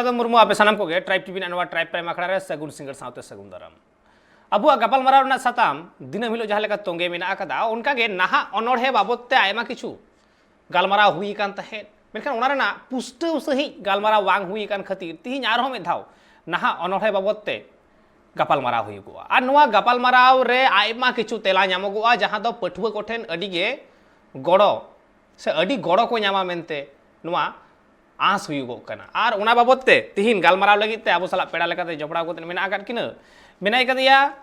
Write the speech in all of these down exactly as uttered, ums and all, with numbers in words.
ᱥᱟᱫᱚᱢ ᱢᱩᱨᱢᱩ, ᱟᱯᱮ ᱥᱟᱱᱟᱢ ᱠᱚᱜᱮ ᱴᱨᱟᱭᱤᱵᱽ ᱴᱤᱵᱷᱤ ᱨᱮᱱᱟᱜ ᱱᱚᱣᱟ ᱴᱨᱟᱭᱤᱵᱽ ᱴᱟᱭᱤᱢ ᱟᱠᱷᱲᱟ ᱨᱮ ᱥᱟᱹᱜᱩᱱ ᱥᱤᱸᱜᱟᱹᱲ ᱥᱟᱶᱛᱮ ᱥᱟᱹᱜᱩᱱ ᱫᱟᱨᱟᱢ᱾ ᱟᱵᱚᱣᱟᱜ ᱜᱟᱯᱟᱞᱢᱟᱨᱟᱣ ᱨᱮᱱᱟᱜ ᱥᱟᱛᱟᱢ ᱫᱤᱱᱟᱹᱢ ᱦᱤᱞᱳᱜ ᱡᱟᱦᱟᱸ ᱞᱮᱠᱟ ᱛᱚᱸᱜᱮ ᱢᱮᱱᱟᱜ ᱟᱠᱟᱫᱟ, ᱚᱱᱠᱟᱜᱮ ᱱᱟᱦᱟᱜ ᱚᱱᱚᱬᱦᱮ ᱵᱟᱵᱚᱫ ᱛᱮ ᱟᱭᱢᱟ ᱠᱤᱪᱷᱩ ᱜᱟᱞᱢᱟᱨᱟᱣ ᱦᱩᱭ ᱟᱠᱟᱱ ᱛᱟᱦᱮᱸᱫ, ᱢᱮᱱᱠᱷᱟᱱ ᱚᱱᱟ ᱨᱮᱱᱟᱜ ᱯᱩᱥᱴᱟᱹᱣ ᱥᱟᱺᱦᱤᱡ ᱜᱟᱞᱢᱟᱨᱟᱣ ᱵᱟᱝ ᱦᱩᱭ ᱟᱠᱟᱱ ᱠᱷᱟᱹᱛᱤᱨ ᱛᱤᱦᱤᱧ ᱟᱨᱦᱚᱸ ᱢᱤᱫ ᱫᱷᱟᱣ ᱱᱟᱦᱟᱜ ᱚᱱᱚᱬᱦᱮ ᱵᱟᱵᱚᱫ ᱛᱮ ᱜᱟᱯᱟᱞᱢᱟᱨᱟᱣ ᱦᱩᱭᱩᱜᱚᱜᱼᱟ᱾ ᱟᱨ ᱱᱚᱣᱟ ᱜᱟᱯᱟᱞᱢᱟᱨᱟᱣ ᱨᱮ ᱟᱭᱢᱟ ᱠᱤᱪᱷᱩ ᱛᱮᱞᱟ ᱧᱟᱢᱚᱜᱚᱜᱼᱟ, ᱡᱟᱦᱟᱸ ᱫᱚ ᱯᱟᱹᱴᱷᱩᱣᱟᱹ ᱠᱚᱴᱷᱮᱱ ᱟᱹᱰᱤ ᱜᱮ ᱜᱚᱲᱚ ᱥᱮ ᱟᱹᱰᱤ ᱜᱚᱲᱚ ᱠᱚ ᱧᱟᱢᱟ ᱢᱮᱱᱛᱮ ᱱᱚᱣᱟ ᱟᱸᱥ ᱦᱩᱭᱩᱜᱚᱜ ᱠᱟᱱᱟ᱾ ᱟᱨ ᱚᱱᱟ ᱵᱟᱵᱚᱫ ᱛᱮ ᱛᱤᱦᱤᱧ ᱜᱟᱞᱢᱟᱨᱟᱣ ᱞᱟᱹᱜᱤᱫ ᱛᱮ ᱟᱵᱚ ᱥᱟᱞᱟᱜ ᱯᱮᱲᱟ ᱞᱮᱠᱟᱛᱮ ᱡᱚᱯᱲᱟᱣ ᱠᱟᱛᱮ ᱢᱮᱱᱟᱜ ᱟᱠᱟᱫ ᱠᱤᱱᱟᱹ᱾ ᱢᱮᱱᱟᱭ ᱠᱟᱫᱮᱭᱟ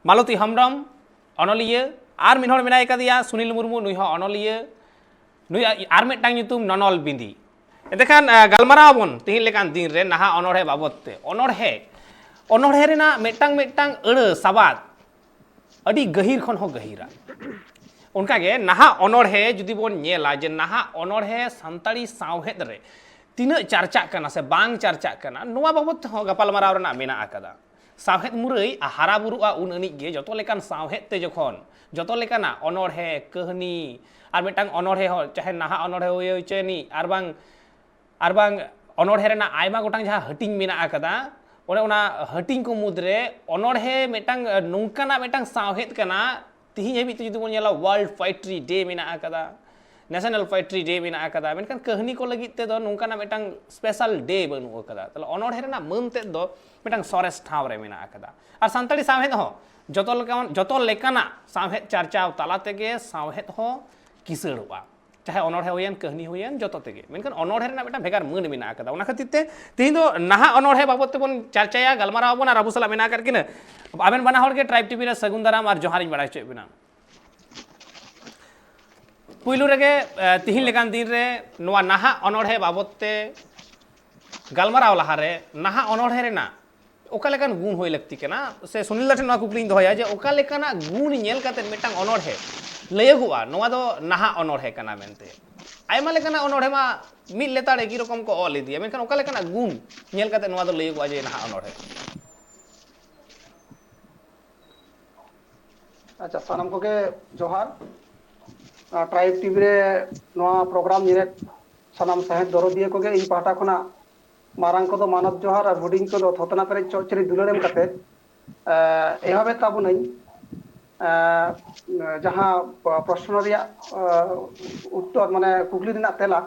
ᱢᱟᱞᱚᱛᱤ ᱦᱮᱢᱵᱨᱚᱢ, ᱚᱱᱚᱞᱤᱭᱟᱹ, ᱟᱨ ᱢᱤᱫ ᱦᱚᱲ ᱢᱮᱱᱟᱭ ᱠᱟᱫᱮᱭᱟ ᱥᱩᱱᱤᱞ ᱢᱩᱨᱢᱩ, ᱱᱩᱭ ᱦᱚᱸ ᱚᱱᱚᱞᱤᱭᱟᱹ, ᱱᱩᱭ ᱟᱨ ᱢᱤᱫᱴᱟᱝ ᱧᱩᱛᱩᱢ ᱱᱚᱱᱚᱞ ᱵᱤᱸᱫᱤ᱾ ᱮᱱᱛᱮᱠᱷᱟᱱ, ᱟᱸ, ᱜᱟᱞᱢᱟᱨᱟᱣ ᱟᱵᱚᱱ ᱛᱤᱦᱤᱧ ᱞᱮᱠᱟᱱ ᱫᱤᱱ ᱨᱮ ᱱᱟᱦᱟᱜ ᱚᱱᱚᱬᱦᱮ ᱵᱟᱵᱚᱫ ᱛᱮ᱾ ᱚᱱᱚᱬᱦᱮ, ᱚᱱᱚᱬᱦᱮ ᱨᱮᱱᱟᱜ ᱢᱤᱫᱴᱟᱝ ᱢᱤᱫᱴᱟᱝ ᱟᱹᱲᱟᱹ ᱥᱟᱵᱟᱫ ᱟᱹᱰᱤ ᱜᱟᱹᱦᱤᱨ ᱠᱷᱚᱱ ᱦᱚᱸ ᱜᱟᱹᱦᱤᱨᱟ᱾ ᱚᱱᱠᱟᱜᱮ ᱱᱟᱦᱟᱜ ᱚᱱᱚᱬᱦᱮ ᱡᱩᱫᱤ ᱵᱚᱱ ᱧᱮᱞᱟ ᱡᱮ ᱱᱟᱦᱟᱜ ᱚᱱᱚᱬᱦᱮ ᱥᱟᱱᱛᱟᱲᱤ ᱥᱟᱶᱦᱮᱫ ᱨᱮ ᱛᱤᱱᱟᱹᱜ ᱪᱟᱨᱪᱟᱜ ᱠᱟᱱᱟ ᱥᱮ ᱵᱟᱝ ᱪᱟᱨᱪᱟᱜ ᱠᱟᱱᱟ, ᱱᱚᱣᱟ ᱵᱟᱵᱚᱫ ᱛᱮᱦᱚᱸ ᱜᱟᱯᱟᱞᱢᱟᱨᱟᱣ ᱨᱮᱱᱟᱜ ᱢᱮᱱᱟᱜ ᱟᱠᱟᱫᱟ᱾ ᱥᱟᱶᱦᱮᱫ ᱢᱩᱨᱟᱹᱭ ᱦᱟᱨᱟ ᱵᱩᱨᱩᱜᱼᱟ ᱩᱱ ᱟᱹᱱᱤᱡ ᱜᱮ ᱡᱚᱛᱚ ᱞᱮᱠᱟᱱ ᱥᱟᱶᱦᱮᱫ ᱛᱮ ᱡᱚᱠᱷᱚᱱ ᱡᱚᱛᱚ ᱞᱮᱠᱟᱱᱟᱜ ᱚᱱᱚᱬᱦᱮ, ᱠᱟᱹᱦᱱᱤ, ᱟᱨ ᱢᱤᱫᱴᱟᱝ ᱚᱱᱚᱬᱦᱮ ᱦᱚᱸ, ᱪᱟᱦᱮ ᱱᱟᱦᱟᱜ ᱚᱱᱚᱬᱦᱮ ᱦᱩᱭ ᱦᱚᱪᱚᱭᱱᱤᱡ ᱟᱨ ᱵᱟᱝ ᱟᱨ ᱵᱟᱝ ᱚᱱᱚᱬᱦᱮ ᱨᱮᱱᱟᱜ ᱟᱭᱢᱟ ᱜᱚᱴᱟᱝ ᱡᱟᱦᱟᱸ ᱦᱟᱹᱴᱤᱧ ᱢᱮᱱᱟᱜ ᱟᱠᱟᱫᱟ, ᱚᱱᱮ ᱚᱱᱟ ᱦᱟᱹᱴᱤᱧ ᱠᱚ ᱢᱩᱫᱽᱨᱮ ᱚᱱᱚᱬᱦᱮ ᱢᱤᱫᱴᱟᱝ, ᱮ, ᱱᱚᱝᱠᱟᱱᱟᱜ ᱢᱤᱫᱴᱟᱝ ᱥᱟᱶᱦᱮᱫ ᱠᱟᱱᱟ, ᱛᱤᱦᱤᱧ ᱦᱟᱹᱵᱤᱡ ᱛᱮ ᱡᱩᱫᱤ ᱵᱚᱱ ᱧᱮᱞᱟ, World Poetry Day ᱢᱮᱱᱟᱜ ᱟᱠᱟᱫᱟ, National Poetry Day ᱢᱮᱱᱟᱜ ᱟᱠᱟᱫᱟ, ᱢᱮᱱᱠᱷᱟᱱ ᱠᱟᱹᱦᱱᱤ ᱠᱚ ᱞᱟᱹᱜᱤᱫ ᱛᱮᱫᱚ ᱱᱚᱝᱠᱟᱱᱟᱜ ᱢᱤᱫᱴᱟᱝ special day ᱵᱟᱹᱱᱩᱜ ᱟᱠᱟᱫᱟ᱾ ᱛᱟᱦᱞᱮ ᱚᱱᱚᱬᱦᱮ ᱨᱮᱱᱟᱜ ᱢᱟᱹᱱ ᱛᱮᱫ ᱫᱚ ᱢᱤᱫᱴᱟᱝ ᱥᱚᱨᱮᱥ ᱴᱷᱟᱶ ᱨᱮ ᱢᱮᱱᱟᱜ ᱟᱠᱟᱫᱟ᱾ ᱟᱨ ᱥᱟᱱᱛᱟᱲᱤ ᱥᱟᱶᱦᱮᱫ ᱦᱚᱸ ᱡᱚᱛᱚ ᱞᱮᱠᱟᱱ, ᱡᱚᱛᱚ ᱞᱮᱠᱟᱱᱟᱜ ᱥᱟᱶᱦᱮᱫ ᱪᱟᱨᱪᱟᱣ ᱛᱟᱞᱟ ᱛᱮᱜᱮ ᱥᱟᱶᱦᱮᱫ ᱦᱚᱸ ᱠᱤᱥᱟᱹᱲᱚᱜᱼᱟ᱾ ᱪᱟᱦᱮ ᱚᱱᱚᱬᱦᱮ ᱦᱩᱭᱮᱱ, ᱠᱟᱹᱦᱱᱤ ᱦᱩᱭᱮᱱ, ᱡᱚᱛᱚ ᱛᱮᱜᱮ᱾ ᱢᱮᱱᱠᱷᱟᱱ ᱚᱱᱚᱬᱦᱮ ᱨᱮᱱᱟᱜ ᱢᱤᱫᱴᱟᱝ ᱵᱷᱮᱜᱟᱨ ᱢᱟᱹᱱ ᱢᱮᱱᱟᱜ ᱟᱠᱟᱫᱟ᱾ ᱚᱱᱟ ᱠᱷᱟᱹᱛᱤᱨ ᱛᱮ ᱛᱮᱦᱮᱧ ᱫᱚ ᱱᱟᱦᱟᱜ ᱚᱱᱚᱬᱦᱮ ᱵᱟᱵᱚᱫ ᱛᱮᱵᱚᱱ ᱪᱟᱨᱪᱟᱭᱟ, ᱜᱟᱞᱢᱟᱨᱟᱣ ᱟᱵᱚᱱ, ᱟᱨ ᱟᱵᱚ ᱥᱟᱞᱟᱜ ᱢᱮᱱᱟᱜ ᱟᱠᱟᱫ ᱠᱤᱱᱟᱹ᱾ ᱟᱵᱮᱱ ᱵᱟᱱᱟ ᱦᱚᱲ ᱜᱮ ᱴᱨᱟᱭᱤᱵᱽ ᱴᱤᱵᱷᱤ ᱨᱮ ᱥᱟᱹᱜᱩᱱ ᱫᱟᱨᱟᱢ ᱟᱨ ᱡᱚᱦᱟᱨᱤᱧ ᱵᱟᱲᱟᱭ ᱦᱚᱪᱚᱭᱮᱫ ᱵᱮᱱᱟ᱾ ᱯᱩᱭᱞᱩ ᱨᱮᱜᱮ, ᱮ, ᱛᱤᱦᱤᱧ ᱞᱮᱠᱟᱱ ᱫᱤᱱ ᱨᱮ ᱱᱚᱣᱟ ᱱᱟᱦᱟᱜ ᱚᱱᱚᱬᱦᱮ ᱵᱟᱵᱚᱫ ᱛᱮ ᱜᱟᱞᱢᱟᱨᱟᱣ ᱞᱟᱦᱟᱨᱮ ᱱᱟᱦᱟᱜ ᱚᱱᱚᱬᱦᱮ ᱨᱮᱱᱟᱜ ᱚᱠᱟ ᱞᱮᱠᱟᱱ ᱜᱩᱱ ᱦᱩᱭ ᱞᱟᱹᱠᱛᱤ ᱠᱟᱱᱟ? ᱥᱮ ᱥᱩᱱᱤᱞ ᱫᱟ ᱴᱷᱮᱱ ᱱᱚᱣᱟ ᱠᱩᱠᱞᱤᱧ ᱫᱚᱦᱚᱭᱟ ᱡᱮ ᱚᱠᱟ ᱞᱮᱠᱟᱱᱟᱜ ᱜᱩᱱ ᱧᱮᱞ ᱠᱟᱛᱮ ᱢᱤᱫᱴᱟᱝ ᱚᱱᱚᱬᱦᱮ ᱞᱟᱹᱭᱟᱹᱜᱚᱜᱼᱟ ᱱᱚᱣᱟ ᱫᱚ ᱱᱟᱦᱟᱜ ᱚᱱᱚᱬᱦᱮ ᱠᱟᱱᱟ ᱢᱮᱱᱛᱮ? ᱟᱭᱢᱟ ᱞᱮᱠᱟᱱᱟᱜ ᱚᱱᱚᱬᱦᱮ ᱢᱟ ᱢᱤᱫ ᱞᱮᱛᱟᱲ ᱮᱠᱤ ᱨᱚᱠᱚᱢ ᱠᱚ ᱚᱞ ᱤᱫᱤᱭᱟ, ᱢᱮᱱᱠᱷᱟᱱ ᱚᱠᱟ ᱞᱮᱠᱟᱱᱟᱜ ᱜᱩᱱ ᱧᱮᱞ ᱠᱟᱛᱮ ᱱᱚᱣᱟ ᱫᱚ ᱞᱟᱹᱭᱟᱹᱜᱚᱜᱼᱟ ᱡᱮ ᱱᱟᱦᱟᱜ ᱚᱱᱚᱬᱦᱮ? ᱟᱪᱪᱷᱟ, ᱥᱟᱱᱟᱢ ᱠᱚᱜᱮ ᱡᱚᱦᱟᱨ᱾ ᱟᱨ ᱴᱨᱟᱭᱤᱵᱽ ᱴᱤᱵᱷᱤ ᱨᱮ ᱱᱚᱣᱟ ᱯᱨᱳᱜᱨᱟᱢ ᱧᱮᱞᱮᱫ ᱥᱟᱱᱟᱢ ᱥᱟᱶᱦᱮᱫ ᱫᱚᱨᱚᱫᱤᱭᱟᱹ ᱠᱚᱜᱮ ᱤᱧ ᱯᱟᱦᱴᱟ ᱠᱷᱚᱱᱟᱜ ᱢᱟᱨᱟᱝ ᱠᱚᱫᱚ ᱢᱟᱱᱚᱛ ᱡᱚᱦᱟᱨ ᱟᱨ ᱦᱩᱰᱤᱧ ᱠᱚᱫᱚ ᱛᱷᱚᱛᱱᱟ ᱯᱮᱨᱮᱡ ᱪᱚᱜ ᱪᱤᱨᱤ ᱫᱩᱞᱟᱹᱲ ᱮᱢ ᱠᱟᱛᱮ, ᱮ, ᱮᱦᱚᱵᱮᱫ ᱛᱟᱵᱚᱱᱟᱹᱧ᱾ ᱮ, ᱡᱟᱦᱟᱸ ᱯᱨᱚᱥᱱᱚ ᱨᱮᱭᱟᱜ, ᱮ, ᱩᱛᱛᱚᱨ, ᱢᱟᱱᱮ ᱠᱩᱠᱞᱤ ᱨᱮᱱᱟᱜ ᱛᱮᱞᱟ,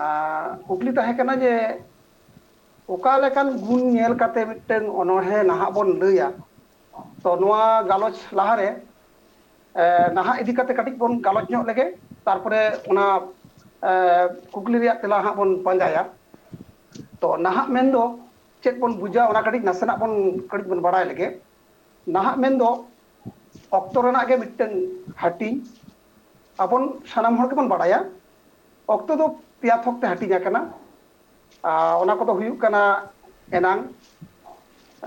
ᱮ, ᱠᱩᱠᱞᱤ ᱛᱟᱦᱮᱸ ᱠᱟᱱᱟ ᱡᱮ ᱚᱠᱟ ᱞᱮᱠᱟᱱ ᱜᱩᱱ ᱧᱮᱞ ᱠᱟᱛᱮ ᱢᱤᱫᱴᱟᱝ ᱚᱱᱚᱬᱦᱮ ᱱᱟᱦᱟᱜ ᱵᱚᱱ ᱞᱟᱹᱭᱟ? ᱛᱚ, ᱱᱚᱣᱟ ᱜᱟᱞᱚᱪ ᱞᱟᱦᱟᱨᱮ, ᱮ, ᱱᱟᱦᱟᱜ ᱤᱫᱤ ᱠᱟᱛᱮ ᱠᱟᱹᱴᱤᱡ ᱵᱚᱱ ᱜᱟᱞᱚᱪ ᱧᱚᱜ ᱞᱮᱜᱮ, ᱛᱟᱨᱯᱚᱨᱮ ᱚᱱᱟ, ᱮ, ᱠᱩᱠᱞᱤ ᱨᱮᱭᱟᱜ ᱛᱮᱞᱟ ᱦᱟᱸᱜ ᱵᱚᱱ ᱯᱟᱸᱡᱟᱭᱟ᱾ ᱛᱚ, ᱱᱟᱦᱟᱜ ᱢᱮᱱᱫᱚ ᱪᱮᱫ ᱵᱚᱱ ᱵᱩᱡᱟ, ᱚᱱᱟ ᱠᱟᱹᱴᱤᱡ ᱱᱟᱥᱮᱱᱟᱜ ᱵᱚᱱ, ᱠᱟᱹᱴᱤᱡ ᱵᱚᱱ ᱵᱟᱲᱟᱭ ᱞᱮᱜᱮ᱾ ᱱᱟᱦᱟᱜ ᱢᱮᱱᱫᱚ ᱚᱠᱛᱚ ᱨᱮᱱᱟᱜ ᱜᱮ ᱢᱤᱫᱴᱟᱝ ᱦᱟᱹᱴᱤᱧ, ᱟᱵᱚᱱ ᱥᱟᱱᱟᱢ ᱦᱚᱲ ᱜᱮᱵᱚᱱ ᱵᱟᱲᱟᱭᱟ᱾ ᱚᱠᱛᱚ ᱫᱚ ᱯᱮᱭᱟ ᱛᱷᱚᱠ ᱛᱮ ᱦᱟᱹᱴᱤᱧ ᱟᱠᱟᱱᱟ᱾ ᱟᱨ ᱚᱱᱟ ᱠᱚᱫᱚ ᱦᱩᱭᱩᱜ ᱠᱟᱱᱟ ᱮᱱᱟᱝ,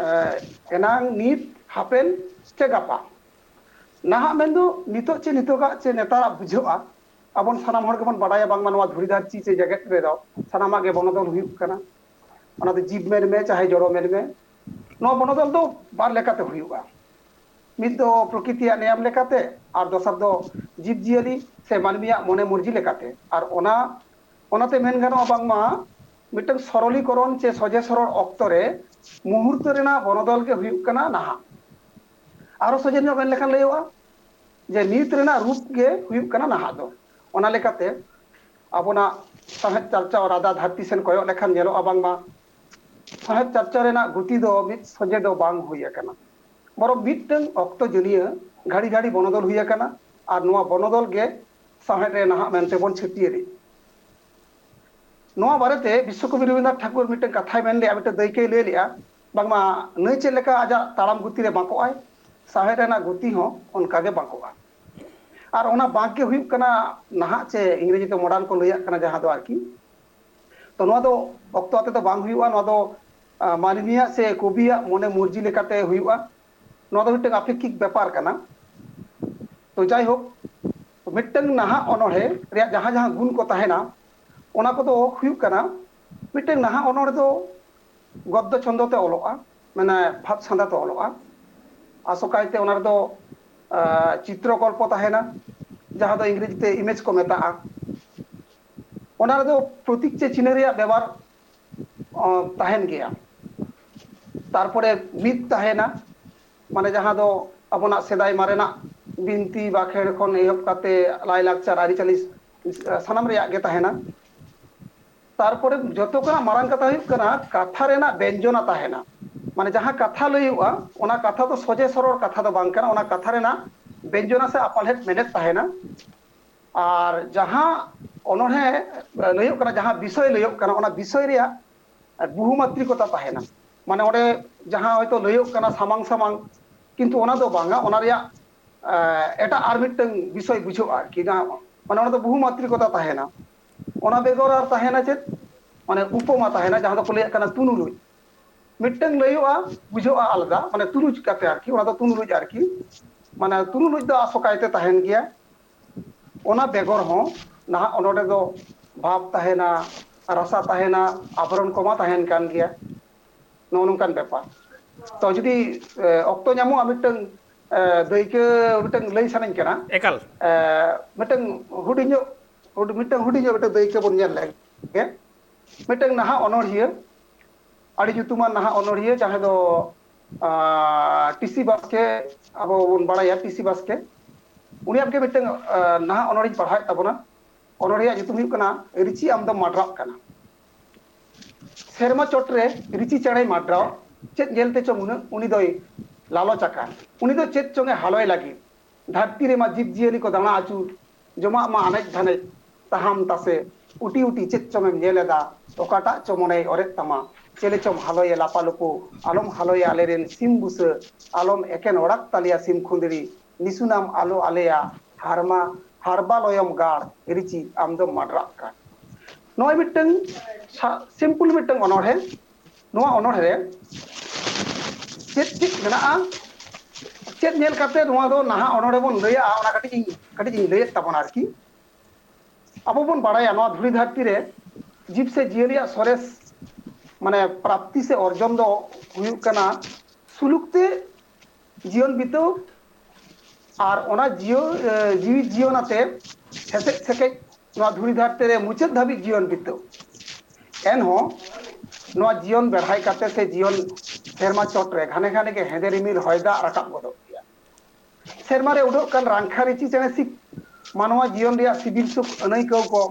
ᱮ, ᱮᱱᱟᱝ, ᱱᱤᱛ, ᱦᱟᱯᱮᱱ ᱪᱮ ᱜᱟᱯᱟ᱾ ᱱᱟᱦᱟᱜ ᱢᱮᱱᱫᱚ ᱱᱤᱛᱚᱜ ᱪᱮ ᱱᱤᱛᱚᱜᱟᱜ ᱪᱮ ᱱᱮᱛᱟᱨᱟᱜ ᱵᱩᱡᱷᱟᱹᱜᱼᱟ᱾ ᱟᱵᱚᱱ ᱥᱟᱱᱟᱢ ᱦᱚᱲ ᱜᱮᱵᱚᱱ ᱵᱟᱲᱟᱭᱟ ᱵᱟᱝᱢᱟ ᱱᱚᱣᱟ ᱫᱷᱩᱲᱤ ᱫᱷᱟᱹᱨᱛᱤ ᱪᱮ ᱡᱮᱜᱮᱛ ᱨᱮᱫᱚ ᱥᱟᱱᱟᱢᱟᱜ ᱜᱮ ᱵᱚᱱᱚᱫᱚᱞ ᱦᱩᱭᱩᱜ ᱠᱟᱱᱟ᱾ ᱚᱱᱟ ᱫᱚ ᱡᱤᱵ ᱢᱮᱱᱢᱮ ᱪᱟᱦᱮ ᱡᱚᱲᱚ ᱢᱮᱱᱢᱮ, ᱱᱚᱣᱟ ᱵᱚᱱᱚᱫᱚᱞ ᱫᱚ ᱵᱟᱨ ᱞᱮᱠᱟᱛᱮ ᱦᱩᱭᱩᱜᱼᱟ᱾ ᱢᱤᱫ ᱫᱚ ᱯᱨᱚᱠᱨᱤᱛᱤᱭᱟᱜ ᱱᱮᱭᱟᱢ ᱞᱮᱠᱟᱛᱮ, ᱟᱨ ᱫᱚᱥᱟᱨ ᱫᱚ ᱡᱤᱵᱽᱼᱡᱤᱭᱟᱹᱞᱤ ᱥᱮ ᱢᱟᱹᱱᱢᱤᱭᱟᱜ ᱢᱚᱱᱮ ᱢᱚᱨᱡᱤ ᱞᱮᱠᱟᱛᱮ᱾ ᱟᱨ ᱚᱱᱟ, ᱚᱱᱟᱛᱮ ᱢᱮᱱ ᱜᱟᱱᱚᱜᱼᱟ ᱵᱟᱝᱢᱟ ᱢᱤᱫᱴᱟᱝ ᱥᱚᱨᱚᱞᱤᱠᱚᱨᱚᱱ ᱪᱮ ᱥᱚᱡᱷᱮ ᱥᱚᱨᱚᱞ ᱚᱠᱛᱚ ᱨᱮ ᱢᱩᱦᱩᱨᱛᱚ ᱨᱮᱱᱟᱜ ᱵᱚᱱᱚᱫᱚᱞ ᱜᱮ ᱦᱩᱭᱩᱜ ᱠᱟᱱᱟ ᱱᱟᱦᱟᱜ᱾ ᱟᱨᱚ ᱥᱚᱡᱷᱮ ᱧᱚᱜ ᱢᱮᱱ ᱞᱮᱠᱷᱟᱱ ᱞᱟᱹᱭᱚᱜᱼᱟ ᱡᱮ ᱱᱤᱛ ᱨᱮᱱᱟᱜ ᱨᱩᱯ ᱜᱮ ᱦᱩᱭᱩᱜ ᱠᱟᱱᱟ ᱱᱟᱦᱟᱜ ᱫᱚ᱾ ᱚᱱᱟ ᱞᱮᱠᱟᱛᱮ ᱟᱵᱚᱱᱟᱜ ᱥᱟᱶᱦᱮᱫ ᱪᱟᱨᱪᱟᱣ ᱨᱟᱫᱟ ᱫᱷᱟᱹᱨᱛᱤ ᱥᱮᱱ ᱠᱚᱭᱚᱜ ᱞᱮᱠᱷᱟᱱ ᱧᱮᱞᱚᱜᱼᱟ ᱵᱟᱝᱢᱟ ᱥᱟᱶᱦᱮᱫ ᱪᱟᱨᱪᱟᱣ ᱨᱮᱱᱟᱜ ᱜᱚᱛᱤ ᱫᱚ ᱢᱤᱫ ᱥᱚᱡᱷᱮ ᱫᱚ ᱵᱟᱝ ᱦᱩᱭ ᱟᱠᱟᱱᱟ, ᱵᱚᱨᱚᱝ ᱢᱤᱫᱴᱟᱝ ᱚᱠᱛᱚ ᱡᱟᱹᱱᱤᱭᱟᱹ ᱜᱷᱟᱹᱲᱤ ᱜᱷᱟᱹᱲᱤ ᱵᱚᱱᱚᱫᱚᱞ ᱦᱩᱭ ᱟᱠᱟᱱᱟ᱾ ᱟᱨ ᱱᱚᱣᱟ ᱵᱚᱱᱚᱫᱚᱞ ᱜᱮ ᱥᱟᱶᱦᱮᱫ ᱨᱮ ᱱᱟᱦᱟᱜ ᱢᱮᱱᱛᱮ ᱵᱚᱱ ᱪᱷᱟᱹᱴᱭᱟᱹᱨᱮᱫ᱾ ᱱᱚᱣᱟ ᱵᱟᱨᱮᱛᱮ ᱵᱤᱥᱥᱚᱠᱚᱵᱤ ᱨᱚᱵᱤᱱᱫᱨᱚᱱᱟᱛᱷ ᱴᱷᱟᱠᱩᱨ ᱢᱤᱫᱴᱟᱝ ᱠᱟᱛᱷᱟᱭ ᱢᱮᱱ ᱞᱮᱜᱼᱟ, ᱢᱤᱫᱴᱟᱝ ᱫᱟᱹᱭᱠᱟᱹᱭ ᱞᱟᱹᱭ ᱞᱮᱜᱼᱟ, ᱵᱟᱝᱢᱟ ᱱᱟᱹᱭ ᱪᱮᱫ ᱞᱮᱠᱟ ᱟᱡᱟᱜ ᱛᱟᱲᱟᱢ ᱜᱚᱛᱤ ᱨᱮ ᱵᱟᱸᱠᱚᱜᱼᱟᱭ, ᱥᱟᱶᱦᱮᱫ ᱨᱮᱱᱟᱜ ᱜᱚᱛᱤ ᱦᱚᱸ ᱚᱱᱠᱟ ᱜᱮ ᱵᱟᱸᱠᱚᱜᱼᱟ᱾ ᱟᱨ ᱚᱱᱟ ᱵᱟᱸᱠ ᱜᱮ ᱦᱩᱭᱩᱜ ᱠᱟᱱᱟ ᱱᱟᱦᱟᱜ, ᱪᱮ ᱤᱝᱨᱮᱡᱤ ᱛᱮ ᱢᱚᱰᱟᱨᱱ ᱠᱚ ᱞᱟᱹᱭᱟᱜ ᱠᱟᱱᱟ ᱡᱟᱦᱟᱸ ᱫᱚ ᱟᱨᱠᱤ᱾ ᱛᱚ, ᱱᱚᱣᱟ ᱫᱚ ᱚᱠᱛᱚ ᱟᱛᱮ ᱫᱚ ᱵᱟᱝ ᱦᱩᱭᱩᱜᱼᱟ, ᱱᱚᱣᱟ ᱫᱚ, ᱟ, ᱢᱟᱹᱱᱢᱤᱭᱟᱜ ᱥᱮ ᱠᱚᱵᱤᱭᱟᱜ ᱢᱚᱱᱮ ᱢᱚᱨᱡᱤ ᱞᱮᱠᱟᱛᱮ ᱦᱩᱭᱩᱜᱼᱟ᱾ ᱱᱚᱣᱟ ᱫᱚ ᱢᱤᱫᱴᱟᱝ ᱟᱯᱮᱠᱠᱷᱤᱠ ᱵᱮᱯᱟᱨ ᱠᱟᱱᱟ᱾ ᱛᱚ, ᱡᱟᱭᱦᱳᱠ, ᱢᱤᱫᱴᱟᱝ ᱱᱟᱦᱟᱜ ᱚᱱᱚᱬᱦᱮ ᱨᱮᱭᱟᱜ ᱡᱟᱦᱟᱸ ᱡᱟᱦᱟᱸ ᱜᱩᱱ ᱠᱚ ᱛᱟᱦᱮᱱᱟ, ᱚᱱᱟ ᱠᱚᱫᱚ ᱦᱩᱭᱩᱜ ᱠᱟᱱᱟ, ᱢᱤᱫᱴᱟᱝ ᱱᱟᱦᱟᱜ ᱚᱱᱚᱬᱦᱮ ᱫᱚ ᱜᱚᱫᱽᱫᱚ ᱪᱷᱚᱱᱫᱚ ᱛᱮ ᱚᱞᱚᱜᱼᱟ, ᱢᱟᱱᱮ ᱵᱷᱟᱵᱽ ᱥᱟᱸᱫᱟ ᱛᱮ ᱚᱞᱚᱜᱼᱟ᱾ ᱟᱥᱚᱠᱟᱭᱛᱮ ᱚᱱᱟ ᱨᱮᱫᱚ, ᱟ, ᱪᱤᱛᱨᱚ ᱠᱚᱞᱯᱚ ᱛᱟᱦᱮᱱᱟ, ᱡᱟᱦᱟᱸ ᱫᱚ ᱤᱝᱨᱮᱡᱤ ᱛᱮ ᱤᱢᱮᱡᱽ ᱠᱚ ᱢᱮᱛᱟᱜᱼᱟ᱾ ᱚᱱᱟ ᱨᱮᱫᱚ ᱯᱨᱚᱛᱤᱠ ᱪᱮ ᱪᱤᱱᱦᱟᱹ ᱨᱮᱭᱟᱜ ᱵᱮᱵᱷᱟᱨ ᱛᱟᱦᱮᱱ ᱜᱮᱭᱟ᱾ ᱛᱟᱨᱯᱚᱨᱮ ᱢᱤᱫ ᱛᱟᱦᱮᱱᱟ, ᱢᱟᱱᱮ ᱡᱟᱦᱟᱸ ᱫᱚ ᱟᱵᱚᱱᱟᱜ ᱥᱮᱫᱟᱭ ᱢᱟᱨᱮᱱᱟᱜ ᱵᱤᱱᱛᱤ ᱵᱟᱠᱷᱮᱲ ᱠᱷᱚᱱ ᱮᱦᱚᱵ ᱠᱟᱛᱮ ᱞᱟᱭᱼᱞᱟᱠᱪᱟᱨ ᱟᱹᱨᱤᱪᱟᱹᱞᱤ ᱥᱟᱱᱟᱢ ᱨᱮᱭᱟᱜ ᱜᱮ ᱛᱟᱦᱮᱱᱟ᱾ ᱛᱟᱨᱯᱚᱨᱮ ᱡᱚᱛᱚ ᱠᱷᱚᱱᱟᱜ ᱢᱟᱨᱟᱝ ᱠᱟᱛᱷᱟ ᱦᱩᱭᱩᱜ ᱠᱟᱱᱟ ᱠᱟᱛᱷᱟ ᱨᱮᱱᱟᱜ ᱵᱮᱧᱡᱚᱱᱟ ᱛᱟᱦᱮᱱᱟ᱾ ᱢᱟᱱᱮ ᱡᱟᱦᱟᱸ ᱠᱟᱛᱷᱟ ᱞᱟᱹᱭᱚᱜᱼᱟ, ᱚᱱᱟ ᱠᱟᱛᱷᱟ ᱫᱚ ᱥᱚᱡᱷᱮ ᱥᱚᱨᱚᱞ ᱠᱟᱛᱷᱟ ᱫᱚ ᱵᱟᱝ ᱠᱟᱱᱟ, ᱚᱱᱟ ᱠᱟᱛᱷᱟ ᱨᱮᱱᱟᱜ ᱵᱮᱧᱡᱚᱱᱟ ᱥᱮ ᱟᱯᱟᱞᱦᱮᱫ ᱢᱮᱱᱮᱫ ᱛᱟᱦᱮᱱᱟ᱾ ᱟᱨ ᱡᱟᱦᱟᱸ ᱚᱱᱚᱬᱦᱮ ᱞᱟᱹᱭᱚᱜ ᱠᱟᱱᱟ, ᱡᱟᱦᱟᱸ ᱵᱤᱥᱚᱭ ᱞᱟᱹᱭᱚᱜ ᱠᱟᱱᱟ, ᱚᱱᱟ ᱵᱤᱥᱚᱭ ᱨᱮᱭᱟᱜ ᱵᱚᱦᱩᱢᱟᱛᱨᱤᱠᱚᱛᱟ ᱛᱟᱦᱮᱱᱟ᱾ ᱢᱟᱱᱮ ᱚᱸᱰᱮ ᱡᱟᱦᱟᱸ ᱦᱚᱭᱛᱳ ᱞᱟᱹᱭᱚᱜ ᱠᱟᱱᱟ ᱥᱟᱢᱟᱝ ᱥᱟᱢᱟᱝ, ᱠᱤᱱᱛᱩ ᱚᱱᱟ ᱫᱚ ᱵᱟᱝᱟ, ᱚᱱᱟ ᱨᱮᱭᱟᱜ ᱮᱴᱟᱜ ᱟᱨ ᱢᱤᱫᱴᱟᱝ ᱵᱤᱥᱚᱭ ᱵᱩᱡᱷᱟᱹᱜᱼᱟ ᱟᱨᱠᱤ᱾ ᱡᱟᱦᱟᱸ ᱢᱟᱱᱮ ᱚᱸᱰᱮ ᱫᱚ ᱵᱚᱦᱩᱢᱟᱛᱨᱤᱠᱚᱛᱟ ᱛᱟᱦᱮᱱᱟ᱾ ᱚᱱᱟ ᱵᱮᱜᱚᱨ ᱟᱨ ᱛᱟᱦᱮᱱᱟ ᱪᱮᱫ? ᱢᱟᱱᱮ ᱩᱯᱚᱢᱟ ᱛᱟᱦᱮᱱᱟ, ᱡᱟᱦᱟᱸ ᱫᱚᱠᱚ ᱞᱟᱹᱭᱟᱜ ᱠᱟᱱᱟ ᱛᱩᱱᱩᱞᱩᱡ᱾ ᱢᱤᱫᱴᱟᱝ ᱞᱟᱹᱭᱚᱜᱼᱟ, ᱵᱩᱡᱷᱟᱹᱜᱼᱟ ᱟᱞᱟᱫᱟ, ᱢᱟᱱᱮ ᱛᱩᱞᱩᱡ ᱠᱟᱛᱮ ᱟᱨᱠᱤ, ᱚᱱᱟ ᱫᱚ ᱛᱩᱱᱩᱞᱩᱡ ᱟᱨᱠᱤ᱾ ᱢᱟᱱᱮ ᱛᱩᱱᱩᱞᱩᱡ ᱫᱚ ᱟᱥᱚᱠᱟᱭᱛᱮ ᱛᱟᱦᱮᱱ ᱜᱮᱭᱟ᱾ ᱚᱱᱟ ᱵᱮᱜᱚᱨ ᱦᱚᱸ ᱱᱟᱦᱟᱜ ᱚᱱᱚᱬᱦᱮ ᱫᱚ ᱵᱷᱟᱵᱽ ᱛᱟᱦᱮᱱᱟ, ᱨᱟᱥᱟ ᱛᱟᱦᱮᱱᱟ, ᱟᱵᱷᱨᱚᱱ ᱠᱚᱢᱟ ᱛᱟᱦᱮᱱ ᱠᱟᱱ ᱜᱮᱭᱟ᱾ ᱱᱚᱜᱼᱚ ᱱᱚᱝᱠᱟᱱ ᱵᱮᱯᱟᱨ᱾ ᱛᱚ ᱡᱩᱫᱤ ᱚᱠᱛᱚ ᱧᱟᱢᱚᱜᱼᱟ, ᱢᱤᱫᱴᱟᱝ ᱫᱟᱹᱭᱠᱟᱹ ᱢᱤᱫᱴᱟᱝ ᱞᱟᱹᱭ ᱥᱟᱱᱟᱧ ᱠᱟᱱᱟ᱾ ᱮᱠᱟᱞ᱾ ᱢᱤᱫᱴᱟᱝ ᱦᱩᱰᱤᱧ ᱧᱚᱜ ᱢᱤᱫᱴᱟᱝ ᱦᱩᱰᱤᱧ ᱧᱚᱜ ᱢᱤᱫᱴᱟᱝ ᱫᱟᱹᱭᱠᱟᱹ ᱵᱚᱱ ᱧᱮᱞ ᱞᱮᱜᱮ᱾ ᱢᱤᱫᱴᱟᱝ ᱱᱟᱦᱟᱜ ᱚᱱᱚᱬᱦᱤᱭᱟᱹ, ᱟᱹᱰᱤ ᱧᱩᱛᱩᱢᱟᱱ ᱱᱟᱦᱟᱜ ᱚᱱᱚᱬᱦᱤᱭᱟᱹ, ᱡᱟᱦᱟᱸᱭ ᱫᱚ ᱴᱤ ᱥᱤ ᱵᱟᱥᱠᱮ, ᱟᱵᱚ ᱵᱚᱱ ᱵᱟᱲᱟᱭᱟ ᱴᱤ ᱥᱤ ᱵᱟᱥᱠᱮ᱾ ᱩᱱᱤᱭᱟᱜ ᱜᱮ ᱢᱤᱫᱴᱟᱝ ᱱᱟᱦᱟᱜ ᱚᱱᱚᱬᱦᱮᱧ ᱯᱟᱲᱦᱟᱣᱮᱫ ᱛᱟᱵᱚᱱᱟ᱾ ᱚᱱᱚᱬᱦᱮᱭᱟᱜ ᱧᱩᱛᱩᱢ ᱦᱩᱭᱩᱜ ᱠᱟᱱᱟ ᱨᱤᱪᱤ ᱟᱢ ᱫᱚᱢ ᱢᱟᱰᱨᱟᱜ ᱠᱟᱱᱟ᱾ ᱥᱮᱨᱢᱟ ᱪᱚᱴᱨᱮ ᱨᱤᱪᱤ ᱪᱮᱬᱮᱭ ᱢᱟᱰᱨᱟᱣ, ᱪᱮᱫ ᱧᱮᱞ ᱛᱮᱪᱚ ᱢᱩᱱᱟᱹᱜ ᱩᱱᱤ ᱫᱚᱭ ᱞᱟᱞᱚᱪ ᱟᱠᱟᱱ᱾ ᱩᱱᱤ ᱫᱚ ᱪᱮᱫ ᱪᱚᱝ ᱮ ᱦᱟᱞᱚᱭ ᱞᱟᱹᱜᱤᱫ᱾ ᱫᱷᱟᱹᱨᱛᱤ ᱨᱮᱢᱟ ᱡᱤᱵᱽ ᱡᱤᱭᱟᱹᱞᱤ ᱠᱚ ᱫᱟᱬᱟ ᱟᱹᱪᱩᱨ, ᱡᱚᱢᱟᱜ ᱢᱟ ᱟᱱᱮᱡ ᱫᱷᱟᱱᱮᱡ, ᱛᱟᱦᱟᱢ ᱛᱟᱥᱮ, ᱩᱴᱤ ᱩᱴᱤ ᱪᱮᱫ ᱪᱚᱝ ᱮᱢ ᱧᱮᱞ ᱮᱫᱟ, ᱚᱠᱟᱴᱟᱜ ᱪᱚ ᱢᱚᱱᱮᱭ ᱚᱨᱮᱫ ᱛᱟᱢᱟ᱾ ᱪᱮᱞᱮ ᱪᱚᱢ ᱦᱟᱞᱚᱭᱮ ᱞᱟᱯᱟ ᱞᱩᱯᱩ, ᱟᱞᱚᱢ ᱦᱟᱞᱚᱭᱮ ᱟᱞᱮᱨᱮᱱ ᱥᱤᱢ ᱵᱩᱥᱟᱹᱜ, ᱟᱞᱚᱢ ᱮᱠᱮᱱ ᱚᱲᱟᱜ ᱛᱟᱞᱮᱭᱟ ᱥᱤᱢ ᱠᱷᱩᱸᱫᱽᱲᱤ, ᱱᱤᱥᱩᱱᱟᱢ ᱟᱞᱚ ᱟᱞᱮᱭᱟ, ᱦᱟᱨᱢᱟ ᱦᱟᱨᱵᱟ ᱞᱚᱭᱚᱢ ᱜᱟᱲ, ᱨᱤᱪᱤ ᱟᱢ ᱫᱚᱢ ᱢᱟᱰᱨᱟᱜ ᱠᱟᱱ᱾ ᱱᱚᱜᱼᱚᱭ ᱢᱤᱫᱴᱟᱝ ᱥᱟ-, simple ᱢᱤᱫᱴᱟᱝ ᱚᱱᱚᱬᱦᱮ᱾ ᱱᱚᱣᱟ ᱚᱱᱚᱬᱦᱮ ᱨᱮ ᱪᱮᱫ ᱪᱮᱫ ᱢᱮᱱᱟᱜᱼᱟ, ᱪᱮᱫ ᱧᱮᱞ ᱠᱟᱛᱮ ᱱᱚᱣᱟ ᱫᱚ ᱱᱟᱦᱟᱜ ᱚᱱᱚᱬᱦᱮ ᱵᱚᱱ ᱞᱟᱹᱭᱟᱜᱼᱟ, ᱚᱱᱟ ᱠᱟᱹᱴᱤᱡ ᱤᱧ, ᱠᱟᱹᱴᱤᱡ ᱤᱧ ᱞᱟᱹᱭᱮᱫ ᱛᱟᱵᱚᱱᱟ ᱟᱨᱠᱤ᱾ ᱟᱵᱚ ᱵᱚᱱ ᱵᱟᱲᱟᱭᱟ ᱱᱚᱣᱟ ᱫᱷᱩᱲᱤ ᱫᱷᱟᱹᱨᱛᱤ ᱨᱮ ᱡᱤᱵᱽ ᱥᱮ ᱡᱤᱭᱟᱹᱞᱤᱭᱟᱜ ᱥᱚᱨᱮᱥ ᱢᱟᱱᱮ ᱯᱨᱟᱯᱛᱤ ᱥᱮ ᱚᱨᱡᱚᱱ ᱫᱚ ᱦᱩᱭᱩᱜ ᱠᱟᱱᱟ ᱥᱩᱞᱩᱠ ᱛᱮ ᱡᱤᱭᱚᱱ ᱵᱤᱛᱟᱹᱣ ᱟᱨ ᱚᱱᱟ ᱡᱤᱭᱚ-, ᱮ, ᱡᱤᱣᱤ ᱡᱤᱭᱚᱱ ᱟᱛᱮ ᱦᱮᱥᱮᱡ ᱥᱮᱠᱮᱡ ᱱᱚᱣᱟ ᱫᱷᱩᱲᱤ ᱫᱷᱟᱹᱨᱛᱤ ᱨᱮ ᱢᱩᱪᱟᱹᱫ ᱫᱷᱟᱹᱵᱤᱡ ᱡᱤᱭᱚᱱ ᱵᱤᱛᱟᱹᱣ᱾ ᱮᱱᱦᱚᱸ ᱱᱚᱣᱟ ᱡᱤᱭᱚᱱ ᱵᱮᱲᱦᱟᱭ ᱠᱟᱛᱮ ᱥᱮ ᱡᱤᱭᱚᱱ ᱥᱮᱨᱢᱟ ᱪᱚᱴ ᱨᱮ ᱜᱷᱟᱱᱮ ᱜᱷᱟᱱᱮ ᱜᱮ ᱦᱮᱸᱫᱮ ᱨᱤᱢᱤᱞ ᱦᱚᱭ ᱫᱟᱜ ᱨᱟᱠᱟᱵ ᱜᱚᱫᱚᱜ ᱜᱮᱭᱟ᱾ ᱥᱮᱨᱢᱟ ᱨᱮ ᱩᱰᱟᱹᱜ ᱠᱟᱱ ᱨᱟᱝᱠᱷᱟ ᱨᱤᱪᱤ ᱪᱮᱬᱮ ᱥᱤᱠ ᱢᱟᱱᱣᱟ ᱡᱤᱭᱚᱱ ᱨᱮᱭᱟᱜ ᱥᱤᱵᱤᱞ ᱥᱩᱠ ᱟᱹᱱᱟᱹᱭᱠᱟᱹᱣ ᱠᱚ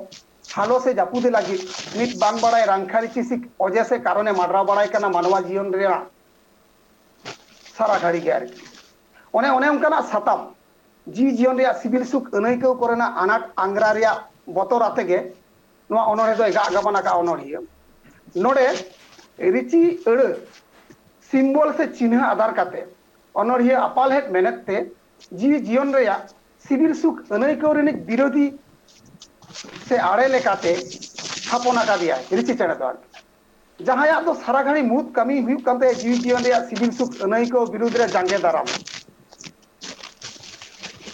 ᱦᱟᱞᱚ ᱥᱮ ᱡᱟᱹᱯᱩᱫᱮ ᱞᱟᱹᱜᱤᱫ ᱢᱤᱫ ᱵᱟᱝ ᱵᱟᱲᱟᱭ ᱨᱟᱝᱠᱷᱟ ᱨᱤᱪᱤ ᱥᱤᱠ ᱚᱡᱮ ᱥᱮ ᱠᱟᱨᱚᱱᱮ ᱢᱟᱰᱨᱟᱣ ᱵᱟᱲᱟᱭ ᱠᱟᱱᱟ ᱢᱟᱱᱣᱟ ᱡᱤᱭᱚᱱ ᱨᱮᱭᱟᱜ ᱥᱟᱨᱟ ᱜᱷᱟᱹᱲᱤ ᱜᱮ ᱟᱨᱠᱤ᱾ ᱚᱱᱮ, ᱚᱱᱮ ᱚᱱᱠᱟᱱᱟᱜ ᱥᱟᱛᱟᱢ, ᱡᱤᱣᱤ ᱡᱤᱭᱚᱱ ᱨᱮᱭᱟᱜ ᱥᱤᱵᱤᱞ ᱥᱩᱠ ᱟᱹᱱᱟᱹᱭᱠᱟᱹᱣ ᱠᱚᱨᱮᱱᱟᱜ ᱟᱱᱟᱴ ᱟᱝᱜᱽᱨᱟ ᱨᱮᱭᱟᱜ ᱵᱚᱛᱚᱨ ᱟᱛᱮ ᱜᱮ ᱱᱚᱣᱟ ᱚᱱᱚᱬᱦᱮ ᱫᱚᱭ ᱜᱟᱜ ᱜᱟᱵᱟᱱ ᱟᱠᱟᱫ ᱚᱱᱚᱬᱦᱤᱭᱟᱹ᱾ ᱱᱚᱰᱮ ᱨᱤᱪᱤ ᱟᱹᱲᱟᱹ, symbol ᱥᱮ ᱪᱤᱱᱦᱟᱹ ᱟᱫᱷᱟᱨ ᱠᱟᱛᱮ ᱚᱱᱚᱬᱦᱤᱭᱟᱹ ᱟᱯᱟᱞᱦᱮᱫ ᱢᱮᱱᱮᱛ ᱛᱮ ᱡᱤᱣᱤ ᱡᱤᱭᱚᱱ ᱨᱮᱭᱟᱜ ᱥᱤᱵᱤᱞ ᱥᱩᱠ ᱟᱹᱱᱟᱹᱭᱠᱟᱹᱣ ᱨᱤᱱᱤᱡ ᱵᱤᱨᱳᱫᱷᱤ ᱥᱮ ᱟᱲᱮ ᱞᱮᱠᱟᱛᱮ ᱛᱷᱟᱯᱚᱱ ᱟᱠᱟᱫᱮᱭᱟᱭ ᱨᱤᱪᱤ ᱪᱮᱬᱮ ᱫᱚ ᱟᱨᱠᱤ᱾ ᱡᱟᱦᱟᱸᱭᱟᱜ ᱫᱚ ᱥᱟᱨᱟ ᱜᱷᱟᱹᱲᱤ ᱢᱩᱫ ᱠᱟᱹᱢᱤ ᱦᱩᱭᱩᱜ ᱠᱟᱱ ᱛᱟᱭᱟ ᱡᱤᱣᱤ ᱡᱤᱭᱚᱱ ᱨᱮᱭᱟᱜ ᱥᱤᱵᱤᱞ ᱥᱩᱠ ᱟᱹᱱᱟᱹᱭᱠᱟᱹᱣ ᱵᱤᱨᱩᱫᱽ ᱨᱮ ᱡᱟᱸᱜᱮ ᱫᱟᱨᱟᱢ᱾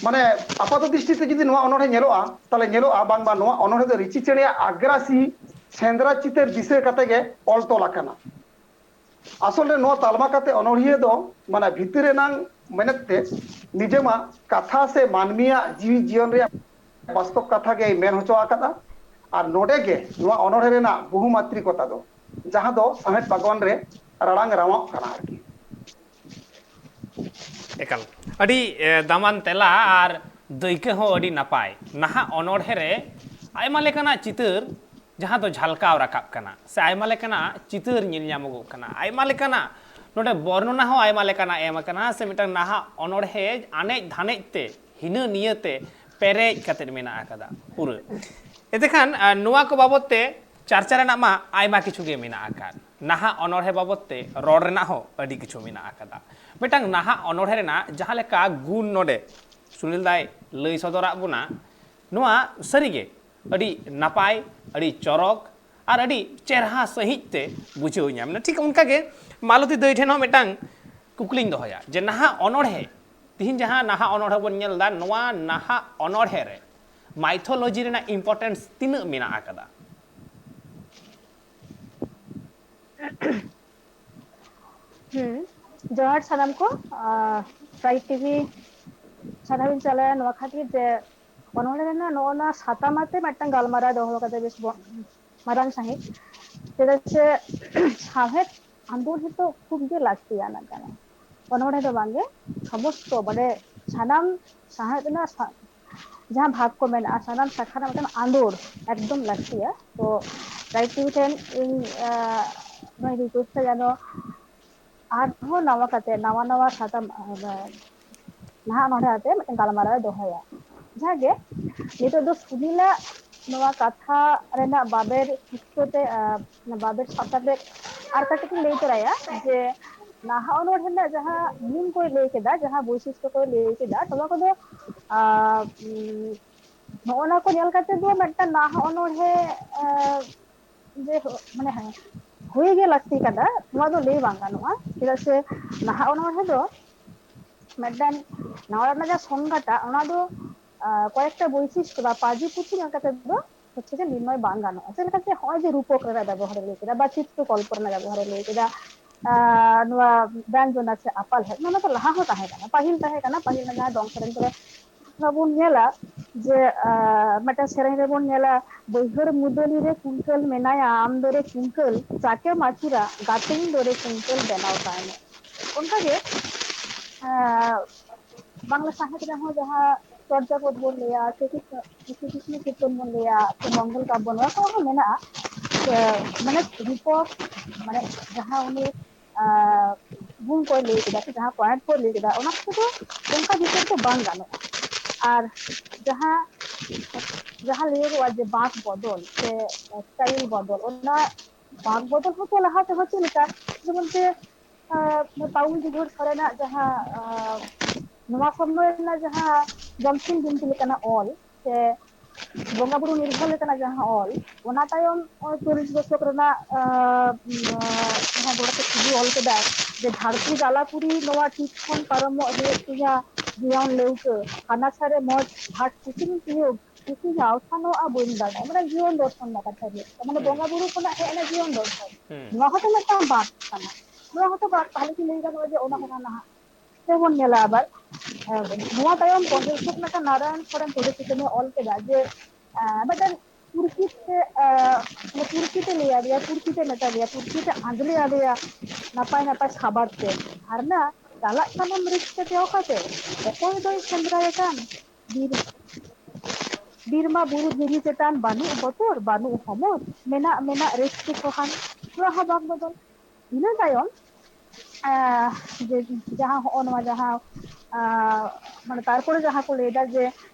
ᱢᱟᱱᱮ ᱟᱯᱟᱛ ᱫᱨᱤᱥᱴᱤ ᱛᱮ ᱡᱩᱫᱤ ᱱᱚᱣᱟ ᱚᱱᱚᱬᱦᱮ ᱧᱮᱞᱚᱜᱼᱟ, ᱛᱟᱦᱚᱞᱮ ᱧᱮᱞᱚᱜᱼᱟ ᱵᱟᱝᱢᱟ ᱱᱚᱣᱟ ᱚᱱᱚᱬᱦᱮ ᱫᱚ ᱨᱤᱪᱤ ᱪᱮᱬᱮᱭᱟᱜ ᱟᱜᱽᱨᱟᱥᱤ ᱥᱮᱸᱫᱽᱨᱟ ᱪᱤᱛᱟᱹᱨ ᱫᱤᱥᱟᱹ ᱠᱟᱛᱮ ᱜᱮ ᱚᱞ ᱛᱚᱞ ᱟᱠᱟᱱᱟ᱾ ᱟᱥᱚᱞ ᱨᱮ ᱱᱚᱣᱟ ᱛᱟᱞᱢᱟ ᱠᱟᱛᱮ ᱚᱱᱚᱬᱦᱤᱭᱟᱹ ᱫᱚ ᱢᱟᱱᱮ ᱵᱷᱤᱛᱤᱨ ᱨᱮᱱᱟᱝ ᱢᱮᱱᱮᱛ ᱛᱮ ᱱᱤᱡᱮᱢᱟ ᱠᱟᱛᱷᱟ ᱥᱮ ᱢᱟᱹᱱᱢᱤᱭᱟᱜ ᱡᱤᱣᱤ ᱡᱤᱭᱚᱱ ᱨᱮᱭᱟᱜ ᱵᱟᱥᱛᱚᱵ ᱠᱟᱛᱷᱟ ᱜᱮᱭ ᱢᱮᱱ ᱦᱚᱪᱚ ᱟᱠᱟᱫᱟ᱾ ᱟᱨ ᱱᱚᱰᱮ ᱜᱮ ᱱᱚᱣᱟ ᱚᱱᱚᱬᱦᱮ ᱨᱮᱱᱟᱜ ᱵᱚᱦᱩᱢᱟᱛᱨᱤᱠᱚᱛᱟ ᱫᱚ, ᱡᱟᱦᱟᱸ ᱫᱚ ᱥᱟᱶᱦᱮᱫ ᱵᱟᱜᱽᱣᱟᱱ ᱨᱮ ᱨᱟᱲᱟᱝ ᱨᱟᱣᱟᱜ ᱠᱟᱱᱟ ᱟᱨᱠᱤ᱾ ᱮᱠᱟᱞ ᱟᱹᱰᱤ ᱮ, ᱫᱟᱢᱟᱱ ᱛᱮᱞᱟ ᱟᱨ ᱫᱟᱹᱭᱠᱟᱹ ᱦᱚᱸ ᱟᱹᱰᱤ ᱱᱟᱯᱟᱭ᱾ ᱱᱟᱦᱟᱜ ᱚᱱᱚᱬᱦᱮ ᱨᱮ ᱟᱭᱢᱟ ᱞᱮᱠᱟᱱᱟᱜ ᱪᱤᱛᱟᱹᱨ ᱡᱟᱦᱟᱸ ᱫᱚ ᱡᱷᱟᱞᱠᱟᱣ ᱨᱟᱠᱟᱵ ᱠᱟᱱᱟ ᱥᱮ ᱟᱭᱢᱟ ᱞᱮᱠᱟᱱᱟᱜ ᱪᱤᱛᱟᱹᱨ ᱧᱮᱞ ᱧᱟᱢᱚᱜᱚᱜ ᱠᱟᱱᱟ, ᱟᱭᱢᱟ ᱞᱮᱠᱟᱱᱟᱜ ᱱᱚᱰᱮ ᱵᱚᱨᱱᱚᱱᱟ ᱦᱚᱸ ᱟᱭᱢᱟ ᱞᱮᱠᱟᱱᱟᱜ ᱮᱢ ᱟᱠᱟᱱᱟ ᱥᱮ ᱢᱤᱫᱴᱟᱝ ᱱᱟᱦᱟᱜ ᱚᱱᱚᱬᱦᱮ ᱟᱱᱮᱡ ᱫᱷᱟᱱᱮᱡ ᱛᱮ ᱦᱤᱱᱟᱹ ᱱᱤᱭᱟᱹᱛᱮ ᱯᱮᱨᱮᱡ ᱠᱟᱛᱮᱫ ᱢᱮᱱᱟᱜ ᱟᱠᱟᱫᱟ ᱯᱩᱨᱟᱹ᱾ ᱮᱱᱛᱮᱠᱷᱟᱱ ᱱᱚᱣᱟ ᱠᱚ ᱵᱟᱵᱚᱫ ᱛᱮ ᱪᱟᱨᱪᱟ ᱨᱮᱱᱟᱜ ᱢᱟ ᱟᱭᱢᱟ ᱠᱤᱪᱷᱩ ᱜᱮ ᱢᱮᱱᱟᱜ ᱟᱠᱟᱫ, ᱱᱟᱦᱟᱜ ᱚᱱᱚᱬᱦᱮ ᱵᱟᱵᱚᱫ ᱛᱮ ᱨᱚᱲ ᱨᱮᱱᱟᱜ ᱦᱚᱸ ᱟᱹᱰᱤ ᱠᱤᱪᱷᱩ ᱢᱮᱱᱟᱜ ᱟᱠᱟᱫᱟ᱾ ᱢᱤᱫᱴᱟᱝ ᱱᱟᱦᱟᱜ ᱚᱱᱚᱬᱦᱮ ᱨᱮᱱᱟᱜ ᱡᱟᱦᱟᱸ ᱞᱮᱠᱟ ᱜᱩᱱ ᱱᱚᱰᱮ ᱥᱩᱱᱤᱞ ᱫᱟᱭ ᱞᱟᱹᱭ ᱥᱚᱫᱚᱨᱟᱫ ᱵᱚᱱᱟ, ᱱᱚᱣᱟ ᱥᱟᱹᱨᱤᱜᱮ ᱟᱹᱰᱤ ᱱᱟᱯᱟᱭ, ᱟᱹᱰᱤ ᱪᱚᱨᱚᱠ ᱟᱨ ᱟᱹᱰᱤ ᱪᱮᱨᱦᱟ ᱥᱟᱺᱦᱤᱡ ᱛᱮ ᱵᱩᱡᱷᱟᱹᱣ ᱧᱟᱢ ᱮᱱᱟ᱾ ᱴᱷᱤᱠ ᱚᱱᱠᱟᱜᱮ ᱢᱟᱞᱚᱛᱤ ᱫᱟᱹᱭ ᱴᱷᱮᱱ ᱦᱚᱸ ᱢᱤᱫᱴᱟᱝ ᱠᱩᱠᱞᱤᱧ ᱫᱚᱦᱚᱭᱟ ᱡᱮ ᱱᱟᱦᱟᱜ ᱚᱱᱚᱬᱦᱮ, ᱛᱤᱦᱤᱧ ᱡᱟᱦᱟᱸ ᱱᱟᱦᱟᱜ ᱚᱱᱚᱬᱦᱮ ᱵᱚᱱ ᱧᱮᱞ ᱮᱫᱟ, ᱱᱚᱣᱟ ᱱᱟᱦᱟᱜ ᱚᱱᱚᱬᱦᱮ ᱨᱮ mythology ᱨᱮᱱᱟᱜ importance ᱛᱤᱱᱟᱹᱜ ᱢᱮᱱᱟᱜ ᱟᱠᱟᱫᱟ? ᱦᱩᱸ, ᱡᱚᱦᱟᱨ ᱥᱟᱱᱟᱢ ᱠᱚ᱾ ᱴᱨᱟᱭᱤᱵ ᱴᱤᱵᱷᱤ ᱥᱟᱨᱦᱟᱣ ᱤᱧ ᱪᱟᱞᱟᱭᱟ ᱱᱚᱣᱟ ᱠᱷᱟᱹᱛᱤᱨ ᱡᱮ ᱚᱱᱚᱬᱦᱮ ᱨᱮᱱᱟᱜ ᱱᱚᱜᱼᱚ ᱱᱚᱣᱟ ᱥᱟᱛᱟᱢ ᱟᱛᱮ ᱢᱤᱫᱴᱟᱝ ᱜᱟᱞᱢᱟᱨᱟᱣ ᱫᱚᱦᱚ ᱠᱟᱫᱟ ᱵᱮᱥ ᱵᱚ- ᱢᱟᱨᱟᱝ ᱥᱟᱺᱦᱤᱡ᱾ ᱪᱮᱫᱟᱜ ᱥᱮ ᱥᱟᱶᱦᱮᱫ ᱟᱸᱫᱳᱲ ᱦᱚᱸᱛᱚ ᱠᱷᱩᱵ ᱜᱮ ᱞᱟᱹᱠᱛᱤᱭᱟᱱᱟᱜ ᱠᱟᱱᱟ᱾ ᱚᱱᱚᱬᱦᱮ ᱫᱚ ᱵᱟᱝᱜᱮ, ᱥᱚᱢᱚᱥᱛᱚ ᱢᱟᱱᱮ ᱥᱟᱱᱟᱢ ᱥᱟᱶᱦᱮᱫ ᱨᱮᱱᱟᱜ ᱥᱟ-, ᱡᱟᱦᱟᱸ ᱵᱷᱟᱜᱽ ᱠᱚ ᱢᱮᱱᱟᱜᱼᱟ, ᱥᱟᱱᱟᱢ ᱥᱟᱠᱷᱟ ᱨᱮᱱᱟᱜ ᱢᱤᱫᱴᱟᱝ ᱟᱸᱫᱳᱲ ᱮᱠᱫᱚᱢ ᱞᱟᱹᱠᱛᱤᱭᱟ᱾ ᱛᱚ ᱜᱟᱭᱛᱨᱤ ᱴᱷᱮᱱ ᱤᱧ ᱱᱚᱣᱟ ᱨᱤᱠᱩᱭᱮᱥᱴ ᱡᱮᱱᱚ ᱟᱨᱦᱚᱸ ᱱᱟᱣᱟ ᱠᱟᱛᱮ ᱱᱟᱣᱟ ᱱᱟᱣᱟ ᱥᱟᱛᱟᱢ ᱱᱟᱦᱟᱜ ᱱᱚᱰᱮ ᱟᱛᱮ ᱢᱤᱫᱴᱟᱝ ᱜᱟᱞᱢᱟᱨᱟᱣ ᱮ ᱫᱚᱦᱚᱭᱟ᱾ ᱡᱟᱦᱟᱸᱜᱮ ᱱᱤᱛᱚᱜ ᱫᱚ ᱥᱩᱱᱤᱞᱟᱜ ᱱᱚᱣᱟ ᱠᱟᱛᱷᱟ ᱨᱮᱱᱟᱜ ᱵᱟᱵᱮᱨ ᱥᱩᱛᱨᱚ ᱛᱮ, ᱵᱟᱵᱮᱨ ᱥᱟᱵ ᱠᱟᱛᱮ ᱟᱨ ᱠᱟᱹᱴᱤᱡ ᱤᱧ ᱞᱟᱹᱭ ᱛᱚᱨᱟᱭᱟ ᱡᱮ ᱱᱟᱦᱟᱜ ᱚᱱᱚᱬᱦᱮ ᱨᱮᱱᱟᱜ ᱡᱟᱦᱟᱸ ᱜᱩᱱ ᱠᱚᱭ ᱞᱟᱹᱭ ᱠᱮᱫᱟ, ᱡᱟᱦᱟᱸ ᱵᱳᱭᱥᱤᱥᱴᱚ ᱠᱚᱭ ᱞᱟᱹᱭ ᱠᱮᱫᱟ, ᱱᱚᱣᱟ ᱠᱚᱫᱚ ᱱᱚᱜᱼᱚ ᱱᱟ ᱠᱚ ᱧᱮᱞ ᱠᱟᱛᱮ ᱫᱚ ᱢᱤᱫᱴᱟᱝ ᱱᱟᱦᱟᱜ ᱚᱱᱚᱬᱦᱮ ᱡᱮ ᱢᱟᱱᱮ ᱦᱮᱸ ᱦᱩᱭ ᱜᱮ ᱞᱟᱹᱠᱛᱤ ᱠᱟᱱᱟ, ᱱᱚᱣᱟ ᱫᱚ ᱞᱟᱹᱭ ᱵᱟᱝ ᱜᱟᱱᱚᱜᱼᱟ᱾ ᱪᱮᱫᱟᱜ ᱥᱮ ᱱᱟᱦᱟᱜ ᱚᱱᱚᱬᱦᱮ ᱫᱚ ᱢᱤᱫᱴᱟᱝ ᱱᱟᱣᱟ ᱨᱮᱱᱟᱜ ᱡᱟᱦᱟᱸ ᱥᱚᱝᱜᱟᱴᱟ, ᱚᱱᱟ ᱫᱚ ᱠᱚᱭᱮᱠᱴᱟ ᱵᱳᱭᱥᱤᱥᱴᱚ ᱵᱟ ᱯᱟᱹᱡᱤ ᱯᱩᱛᱷᱤ ᱧᱮᱞ ᱠᱟᱛᱮ ᱫᱚ ᱦᱚᱪᱪᱷᱮ ᱡᱮ ᱱᱤᱨᱬᱚᱭ ᱵᱟᱝ ᱜᱟᱱᱚᱜᱼᱟ᱾ ᱪᱮᱫ ᱞᱮᱠᱟ ᱡᱮ ᱱᱚᱜᱼᱚᱭ ᱡᱮ ᱨᱩᱯᱚᱠ ᱨᱮᱱᱟᱜ ᱵᱮᱵᱚᱦᱟᱨ ᱞᱟᱹᱭ ᱠᱮᱫᱟ ᱵᱟ ᱪᱤᱛᱨᱚ ᱠᱚᱞᱯᱚ ᱨᱮᱱᱟᱜ ᱵᱮᱵᱚᱦᱟᱨ ᱞᱟᱹᱭ ᱠᱮᱫᱟ, ᱱᱚᱣᱟ ᱵᱮᱧᱡᱚᱱᱟ ᱥᱮ ᱟᱯᱟᱞ ᱦᱮᱡ, ᱱᱚᱣᱟ ᱫᱚ ᱞᱟᱦᱟ ᱦᱚᱸ ᱛᱟᱦᱮᱸ ᱠᱟᱱᱟ, ᱯᱟᱹᱦᱤᱞ ᱛᱟᱦᱮᱸ ᱠᱟᱱᱟ, ᱯᱟᱹᱦᱤᱞ ᱨᱮᱱᱟᱜ ᱡᱟᱦᱟᱸ ᱫᱚᱝ ᱥᱮᱨᱮᱧ ᱠᱚᱨᱮ ᱵᱚᱱ ᱧᱮᱞᱟ ᱡᱮ ᱢᱤᱫᱴᱟᱝ ᱥᱮᱨᱮᱧ ᱨᱮᱵᱚᱱ ᱧᱮᱞᱟ, ᱵᱟᱹᱭᱦᱟᱹᱲ ᱢᱩᱫᱟᱹᱞᱤ ᱨᱮ ᱠᱩᱝᱠᱟᱹᱞ ᱢᱮᱱᱟᱭᱟ, ᱟᱢ ᱫᱚᱨᱮ ᱠᱩᱝᱠᱟᱹᱞ ᱪᱟᱠᱮᱢ ᱟᱹᱪᱩᱨᱟ, ᱜᱟᱛᱮᱧ ᱫᱚᱨᱮ ᱠᱩᱝᱠᱟᱹᱞ ᱵᱮᱱᱟᱣ ᱛᱟᱭ ᱢᱮ᱾ ᱚᱱᱠᱟᱜᱮ ᱵᱟᱝᱞᱟ ᱥᱟᱶᱦᱮᱫ ᱨᱮᱦᱚᱸ ᱡᱟᱦᱟᱸ ᱪᱚᱨᱪᱟ ᱯᱚᱫ ᱵᱚᱱ ᱞᱟᱹᱭᱟ, ᱥᱮ ᱠᱤᱥᱱᱚ ᱠᱤᱨᱛᱚᱱ ᱵᱚᱱ ᱞᱟᱹᱭᱟ, ᱥᱮ ᱢᱚᱝᱜᱚᱞ ᱠᱟᱵᱭᱚ, ᱱᱚᱣᱟ ᱠᱚᱦᱚᱸ ᱢᱮᱱᱟᱜᱼᱟ᱾ ᱢᱟᱱᱮ ᱨᱩᱯᱚᱠ, ᱢᱟᱱᱮ ᱡᱟᱦᱟᱸ ᱩᱱᱤ ᱜᱩᱱ ᱠᱚᱭ ᱞᱟᱹᱭ ᱠᱮᱫᱟ ᱥᱮ ᱡᱟᱦᱟᱸ ᱯᱚᱭᱮᱱᱴ ᱠᱚᱭ ᱞᱟᱹᱭ ᱠᱮᱫᱟ, ᱚᱱᱟ ᱠᱚᱫᱚ ᱚᱱᱠᱟ ᱵᱷᱤᱛᱤᱨ ᱫᱚ ᱵᱟᱝ ᱜᱟᱱᱚᱜᱼᱟ᱾ ᱟᱨ ᱡᱟᱦᱟᱸ ᱡᱟᱦᱟᱸ ᱞᱟᱹᱭᱟᱹᱜᱚᱜᱼᱟ ᱡᱮ ᱵᱟᱸᱠ ᱵᱚᱫᱚᱞ ᱥᱮ ᱥᱴᱟᱭᱤᱞ ᱵᱚᱫᱚᱞ, ᱚᱱᱟ ᱵᱟᱸᱠ ᱵᱚᱫᱚᱞ ᱦᱚᱸᱛᱚ ᱞᱟᱦᱟ ᱛᱮᱦᱚᱸ ᱪᱮᱫ ᱞᱮᱠᱟ, ᱡᱮᱢᱚᱱ ᱛᱮ ᱯᱟᱣᱩᱞ ᱡᱩᱡᱷᱟᱹᱨ ᱥᱚᱨᱮᱱᱟᱜ ᱡᱟᱦᱟᱸ ᱱᱚᱣᱟ ᱥᱚᱢᱚᱭ ᱨᱮᱱᱟᱜ ᱡᱟᱦᱟᱸ ᱡᱚᱢᱥᱤᱢ ᱵᱤᱱᱛᱤ ᱞᱮᱠᱟᱱᱟᱜ ᱚᱞ ᱥᱮ ᱵᱚᱸᱜᱟ ᱵᱩᱨᱩ ᱱᱤᱨᱵᱷᱚᱨ ᱞᱮᱠᱟᱱᱟᱜ ᱡᱟᱦᱟᱸ ᱚᱞ, ᱚᱱᱟ ᱛᱟᱭᱚᱢ ᱪᱚᱞᱞᱤᱥ ᱫᱚᱥᱚᱠ ᱨᱮᱱᱟᱜ ᱡᱟᱦᱟᱸ ᱜᱚᱲᱚᱛᱮ ᱥᱤᱵᱩ ᱚᱞ ᱠᱮᱫᱟᱭ ᱡᱮ ᱫᱷᱟᱹᱨᱛᱤ ᱡᱟᱞᱟᱯᱩᱨᱤ ᱱᱚᱣᱟ ᱴᱷᱤᱠ ᱠᱷᱚᱱ ᱯᱟᱨᱚᱢᱚᱜ ᱦᱩᱭᱩᱜ ᱛᱤᱧᱟ ᱡᱤᱭᱚᱱ ᱞᱟᱹᱣᱠᱟᱹ, ᱦᱟᱱᱟ ᱥᱟᱨᱮ ᱢᱚᱡᱽ ᱜᱷᱟᱴ ᱠᱩᱥᱤᱧ ᱛᱤᱭᱳᱜ, ᱠᱩᱥᱤᱧ ᱟᱣᱥᱟᱱᱚᱜᱼᱟ ᱵᱟᱹᱧ ᱵᱟᱰᱟᱭ, ᱢᱟᱱᱮ ᱡᱤᱭᱚᱱ ᱫᱚᱨᱥᱚᱱ ᱞᱮᱠᱟ ᱛᱟᱦᱮᱸ ᱦᱩᱭᱩᱜ ᱠᱟᱱᱟ, ᱢᱟᱱᱮ ᱦᱩᱸ᱾ ᱵᱚᱸᱜᱟ ᱵᱩᱨᱩ ᱠᱷᱚᱱᱟᱜ ᱦᱮᱡ ᱮᱱᱟ ᱡᱤᱭᱚᱱ ᱫᱚᱨᱥᱚᱱ᱾ ᱦᱩᱸ᱾ ᱱᱚᱣᱟ ᱦᱚᱸᱛᱚ ᱢᱤᱫᱴᱟᱝ ᱵᱟᱸᱠ ᱠᱟᱱᱟ, ᱱᱚᱣᱟ ᱦᱚᱸᱛᱚ ᱵᱟᱸᱠ ᱛᱟᱦᱞᱮ ᱠᱤ ᱞᱟᱹᱭ ᱜᱟᱱᱚᱜᱼᱟ ᱡᱮ ᱚᱱᱟ ᱦᱚᱸ ᱱᱟᱦᱟᱜ ᱥᱮᱵᱚᱱ ᱧᱮᱞᱟ ᱟᱵᱟᱨ ᱱᱚᱣᱟ ᱛᱟᱭᱚᱢ ᱯᱚᱱᱰᱤᱛ ᱨᱚᱜᱷᱩᱱᱟᱛᱷ ᱱᱟᱨᱟᱭᱚᱱ ᱥᱚᱨᱮᱱ ᱯᱚᱨᱤᱪᱤᱛ ᱮ ᱚᱞ ᱠᱮᱫᱟ ᱡᱮ ᱢᱤᱫᱴᱮᱱ ᱯᱩᱲᱥᱤ ᱛᱮ, ᱟᱸ, ᱢᱟᱱᱮ ᱯᱩᱲᱥᱤ ᱛᱮ ᱞᱟᱹᱭ ᱟᱫᱮᱭᱟ, ᱯᱩᱲᱥᱤ ᱛᱮ ᱢᱮᱛᱟ ᱫᱮᱭᱟ, ᱯᱩᱲᱥᱤ ᱛᱮ ᱟᱸᱡᱽᱞᱮ ᱟᱫᱮᱭᱟ ᱱᱟᱯᱟᱭ ᱱᱟᱯᱟᱭ ᱥᱟᱵᱟᱫ ᱛᱮ᱾ ᱟᱨ ᱱᱟ ᱪᱟᱞᱟᱜ ᱠᱟᱱᱟᱢ ᱨᱤᱠᱥ ᱛᱮ ᱚᱠᱟᱛᱮ? ᱚᱠᱚᱭ ᱫᱚᱭ ᱥᱮᱸᱫᱽᱨᱟᱭᱮ ᱠᱟᱱ? ᱵᱤᱨ, ᱵᱤᱨ ᱢᱟ ᱵᱩᱨᱩ ᱫᱷᱤᱨᱤ ᱪᱮᱛᱟᱱ, ᱵᱟᱹᱱᱩᱜ ᱵᱚᱛᱚᱨ, ᱵᱟᱹᱱᱩᱜ ᱦᱚᱢᱚᱨ, ᱢᱮᱱᱟᱜ ᱢᱮᱱᱟᱜ ᱨᱟᱹᱥᱠᱟᱹ ᱠᱚᱦᱟᱱ᱾ ᱱᱚᱣᱟ ᱦᱚᱸ ᱵᱟᱝ ᱵᱚᱫᱚᱞ᱾ ᱤᱱᱟᱹ ᱛᱟᱭᱚᱢ, ᱟᱸ, ᱡᱮ, ᱡᱟᱦᱟᱸ ᱦᱚᱸᱜᱼᱚ ᱱᱚᱣᱟ ᱡᱟᱦᱟᱸ, ᱟᱸ, ᱢᱟᱱᱮ ᱛᱟᱨᱯᱚᱨᱮ ᱡᱟᱦᱟᱸ ᱠᱚ ᱞᱟᱹᱭᱫᱟ ᱡᱮ,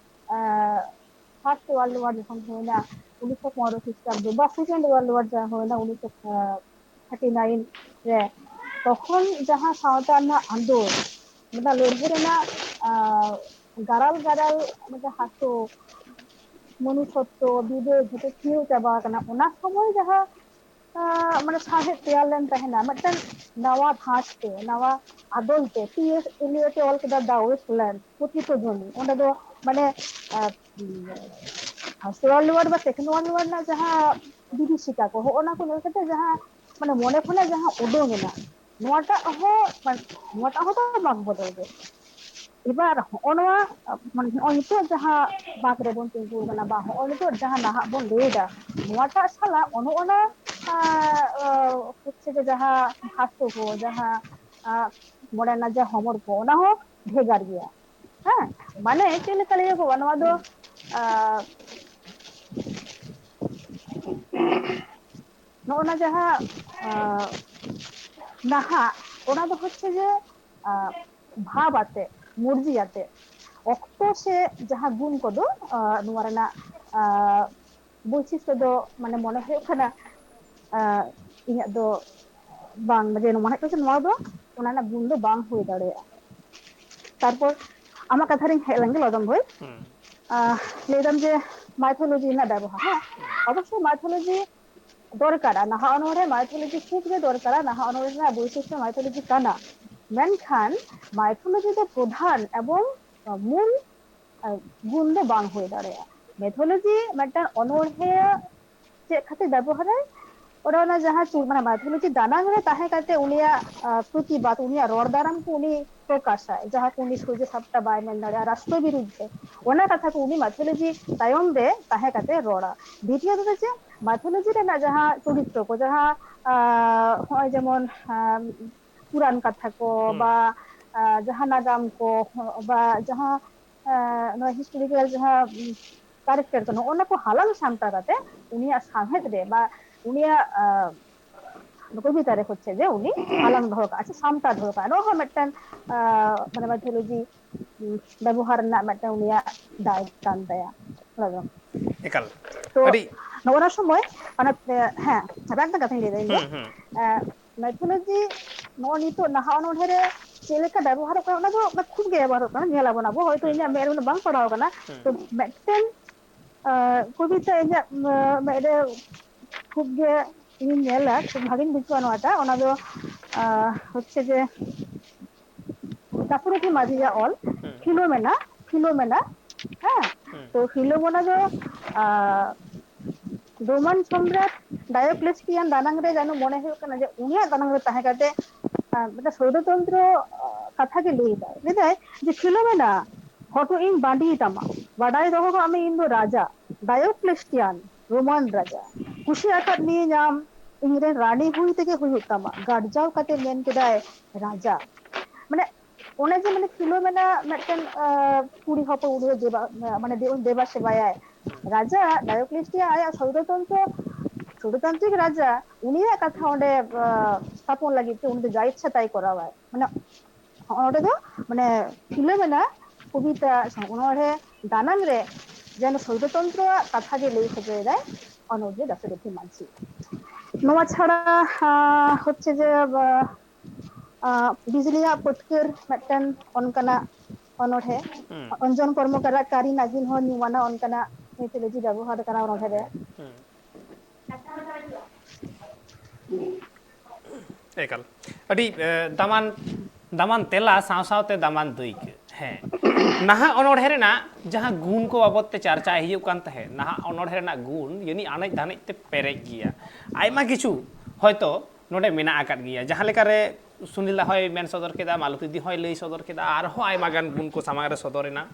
ᱟᱸ, First World War ᱡᱚᱠᱷᱚᱱ ᱦᱩᱭᱱᱟ ᱩᱱᱤᱥᱥᱚ ᱯᱚᱱᱨᱚ ᱠᱷᱨᱤᱥᱴᱟᱵᱫᱚ, ᱵᱟ Second World War ᱡᱟᱦᱟᱸ ᱦᱩᱭᱱᱟ ᱩᱱᱤᱥᱥᱚ thirty nine ᱨᱮ, ᱛᱚᱠᱷᱚᱱ ᱡᱟᱦᱟᱸ ᱥᱟᱶᱛᱟ ᱨᱮᱱᱟᱜ ᱟᱸᱫᱳᱲ, ᱢᱟᱱᱮ ᱞᱟᱹᱲᱦᱟᱹᱭ ᱨᱮᱱᱟᱜ, ᱟᱸ, ᱜᱟᱨᱟᱞ ᱜᱟᱨᱟᱞ ᱢᱟᱱᱮ ᱦᱟᱹᱥᱩ, ᱢᱚᱱᱩᱥᱚᱛᱛᱚ, ᱵᱤᱵᱮᱠ ᱡᱷᱚᱛᱚ ᱠᱷᱤᱭᱟᱹᱣ ᱪᱟᱵᱟ ᱟᱠᱟᱱᱟ᱾ ᱚᱱᱟ ᱥᱚᱢᱚᱭ ᱡᱟᱦᱟᱸ, ᱟᱸ, ᱢᱟᱱᱮ ᱥᱟᱶᱦᱮᱫ ᱛᱮᱭᱟᱨ ᱞᱮᱱ ᱛᱟᱦᱮᱱᱟ ᱢᱤᱫᱴᱟᱝ ᱱᱟᱣᱟ ᱫᱷᱟᱸᱪ ᱛᱮ, ᱱᱟᱣᱟ ᱟᱫᱚᱞ ᱛᱮ, ᱴᱤ ᱮᱥ ᱮᱞᱤᱭᱚᱴ ᱮ ᱚᱞ ᱠᱮᱫᱟ The Waste Land, ᱯᱨᱚᱛᱤᱯᱚᱡᱚᱱᱤ᱾ ᱚᱸᱰᱮ ᱫᱚ ᱢᱟᱱᱮ, ᱟᱸ, First World War ᱵᱟ Second World War ᱨᱮᱱᱟᱜ ᱡᱟᱦᱟᱸ ᱵᱤᱵᱷᱤᱥᱤᱠᱟ ᱠᱚ, ᱦᱚᱸᱜᱼᱚ ᱱᱟ ᱠᱚ ᱧᱮᱞ ᱠᱟᱛᱮ ᱡᱟᱦᱟᱸ ᱢᱟᱱᱮ ᱢᱚᱱᱮ ᱠᱷᱚᱱᱟᱜ ᱡᱟᱦᱟᱸ ᱩᱰᱩᱝ ᱮᱱᱟ, ᱱᱚᱣᱟᱴᱟᱜ ᱦᱚᱸ, ᱢᱟᱱᱮ ᱱᱚᱣᱟᱴᱟᱜ ᱦᱚᱸ ᱛᱚ ᱵᱟᱝ ᱵᱚᱫᱚᱞ ᱜᱮ᱾ ᱮᱵᱟᱨ ᱦᱚᱸᱜᱼᱚ ᱱᱚᱣᱟ, ᱢᱟᱱᱮ ᱦᱚᱸᱜᱼᱚᱭ ᱱᱤᱛᱚᱜ ᱡᱟᱦᱟᱸ ᱵᱟᱸᱠ ᱨᱮᱵᱚᱱ ᱛᱤᱸᱜᱩ ᱟᱠᱟᱱᱟ ᱵᱟ ᱦᱚᱸᱜᱼᱚᱭ ᱱᱤᱛᱚᱜ ᱡᱟᱦᱟᱸ ᱱᱟᱦᱟᱜ ᱵᱚᱱ ᱞᱟᱹᱭ ᱮᱫᱟ, ᱱᱚᱣᱟᱴᱟᱜ ᱥᱟᱞᱟᱜ ᱚᱱᱮ ᱚᱱᱟ, ᱟᱸ, ᱟᱸ, ᱦᱚᱪᱪᱷᱮ ᱡᱮ ᱡᱟᱦᱟᱸ ᱦᱟᱥᱛᱚ ᱠᱚ, ᱡᱟᱦᱟᱸ, ᱟᱸ, ᱢᱚᱱᱮ ᱨᱮᱱᱟᱜ ᱡᱟᱦᱟᱸ ᱦᱚᱢᱚᱨ ᱠᱚ, ᱚᱱᱟ ᱦᱚᱸ ᱵᱷᱮᱜᱟᱨ ᱜᱮᱭᱟ᱾ ᱦᱮᱸ, ᱢᱟᱱᱮ ᱪᱮᱫ ᱞᱮᱠᱟ ᱞᱟᱹᱭ ᱠᱚᱣᱟ, ᱱᱚᱣᱟ ᱫᱚ, ᱟᱸ, ᱱᱚᱜᱼᱚ ᱱᱟ ᱡᱟᱦᱟᱸ, ᱟᱸ, ᱱᱟᱦᱟᱜ, ᱚᱱᱟ ᱫᱚ ᱦᱚᱪᱪᱷᱮ ᱡᱮ, ᱟᱸ, ᱵᱷᱟᱵᱽ ᱟᱛᱮ, ᱢᱚᱨᱡᱤ ᱟᱛᱮ, ᱚᱠᱛᱚ ᱥᱮ ᱡᱟᱦᱟᱸ ᱜᱩᱱ ᱠᱚᱫᱚ, ᱟᱸ, ᱱᱚᱣᱟ ᱨᱮᱱᱟᱜ, ᱟᱸ, ᱵᱳᱭᱥᱤᱥᱴᱚ ᱫᱚ, ᱢᱟᱱᱮ, ᱢᱚᱱᱮ ᱦᱩᱭᱩᱜ ᱠᱟᱱᱟ, ᱟᱸ, ᱤᱧᱟᱹᱜ ᱫᱚ ᱵᱟᱝ, ᱡᱮ ᱱᱚᱣᱟ ᱦᱩᱭᱩᱜ ᱠᱟᱱᱟ, ᱱᱚᱣᱟ ᱫᱚ ᱚᱱᱟ ᱨᱮᱱᱟᱜ ᱜᱩᱱ ᱫᱚ ᱵᱟᱝ ᱦᱩᱭ ᱫᱟᱲᱮᱭᱟᱜᱼᱟ᱾ ᱛᱟᱨᱯᱚᱨ ᱟᱢᱟᱜ ᱠᱟᱛᱷᱟ ᱨᱤᱧ ᱦᱮᱡ ᱞᱮᱱ ᱜᱮ, ᱞᱚᱫᱚᱢ ᱵᱷᱟᱹᱭ᱾ ᱦᱩᱸ᱾ ᱟᱸ, ᱞᱟᱹᱭ ᱫᱟᱢ ᱡᱮ ᱢᱟᱭᱛᱷᱳᱞᱚᱡᱤ ᱨᱮᱱᱟᱜ ᱵᱮᱵᱚᱦᱟᱨ, ᱦᱮᱸ? ᱚᱵᱚᱥᱥᱳᱭ ᱢᱟᱭᱛᱷᱳᱞᱚᱡᱤ ᱫᱚᱨᱠᱟᱨᱟ, ᱱᱟᱦᱟᱜ ᱚᱱᱚᱬᱦᱮ ᱢᱟᱭᱛᱷᱳᱞᱚᱡᱤ ᱠᱷᱩᱵ ᱜᱮ ᱫᱚᱨᱠᱟᱨᱟ, ᱱᱟᱦᱟᱜ ᱚᱱᱚᱬᱦᱮ ᱨᱮᱱᱟᱜ ᱵᱳᱭᱥᱤᱥᱴᱚ ᱢᱟᱭᱛᱷᱳᱞᱚᱡᱤ ᱠᱟᱱᱟ᱾ ᱢᱮᱱᱠᱷᱟᱱ ᱢᱟᱭᱛᱷᱳᱞᱚᱡᱤ ᱫᱚ ᱯᱨᱚᱫᱷᱟᱱ ᱮᱵᱚᱝ ᱢᱩᱞ, ᱟᱸ, ᱜᱩᱱ ᱫᱚ ᱵᱟᱝ ᱦᱩᱭ ᱫᱟᱲᱮᱭᱟᱜᱼᱟ᱾ ᱢᱮᱛᱷᱳᱞᱚᱡᱤ ᱢᱤᱫᱴᱟᱝ ᱚᱱᱚᱬᱦᱮ ᱪᱮᱫ ᱠᱷᱟᱹᱛᱤᱨ ᱵᱮᱵᱚᱦᱟᱨᱟᱭ? ᱚᱱᱟ, ᱚᱱᱟ ᱡᱟᱦᱟᱸ ᱪᱩ-, ᱢᱟᱱᱮ ᱢᱟᱭᱛᱷᱳᱞᱚᱡᱤ ᱫᱟᱱᱟᱝ ᱨᱮ ᱛᱟᱦᱮᱸ ᱠᱟᱛᱮ ᱩᱱᱤᱭᱟᱜ, ᱟᱸ, ᱯᱨᱚᱛᱤᱵᱟᱫ, ᱩᱱᱤᱭᱟᱜ ᱨᱚᱲ ᱫᱟᱨᱟᱢ ᱠᱚ ᱩᱱᱤ ᱯᱨᱚᱠᱟᱥᱟᱭ, ᱡᱟᱦᱟᱸ ᱠᱚ ᱩᱱᱤ ᱥᱚᱡᱷᱮ ᱥᱟᱯᱴᱟ ᱵᱟᱭ ᱢᱮᱱ ᱫᱟᱲᱮᱭᱟᱜᱼᱟ ᱨᱟᱥᱴᱨᱚ ᱵᱤᱨᱩᱫᱷ ᱨᱮ, ᱚᱱᱟ ᱠᱟᱛᱷᱟ ᱠᱚ ᱩᱱᱤ ᱢᱟᱭᱛᱷᱳᱞᱚᱡᱤ ᱛᱟᱭᱚᱢ ᱨᱮ ᱛᱟᱦᱮᱸ ᱠᱟᱛᱮ ᱨᱚᱲᱟ᱾ ᱫᱤᱛᱤᱭᱚ ᱫᱚ ᱪᱮᱫ, ᱢᱟᱭᱛᱷᱳᱞᱚᱡᱤ ᱨᱮᱱᱟᱜ ᱡᱟᱦᱟᱸ ᱪᱚᱨᱤᱛᱨᱚ ᱠᱚ, ᱡᱟᱦᱟᱸ ᱟᱸ, ᱱᱚᱜᱼᱚᱭ ᱡᱮᱢᱚᱱ ᱟᱸ, ᱯᱩᱨᱟᱱ ᱠᱟᱛᱷᱟ ᱠᱚ ᱦᱩᱸ᱾ ᱵᱟ ᱟᱸ, ᱡᱟᱦᱟᱸ ᱱᱟᱜᱟᱢ ᱠᱚ ᱵᱟ ᱡᱟᱦᱟᱸ ᱟᱸ, ᱱᱚᱣᱟ ᱦᱤᱥᱴᱳᱨᱤᱠᱮᱞ ᱡᱟᱦᱟᱸ ᱠᱟᱨᱮᱠᱴᱟᱨ ᱠᱚ, ᱱᱚᱜᱼᱚ ᱱᱟ ᱠᱚ ᱦᱟᱞᱟᱝ ᱥᱟᱢᱴᱟᱣ ᱠᱟᱛᱮ ᱩᱱᱤᱭᱟᱜ ᱥᱟᱶᱦᱮᱫ ᱨᱮ ᱵᱟ ᱩᱱᱤᱭᱟᱜ ᱟᱸ, ᱠᱚᱵᱤᱛᱟ ᱨᱮ ᱦᱚᱪᱪᱷᱮ ᱡᱮ ᱩᱱᱤ ᱦᱟᱞᱟᱝ ᱫᱚᱦᱚ ᱠᱟᱜᱼᱟ ᱥᱮ ᱥᱟᱢᱴᱟᱣ ᱫᱚᱦᱚ ᱠᱟᱜᱼᱟ, ᱱᱚᱣᱟ ᱦᱚᱸ ᱢᱤᱫᱴᱟᱝ ᱟᱸ, ᱢᱟᱱᱮ ᱢᱟᱭᱛᱷᱳᱞᱚᱡᱤ ᱵᱮᱵᱚᱦᱟᱨ ᱨᱮᱱᱟᱜ ᱢᱤᱫᱴᱟᱝ ᱩᱱᱤᱭᱟᱜ ᱫᱟᱭ ᱠᱟᱱ ᱛᱟᱭᱟ᱾ ᱦᱳᱭ ᱜᱚᱢᱠᱮ᱾ ᱮᱠᱟᱞ᱾ ᱛᱚ ᱟᱹᱰᱤ ᱱᱚᱜᱼᱚ ᱱᱟ ᱥᱚᱢᱚᱭ ᱚᱱᱟ, ᱦᱮᱸ, ᱟᱵᱟᱨ ᱢᱤᱫᱴᱟᱝ ᱠᱟᱛᱷᱟᱧ ᱞᱟᱹᱭᱫᱟ ᱤᱧ ᱫᱚ, ᱦᱩᱸ, ᱦᱩᱸ᱾ ᱮᱸ, ᱢᱟᱭᱛᱷᱳᱞᱚᱡᱤ ᱱᱚᱜᱼᱚ ᱱᱤᱛᱚᱜ ᱱᱟᱦᱟᱜ ᱚᱱᱚᱬᱦᱮ ᱨᱮ ᱪᱮᱫ ᱞᱮᱠᱟ ᱵᱮᱵᱚᱦᱟᱨᱚᱜ ᱠᱟᱱᱟ, ᱚᱱᱟ ᱫᱚ ᱠᱷᱩᱵ ᱜᱮ ᱵᱮᱵᱚᱦᱟᱨᱚᱜ ᱠᱟᱱᱟ, ᱧᱮᱞ ᱟᱵᱚᱱ ᱟᱵᱚ, ᱦᱚᱭᱛᱳ ᱦᱩᱸ᱾ ᱤᱧᱟᱹᱜ ᱢᱮᱫ ᱨᱮ ᱩᱱᱟᱹᱜ ᱵᱟᱝ ᱯᱟᱲᱟᱣ ᱠᱟᱱᱟ, ᱦᱩᱸ᱾ ᱛᱚ ᱢᱤᱫᱴᱮᱱ ᱟᱸ, ᱠᱚᱵᱤᱛᱟ ᱤᱧᱟᱹᱜ, ᱟᱸ, ᱢᱮᱫ ᱨᱮ ᱠᱷᱩᱵ ᱜᱮ ᱤᱧᱤᱧ ᱧᱮᱞᱟ, ᱠᱷᱩᱵ ᱵᱷᱟᱜᱤᱧ ᱵᱩᱡᱷᱟᱹᱣᱟ ᱱᱚᱣᱟᱴᱟᱜ, ᱚᱱᱟ ᱫᱚ ᱟᱸ, ᱦᱚᱪᱪᱷᱮ ᱡᱮ ᱫᱟᱥᱨᱚᱛᱷᱤ ᱢᱟᱹᱡᱷᱤᱭᱟᱜ ᱚᱞ, ᱦᱩᱸ᱾ ᱯᱷᱤᱞᱳᱢᱮᱱᱟ, ᱯᱷᱤᱞᱳᱢᱮᱱᱟ, ᱦᱮᱸ, ᱦᱩᱸ᱾ ᱛᱚ ᱯᱷᱤᱞᱳᱢᱮᱱᱟ ᱫᱚ ᱟᱸ, ᱨᱳᱢᱟᱱ ᱥᱚᱢᱨᱟᱴ ᱰᱟᱭᱳᱠᱞᱮᱥᱴᱤᱭᱟᱱ ᱫᱟᱱᱟᱝ ᱨᱮ ᱡᱟᱱᱩ ᱢᱚᱱᱮ ᱦᱩᱭᱩᱜ ᱠᱟᱱᱟ ᱡᱮ ᱩᱱᱤᱭᱟᱜ ᱫᱟᱱᱟᱝ ᱨᱮ ᱛᱟᱦᱮᱸ ᱠᱟᱛᱮ ᱟᱸ, ᱢᱤᱫᱴᱟᱝ ᱥᱚᱭᱨᱚᱛᱚᱱᱛᱨᱚ ᱟᱸ, ᱠᱟᱛᱷᱟ ᱜᱮ ᱞᱟᱹᱭ ᱮᱫᱟᱭ, ᱞᱟᱹᱭ ᱮᱫᱟᱭ ᱡᱮ ᱯᱷᱤᱞᱳᱢᱮᱱᱟ, ᱦᱚᱴᱚᱜ ᱤᱧ ᱵᱟᱺᱰᱤ ᱛᱟᱢᱟ, ᱵᱟᱰᱟᱭ ᱫᱚᱦᱚ ᱠᱟᱜ ᱢᱮ ᱤᱧ ᱫᱚ ᱨᱟᱡᱟ, ᱰᱟᱭᱳᱠᱞᱮᱥᱴᱤᱭᱟᱱ, ᱨᱳᱢᱟᱱ ᱨᱟᱡᱟ, ᱠᱩᱥᱤ ᱟᱠᱟᱫ ᱢᱮᱭᱟᱹᱧ ᱟᱢ, ᱤᱧ ᱨᱮᱱ ᱨᱟᱱᱤ ᱦᱩᱭ ᱛᱮᱜᱮ ᱦᱩᱭᱩᱜ ᱛᱟᱢᱟ, ᱜᱟᱨᱡᱟᱣ ᱠᱟᱛᱮ ᱢᱮᱱ ᱠᱮᱫᱟᱭ ᱨᱟᱡᱟ᱾ ᱢᱟᱱᱮ ᱚᱱᱮ ᱡᱮ ᱢᱟᱱᱮ ᱯᱷᱤᱞᱳᱢᱮᱱᱟ ᱢᱤᱫᱴᱮᱱ ᱟᱸ, ᱠᱩᱲᱤ ᱦᱚᱯᱚᱱ ᱩᱱᱤ ᱫᱚ ᱫᱮᱵᱟ, ᱢᱟᱱᱮ ᱫᱮ-, ᱫᱮᱵᱟ ᱥᱮᱵᱟᱭᱟᱭ, ᱨᱟᱡᱟ ᱰᱟᱭᱳᱠᱞᱮᱥᱴᱤᱭᱟᱱ ᱟᱭᱟᱜ ᱥᱚᱭᱨᱚᱛᱚᱱᱛᱨᱚ, ᱥᱚᱭᱨᱚᱛᱟᱱᱛᱨᱤᱠ ᱨᱟᱡᱟ ᱩᱱᱤᱭᱟᱜ ᱠᱟᱛᱷᱟ ᱚᱸᱰᱮ ᱟᱸ, ᱛᱷᱟᱯᱚᱱ ᱞᱟᱹᱜᱤᱫ ᱛᱮ ᱩᱱᱤ ᱫᱚ ᱡᱟ ᱤᱪᱪᱷᱟ ᱛᱟᱭ ᱠᱚᱨᱟᱣᱟᱭ᱾ ᱢᱟᱱᱮ ᱦᱚᱸᱜᱼᱚ ᱱᱚᱰᱮ ᱫᱚ ᱢᱟᱱᱮ ᱯᱷᱤᱞᱳᱢᱮᱱᱟ ᱠᱚᱵᱤᱛᱟ ᱥᱮ ᱚᱱᱚᱬᱦᱮ ᱫᱟᱱᱟᱝ ᱨᱮ ᱡᱮᱱᱚ ᱥᱚᱭᱨᱚᱛᱚᱱᱛᱨᱚᱣᱟᱜ ᱠᱟᱛᱷᱟ ᱜᱮ ᱞᱟᱹᱭ ᱦᱚᱪᱚᱭᱮᱫᱟᱭ ᱚᱱᱚᱞᱤᱭᱟᱹ ᱫᱟᱥᱨᱚᱛᱷᱤ ᱢᱟᱹᱡᱷᱤ᱾ ᱱᱚᱣᱟ ᱪᱷᱟᱲᱟ ᱟᱸ, ᱦᱚᱪᱪᱷᱮ ᱡᱮ ᱟᱸ, ᱵᱤᱡᱽᱞᱤᱭᱟᱜ ᱯᱟᱹᱴᱠᱟᱹᱨ ᱢᱤᱫᱴᱮᱱ ᱚᱱᱠᱟᱱᱟᱜ ᱚᱱᱚᱬᱦᱮ, ᱦᱩᱸ᱾ ᱚᱧᱡᱚᱱ ᱠᱚᱨᱢᱚᱠᱟᱨᱟᱜ ᱠᱟᱹᱨᱤ ᱱᱟᱜᱤᱱ ᱦᱚᱸ ᱧᱩᱢᱟᱱᱟᱜ ᱚᱱᱠᱟᱱᱟᱜ ᱢᱤᱛᱷᱳᱞᱚᱡᱤ ᱵᱮᱵᱚᱦᱟᱨ ᱠᱟᱱᱟ ᱚᱱᱚᱬᱦᱮ ᱨᱮ᱾ ᱦᱩᱸ᱾ ᱮᱠᱟᱞ᱾ ᱟᱹᱰᱤ ᱮ, ᱫᱟᱢᱟᱱ ᱫᱟᱢᱟᱱ ᱛᱮᱞᱟ ᱥᱟᱶ ᱥᱟᱶᱛᱮ ᱫᱟᱢᱟᱱ ᱫᱟᱹᱭᱠᱟᱹ᱾ ᱦᱮᱸ, ᱱᱟᱦᱟᱜ ᱚᱱᱚᱬᱦᱮ ᱨᱮᱱᱟᱜ ᱡᱟᱦᱟᱸ ᱜᱩᱱ ᱠᱚ ᱵᱟᱵᱚᱫ ᱛᱮ ᱪᱟᱨᱪᱟᱭ ᱦᱩᱭᱩᱜ ᱠᱟᱱ ᱛᱟᱦᱮᱸᱫ, ᱱᱟᱦᱟᱜ ᱚᱱᱚᱬᱦᱮ ᱨᱮᱱᱟᱜ ᱜᱩᱱ ᱡᱟᱹᱱᱤᱡ ᱟᱱᱮᱡ ᱫᱷᱟᱱᱮᱡ ᱛᱮ ᱯᱮᱨᱮᱡ ᱜᱮᱭᱟ᱾ ᱟᱭᱢᱟ ᱠᱤᱪᱷᱩ ᱦᱚᱭᱛᱚ ᱱᱚᱰᱮ ᱢᱮᱱᱟᱜ ᱟᱠᱟᱫ ᱜᱮᱭᱟ, ᱡᱟᱦᱟᱸ ᱞᱮᱠᱟᱨᱮ ᱥᱩᱱᱤᱞ ᱫᱟ ᱦᱚᱸᱭ ᱢᱮᱱ ᱥᱚᱫᱚᱨ ᱠᱮᱫᱟ, ᱢᱟᱞᱚᱛᱤ ᱫᱤ ᱦᱚᱸᱭ ᱞᱟᱹᱭ ᱥᱚᱫᱚᱨ ᱠᱮᱫᱟ, ᱟᱨᱦᱚᱸ ᱟᱭᱢᱟ ᱜᱟᱱ ᱜᱩᱱ ᱠᱚ ᱥᱟᱢᱟᱝ ᱨᱮ ᱥᱚᱫᱚᱨ ᱮᱱᱟ᱾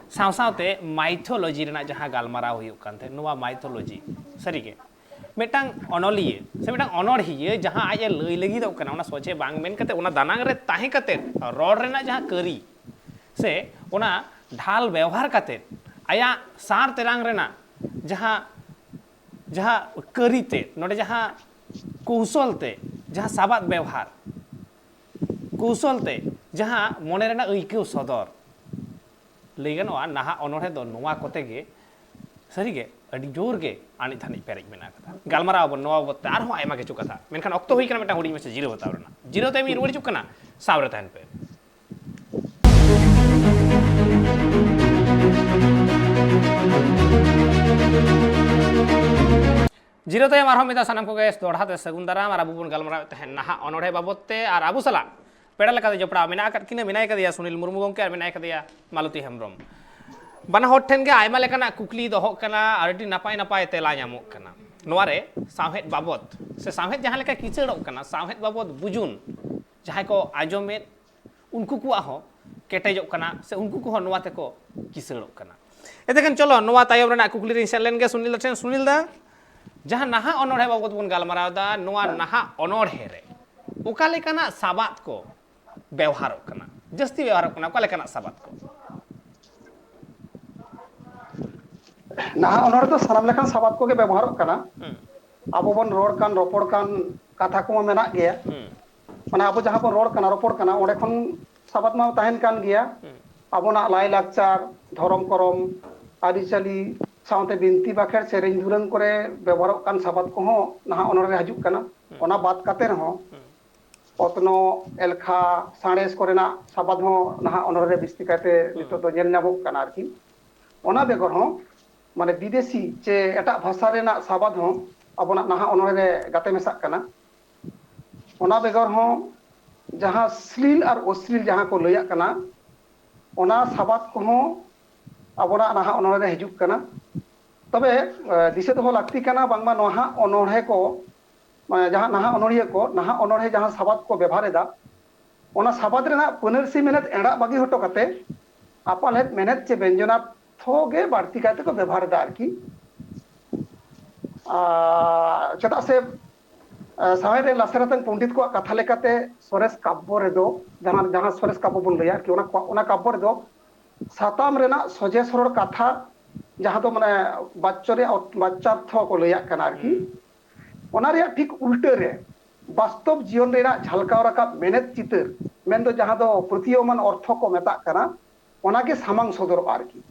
ᱥᱟᱶ ᱥᱟᱶᱛᱮ ᱢᱟᱭᱛᱷᱳᱞᱚᱡᱤ ᱨᱮᱱᱟᱜ ᱡᱟᱦᱟᱸ ᱜᱟᱞᱢᱟᱨᱟᱣ ᱦᱩᱭᱩᱜ ᱠᱟᱱ ᱛᱟᱦᱮᱸᱫ, ᱱᱚᱣᱟ ᱢᱟᱭᱛᱷᱳᱞᱚᱡᱤ ᱥᱟᱹᱨᱤᱜᱮ ᱢᱤᱫᱴᱟᱝ ᱚᱱᱚᱞᱤᱭᱟᱹ ᱥᱮ ᱢᱤᱫᱴᱟᱝ ᱚᱱᱚᱲᱦᱤᱭᱟᱹ ᱡᱟᱦᱟᱸ ᱟᱡ ᱮ ᱞᱟᱹᱭ ᱞᱟᱹᱜᱤᱫᱚᱜ ᱠᱟᱱᱟ, ᱚᱱᱟ ᱥᱚᱡᱷᱮ ᱵᱟᱝ ᱢᱮᱱ ᱠᱟᱛᱮ ᱚᱱᱟ ᱫᱟᱱᱟᱝ ᱨᱮ ᱛᱟᱦᱮᱸ ᱠᱟᱛᱮ ᱨᱚᱲ ᱨᱮᱱᱟᱜ ᱡᱟᱦᱟᱸ ᱠᱟᱹᱨᱤ ᱥᱮ ᱚᱱᱟ ᱰᱷᱟᱞ ᱵᱮᱣᱦᱟᱨ ᱠᱟᱛᱮ ᱟᱭᱟᱜ ᱥᱟᱨ ᱛᱮᱨᱟᱝ ᱨᱮᱱᱟᱜ ᱡᱟᱦᱟᱸ, ᱡᱟᱦᱟᱸ ᱠᱟᱹᱨᱤ ᱛᱮ, ᱱᱚᱰᱮ ᱡᱟᱦᱟᱸ ᱠᱚᱣᱥᱚᱞ ᱛᱮ, ᱡᱟᱦᱟᱸ ᱥᱟᱵᱟᱫ ᱵᱮᱣᱦᱟᱨ, ᱠᱚᱣᱥᱚᱞ ᱛᱮ ᱡᱟᱦᱟᱸ ᱢᱚᱱᱮ ᱨᱮᱱᱟᱜ ᱟᱹᱭᱠᱟᱹᱣ ᱥᱚᱫᱚᱨ, ᱞᱟᱹᱭ ᱜᱟᱱᱚᱜᱼᱟ, ᱱᱟᱦᱟᱜ ᱚᱱᱚᱬᱦᱮ ᱫᱚ ᱱᱚᱣᱟ ᱠᱚᱛᱮ ᱜᱮ ᱥᱟᱹᱨᱤᱜᱮ ᱟᱹᱰᱤ ᱡᱳᱨ ᱜᱮ ᱟᱱᱮᱡ ᱫᱷᱟᱱᱮᱡ ᱯᱮᱨᱮᱡ ᱢᱮᱱᱟᱜ ᱟᱠᱟᱫᱟ᱾ ᱜᱟᱞᱢᱟᱨᱟᱣ ᱟᱵᱚᱱ ᱱᱚᱣᱟ ᱵᱟᱵᱚᱫ ᱛᱮ ᱟᱨᱦᱚᱸ ᱟᱭᱢᱟ ᱠᱤᱪᱷᱩ ᱠᱟᱛᱷᱟ, ᱢᱮᱱᱠᱷᱟᱱ ᱚᱠᱛᱚ ᱦᱩᱭ ᱠᱟᱱᱟ ᱢᱤᱫᱴᱟᱝ ᱦᱩᱰᱤᱧ ᱢᱟᱪᱷᱟ ᱡᱤᱨᱟᱹᱣ ᱦᱟᱛᱟᱣ ᱨᱮᱱᱟᱜ᱾ ᱡᱤᱨᱟᱹᱣ ᱛᱟᱭᱚᱢ ᱤᱧ ᱨᱩᱣᱟᱹᱲ ᱦᱤᱡᱩᱜ ᱠᱟᱱᱟ, ᱥᱟᱶ ᱨᱮ ᱛᱟᱦᱮᱱ ᱯᱮ᱾ ᱡᱤᱨᱟᱹᱣ ᱛᱟᱭᱚᱢ ᱟᱨᱦᱚᱸ ᱢᱤᱫ ᱫᱷᱟᱣ ᱥᱟᱱᱟᱢ ᱠᱚᱜᱮ ᱫᱚᱦᱲᱟ ᱛᱮ ᱥᱟᱹᱜᱩᱱ ᱫᱟᱨᱟᱢ᱾ ᱟᱨ ᱟᱵᱚ ᱵᱚᱱ ᱜᱟᱞᱢᱟᱨᱟᱣᱮᱫ ᱛᱟᱦᱮᱸᱫ ᱱᱟᱦᱟᱜ ᱚᱱᱚᱬᱦᱮ ᱵᱟᱵᱚᱫ ᱛᱮ, ᱟᱨ ᱟᱵᱚ ᱥᱟᱞᱟᱜ ᱯᱮᱲᱟ ᱞᱮᱠᱟᱛᱮ ᱡᱚᱯᱲᱟᱣ ᱢᱮᱱᱟᱜ ᱟᱠᱟᱫ ᱠᱤᱱᱟ, ᱢᱮᱱᱟᱭ ᱠᱟᱫᱮᱭᱟ ᱥᱩᱱᱤᱞ ᱢᱩᱨᱢᱩ ᱜᱚᱢᱠᱮ ᱟᱨ ᱢᱮᱱᱟᱭ ᱠᱟᱫᱮᱭᱟ ᱢᱟᱞᱚᱛᱤ ᱦᱮᱢᱵᱨᱚᱢ᱾ ᱵᱟᱱᱟ ᱦᱚᱲ ᱴᱷᱮᱱ ᱜᱮ ᱟᱭᱢᱟ ᱞᱮᱠᱟᱱᱟᱜ ᱠᱩᱠᱞᱤ ᱫᱚᱦᱚᱜ ᱠᱟᱱᱟ ᱟᱨ ᱟᱹᱰᱤ ᱱᱟᱯᱟᱭ ᱱᱟᱯᱟᱭ ᱛᱮᱞᱟ ᱧᱟᱢᱚᱜ ᱠᱟᱱᱟ᱾ ᱱᱚᱣᱟ ᱨᱮ ᱥᱟᱶᱦᱮᱫ ᱵᱟᱵᱚᱫ ᱥᱮ ᱥᱟᱶᱦᱮᱫ ᱡᱟᱦᱟᱸ ᱞᱮᱠᱟ ᱠᱤᱥᱟᱹᱲᱚᱜ ᱠᱟᱱᱟ, ᱥᱟᱶᱦᱮᱫ ᱵᱟᱵᱚᱫ ᱵᱩᱡᱩᱱ ᱡᱟᱦᱟᱸᱭ ᱠᱚ ᱟᱸᱡᱚᱢᱮᱫ, ᱩᱱᱠᱩ ᱠᱚᱣᱟᱜ ᱦᱚᱸ ᱠᱮᱴᱮᱡᱚᱜ ᱠᱟᱱᱟ ᱥᱮ ᱩᱱᱠᱩ ᱠᱚᱦᱚᱸ ᱱᱚᱣᱟ ᱛᱮᱠᱚ ᱠᱤᱥᱟᱹᱲᱚᱜ ᱠᱟᱱᱟ᱾ ᱮᱱᱛᱮᱠᱷᱟᱱ ᱪᱚᱞᱚ, ᱱᱚᱣᱟ ᱛᱟᱭᱚᱢ ᱨᱮᱱᱟᱜ ᱠᱩᱠᱞᱤ ᱨᱤᱧ ᱥᱮᱱ ᱞᱮᱱ ᱜᱮ ᱥᱩᱱᱤᱞ ᱫᱟ ᱴᱷᱮᱱ᱾ ᱥᱩᱱᱤᱞ ᱫᱟ, ᱡᱟᱦᱟᱸ ᱱᱟᱦᱟᱜ ᱚᱱᱚᱬᱦᱮ ᱵᱟᱵᱚᱫ ᱵᱚᱱ ᱜᱟᱞᱢᱟᱨᱟᱣ ᱮᱫᱟ, ᱱᱚᱣᱟ ᱱᱟᱦᱟᱜ ᱚᱱᱚᱬᱦᱮ ᱨᱮ ᱚᱠᱟ ᱞᱮᱠᱟᱱᱟᱜ ᱥᱟᱵᱟᱫ ᱠᱚ ᱵᱮᱣᱦᱟᱨᱚᱜ ᱠᱟᱱᱟ, ᱡᱟᱹᱥᱛᱤ ᱵᱮᱣᱦᱟᱨᱚᱜ ᱠᱟᱱᱟ, ᱚᱠᱟ ᱞᱮᱠᱟᱱᱟᱜ ᱥᱟᱵᱟᱫ ᱠᱚ? ᱱᱟᱦᱟᱜ ᱚᱱᱚᱬᱦᱮ ᱫᱚ ᱥᱟᱱᱟᱢ ᱞᱮᱠᱟᱱ ᱥᱟᱵᱟᱫ ᱠᱚᱜᱮ ᱵᱮᱵᱚᱦᱟᱨᱚᱜ ᱠᱟᱱᱟ᱾ ᱦᱩᱸ, ᱟᱵᱚ ᱵᱚᱱ ᱨᱚᱲ ᱠᱟᱱ, ᱨᱚᱯᱚᱲ ᱠᱟᱱ, ᱠᱟᱛᱷᱟ ᱠᱚᱢᱟ ᱢᱮᱱᱟᱜ ᱜᱮᱭᱟ᱾ ᱦᱩᱸ, ᱢᱟᱱᱮ, ᱟᱵᱚ ᱡᱟᱦᱟᱸ ᱵᱚᱱ ᱨᱚᱲ ᱠᱟᱱᱟ, ᱨᱚᱯᱚᱲ ᱠᱟᱱᱟ, ᱚᱸᱰᱮ ᱠᱷᱚᱱ ᱥᱟᱵᱟᱫ ᱢᱟ ᱛᱟᱦᱮᱱ ᱠᱟᱱ ᱜᱮᱭᱟ᱾ ᱦᱩᱸ, ᱟᱵᱚᱱᱟᱜ ᱞᱟᱭᱼᱞᱟᱠᱪᱟᱨ, ᱫᱷᱚᱨᱚᱢ ᱠᱚᱨᱚᱢ, ᱟᱹᱨᱤᱪᱟᱹᱞᱤ, ᱥᱟᱶᱛᱮ ᱵᱤᱱᱛᱤ ᱵᱟᱠᱷᱮᱲ, ᱥᱮᱨᱮᱧ ᱫᱩᱨᱟᱹᱝ ᱠᱚᱨᱮ ᱵᱮᱵᱚᱦᱟᱨᱚᱜ ᱠᱟᱱ ᱥᱟᱵᱟᱫ ᱠᱚᱦᱚᱸ ᱱᱟᱦᱟᱜ ᱚᱱᱚᱬᱦᱮ ᱨᱮ ᱦᱤᱡᱩᱜ ᱠᱟᱱᱟ᱾ ᱦᱩᱸ, ᱚᱱᱟ ᱵᱟᱫ ᱠᱟᱛᱮ ᱨᱮᱦᱚᱸ ᱦᱩᱸ, ᱚᱛᱱᱚᱜ, ᱮᱞᱠᱷᱟ, ᱥᱟᱬᱮᱥ ᱠᱚᱨᱮᱱᱟᱜ ᱥᱟᱵᱟᱫ ᱦᱚᱸ ᱱᱟᱦᱟᱜ ᱚᱱᱚᱬᱦᱮ ᱨᱮ ᱵᱤᱥᱛᱤ ᱠᱟᱭᱛᱮ ᱦᱩᱸ, ᱱᱤᱛᱚᱜ ᱫᱚ ᱧᱮᱞ ᱧᱟᱢᱚᱜ ᱠᱟᱱᱟ ᱟᱨᱠᱤ᱾ ᱚᱱᱟ ᱵᱮᱜᱚᱨ ᱦᱚᱸ, ᱢᱟᱱᱮ, ᱵᱤᱫᱮᱥᱤ ᱪᱮ ᱮᱴᱟᱜ ᱵᱷᱟᱥᱟ ᱨᱮᱱᱟᱜ ᱥᱟᱵᱟᱫ ᱦᱚᱸ ᱟᱵᱚᱱᱟᱜ ᱱᱟᱦᱟᱜ ᱚᱱᱚᱬᱦᱮ ᱨᱮ ᱜᱟᱛᱮ ᱢᱮᱥᱟᱜ ᱠᱟᱱᱟ᱾ ᱚᱱᱟ ᱵᱮᱜᱚᱨ ᱦᱚᱸ ᱡᱟᱦᱟᱸ ᱥᱞᱤᱞ ᱟᱨ ᱚᱥᱞᱤᱞ ᱡᱟᱦᱟᱸ ᱠᱚ ᱞᱟᱹᱭᱟᱜ ᱠᱟᱱᱟ, ᱚᱱᱟ ᱥᱟᱵᱟᱫ ᱠᱚᱦᱚᱸ ᱟᱵᱚᱱᱟᱜ ᱱᱟᱦᱟᱜ ᱚᱱᱚᱬᱦᱮ ᱨᱮ ᱦᱤᱡᱩᱜ ᱠᱟᱱᱟ᱾ ᱛᱚᱵᱮ, ᱮ, ᱫᱤᱥᱟᱹ ᱫᱚᱦᱚ ᱞᱟᱹᱠᱛᱤ ᱠᱟᱱᱟ, ᱵᱟᱝᱢᱟ ᱱᱟᱦᱟᱜ ᱚᱱᱚᱬᱦᱮ ᱠᱚ ᱢᱟᱱᱮ ᱡᱟᱦᱟᱸ ᱱᱟᱦᱟᱜ ᱚᱱᱚᱲᱦᱤᱭᱟᱹ ᱠᱚ ᱱᱟᱦᱟᱜ ᱚᱱᱚᱲᱦᱮ ᱡᱟᱦᱟᱸ ᱥᱟᱵᱟᱫ ᱠᱚ ᱵᱮᱵᱷᱟᱨ ᱮᱫᱟ, ᱚᱱᱟ ᱥᱟᱵᱟᱫ ᱨᱮᱱᱟᱜ ᱯᱟᱹᱱᱟᱹᱨᱥᱤ ᱢᱮᱱᱮᱫ ᱮᱲᱟᱜ ᱵᱟᱹᱜᱤ ᱦᱚᱴᱚ ᱠᱟᱛᱮ ᱟᱯᱟᱞᱦᱮᱫ ᱢᱮᱱᱮᱫ ᱪᱮ ᱵᱮᱧᱡᱚᱱᱟᱨᱛᱷᱚ ᱜᱮ ᱵᱟᱹᱲᱛᱤ ᱠᱟᱭ ᱛᱮᱠᱚ ᱵᱮᱵᱷᱟᱨ ᱮᱫᱟ ᱟᱨᱠᱤ᱾ ᱟᱨ ᱪᱮᱫᱟᱜ ᱥᱮ ᱥᱟᱶᱦᱮᱫ ᱨᱮ ᱞᱟᱥᱮᱨ ᱟᱛᱟᱝ ᱯᱚᱱᱰᱤᱛ ᱠᱚᱣᱟᱜ ᱠᱟᱛᱷᱟ ᱞᱮᱠᱟᱛᱮ ᱥᱚᱨᱮᱥ ᱠᱟᱵᱽᱵᱚ ᱨᱮᱫᱚ ᱡᱟᱦᱟᱸ ᱡᱟᱦᱟᱸ ᱥᱚᱨᱮᱥ ᱠᱟᱵᱽᱵᱚ ᱵᱚᱱ ᱞᱟᱹᱭᱟ ᱟᱨᱠᱤ, ᱚᱱᱟ ᱠᱚ- ᱚᱱᱟ ᱠᱟᱵᱽᱵᱚ ᱨᱮᱫᱚ ᱥᱟᱛᱟᱢ ᱨᱮᱱᱟᱜ ᱥᱚᱡᱷᱮ ᱥᱚᱨᱚᱲ ᱠᱟᱛᱷᱟ, ᱡᱟᱦᱟᱸ ᱫᱚ ᱢᱟᱱᱮ ᱵᱟᱪᱪᱚ ᱨᱮᱭᱟᱜ ᱚᱛ- ᱵᱟᱪᱪᱟᱨᱛᱷᱚ ᱠᱚ ᱞᱟᱹᱭᱟᱜ ᱠᱟᱱᱟ ᱟᱨᱠᱤ, ᱚᱱᱟ ᱨᱮᱭᱟᱜ ᱴᱷᱤᱠ ᱩᱞᱴᱟᱹ ᱨᱮ ᱵᱟᱥᱛᱚᱵ ᱡᱤᱭᱚᱱ ᱨᱮᱱᱟᱜ ᱡᱷᱟᱞᱠᱟᱣ ᱨᱟᱠᱟᱵ ᱢᱮᱱᱮᱛ ᱪᱤᱛᱟᱹᱨ, ᱢᱮᱱᱫᱚ ᱡᱟᱦᱟᱸ ᱫᱚ ᱯᱨᱚᱛᱤᱭᱚᱢᱟᱱ ᱚᱨᱛᱷᱚ ᱠᱚ ᱢᱮᱛᱟᱜ ᱠᱟᱱᱟ, ᱚᱱᱟᱜᱮ ᱥᱟᱢᱟᱝ ᱥᱚᱫᱚᱨᱚᱜᱼᱟ ᱟᱨᱠᱤ᱾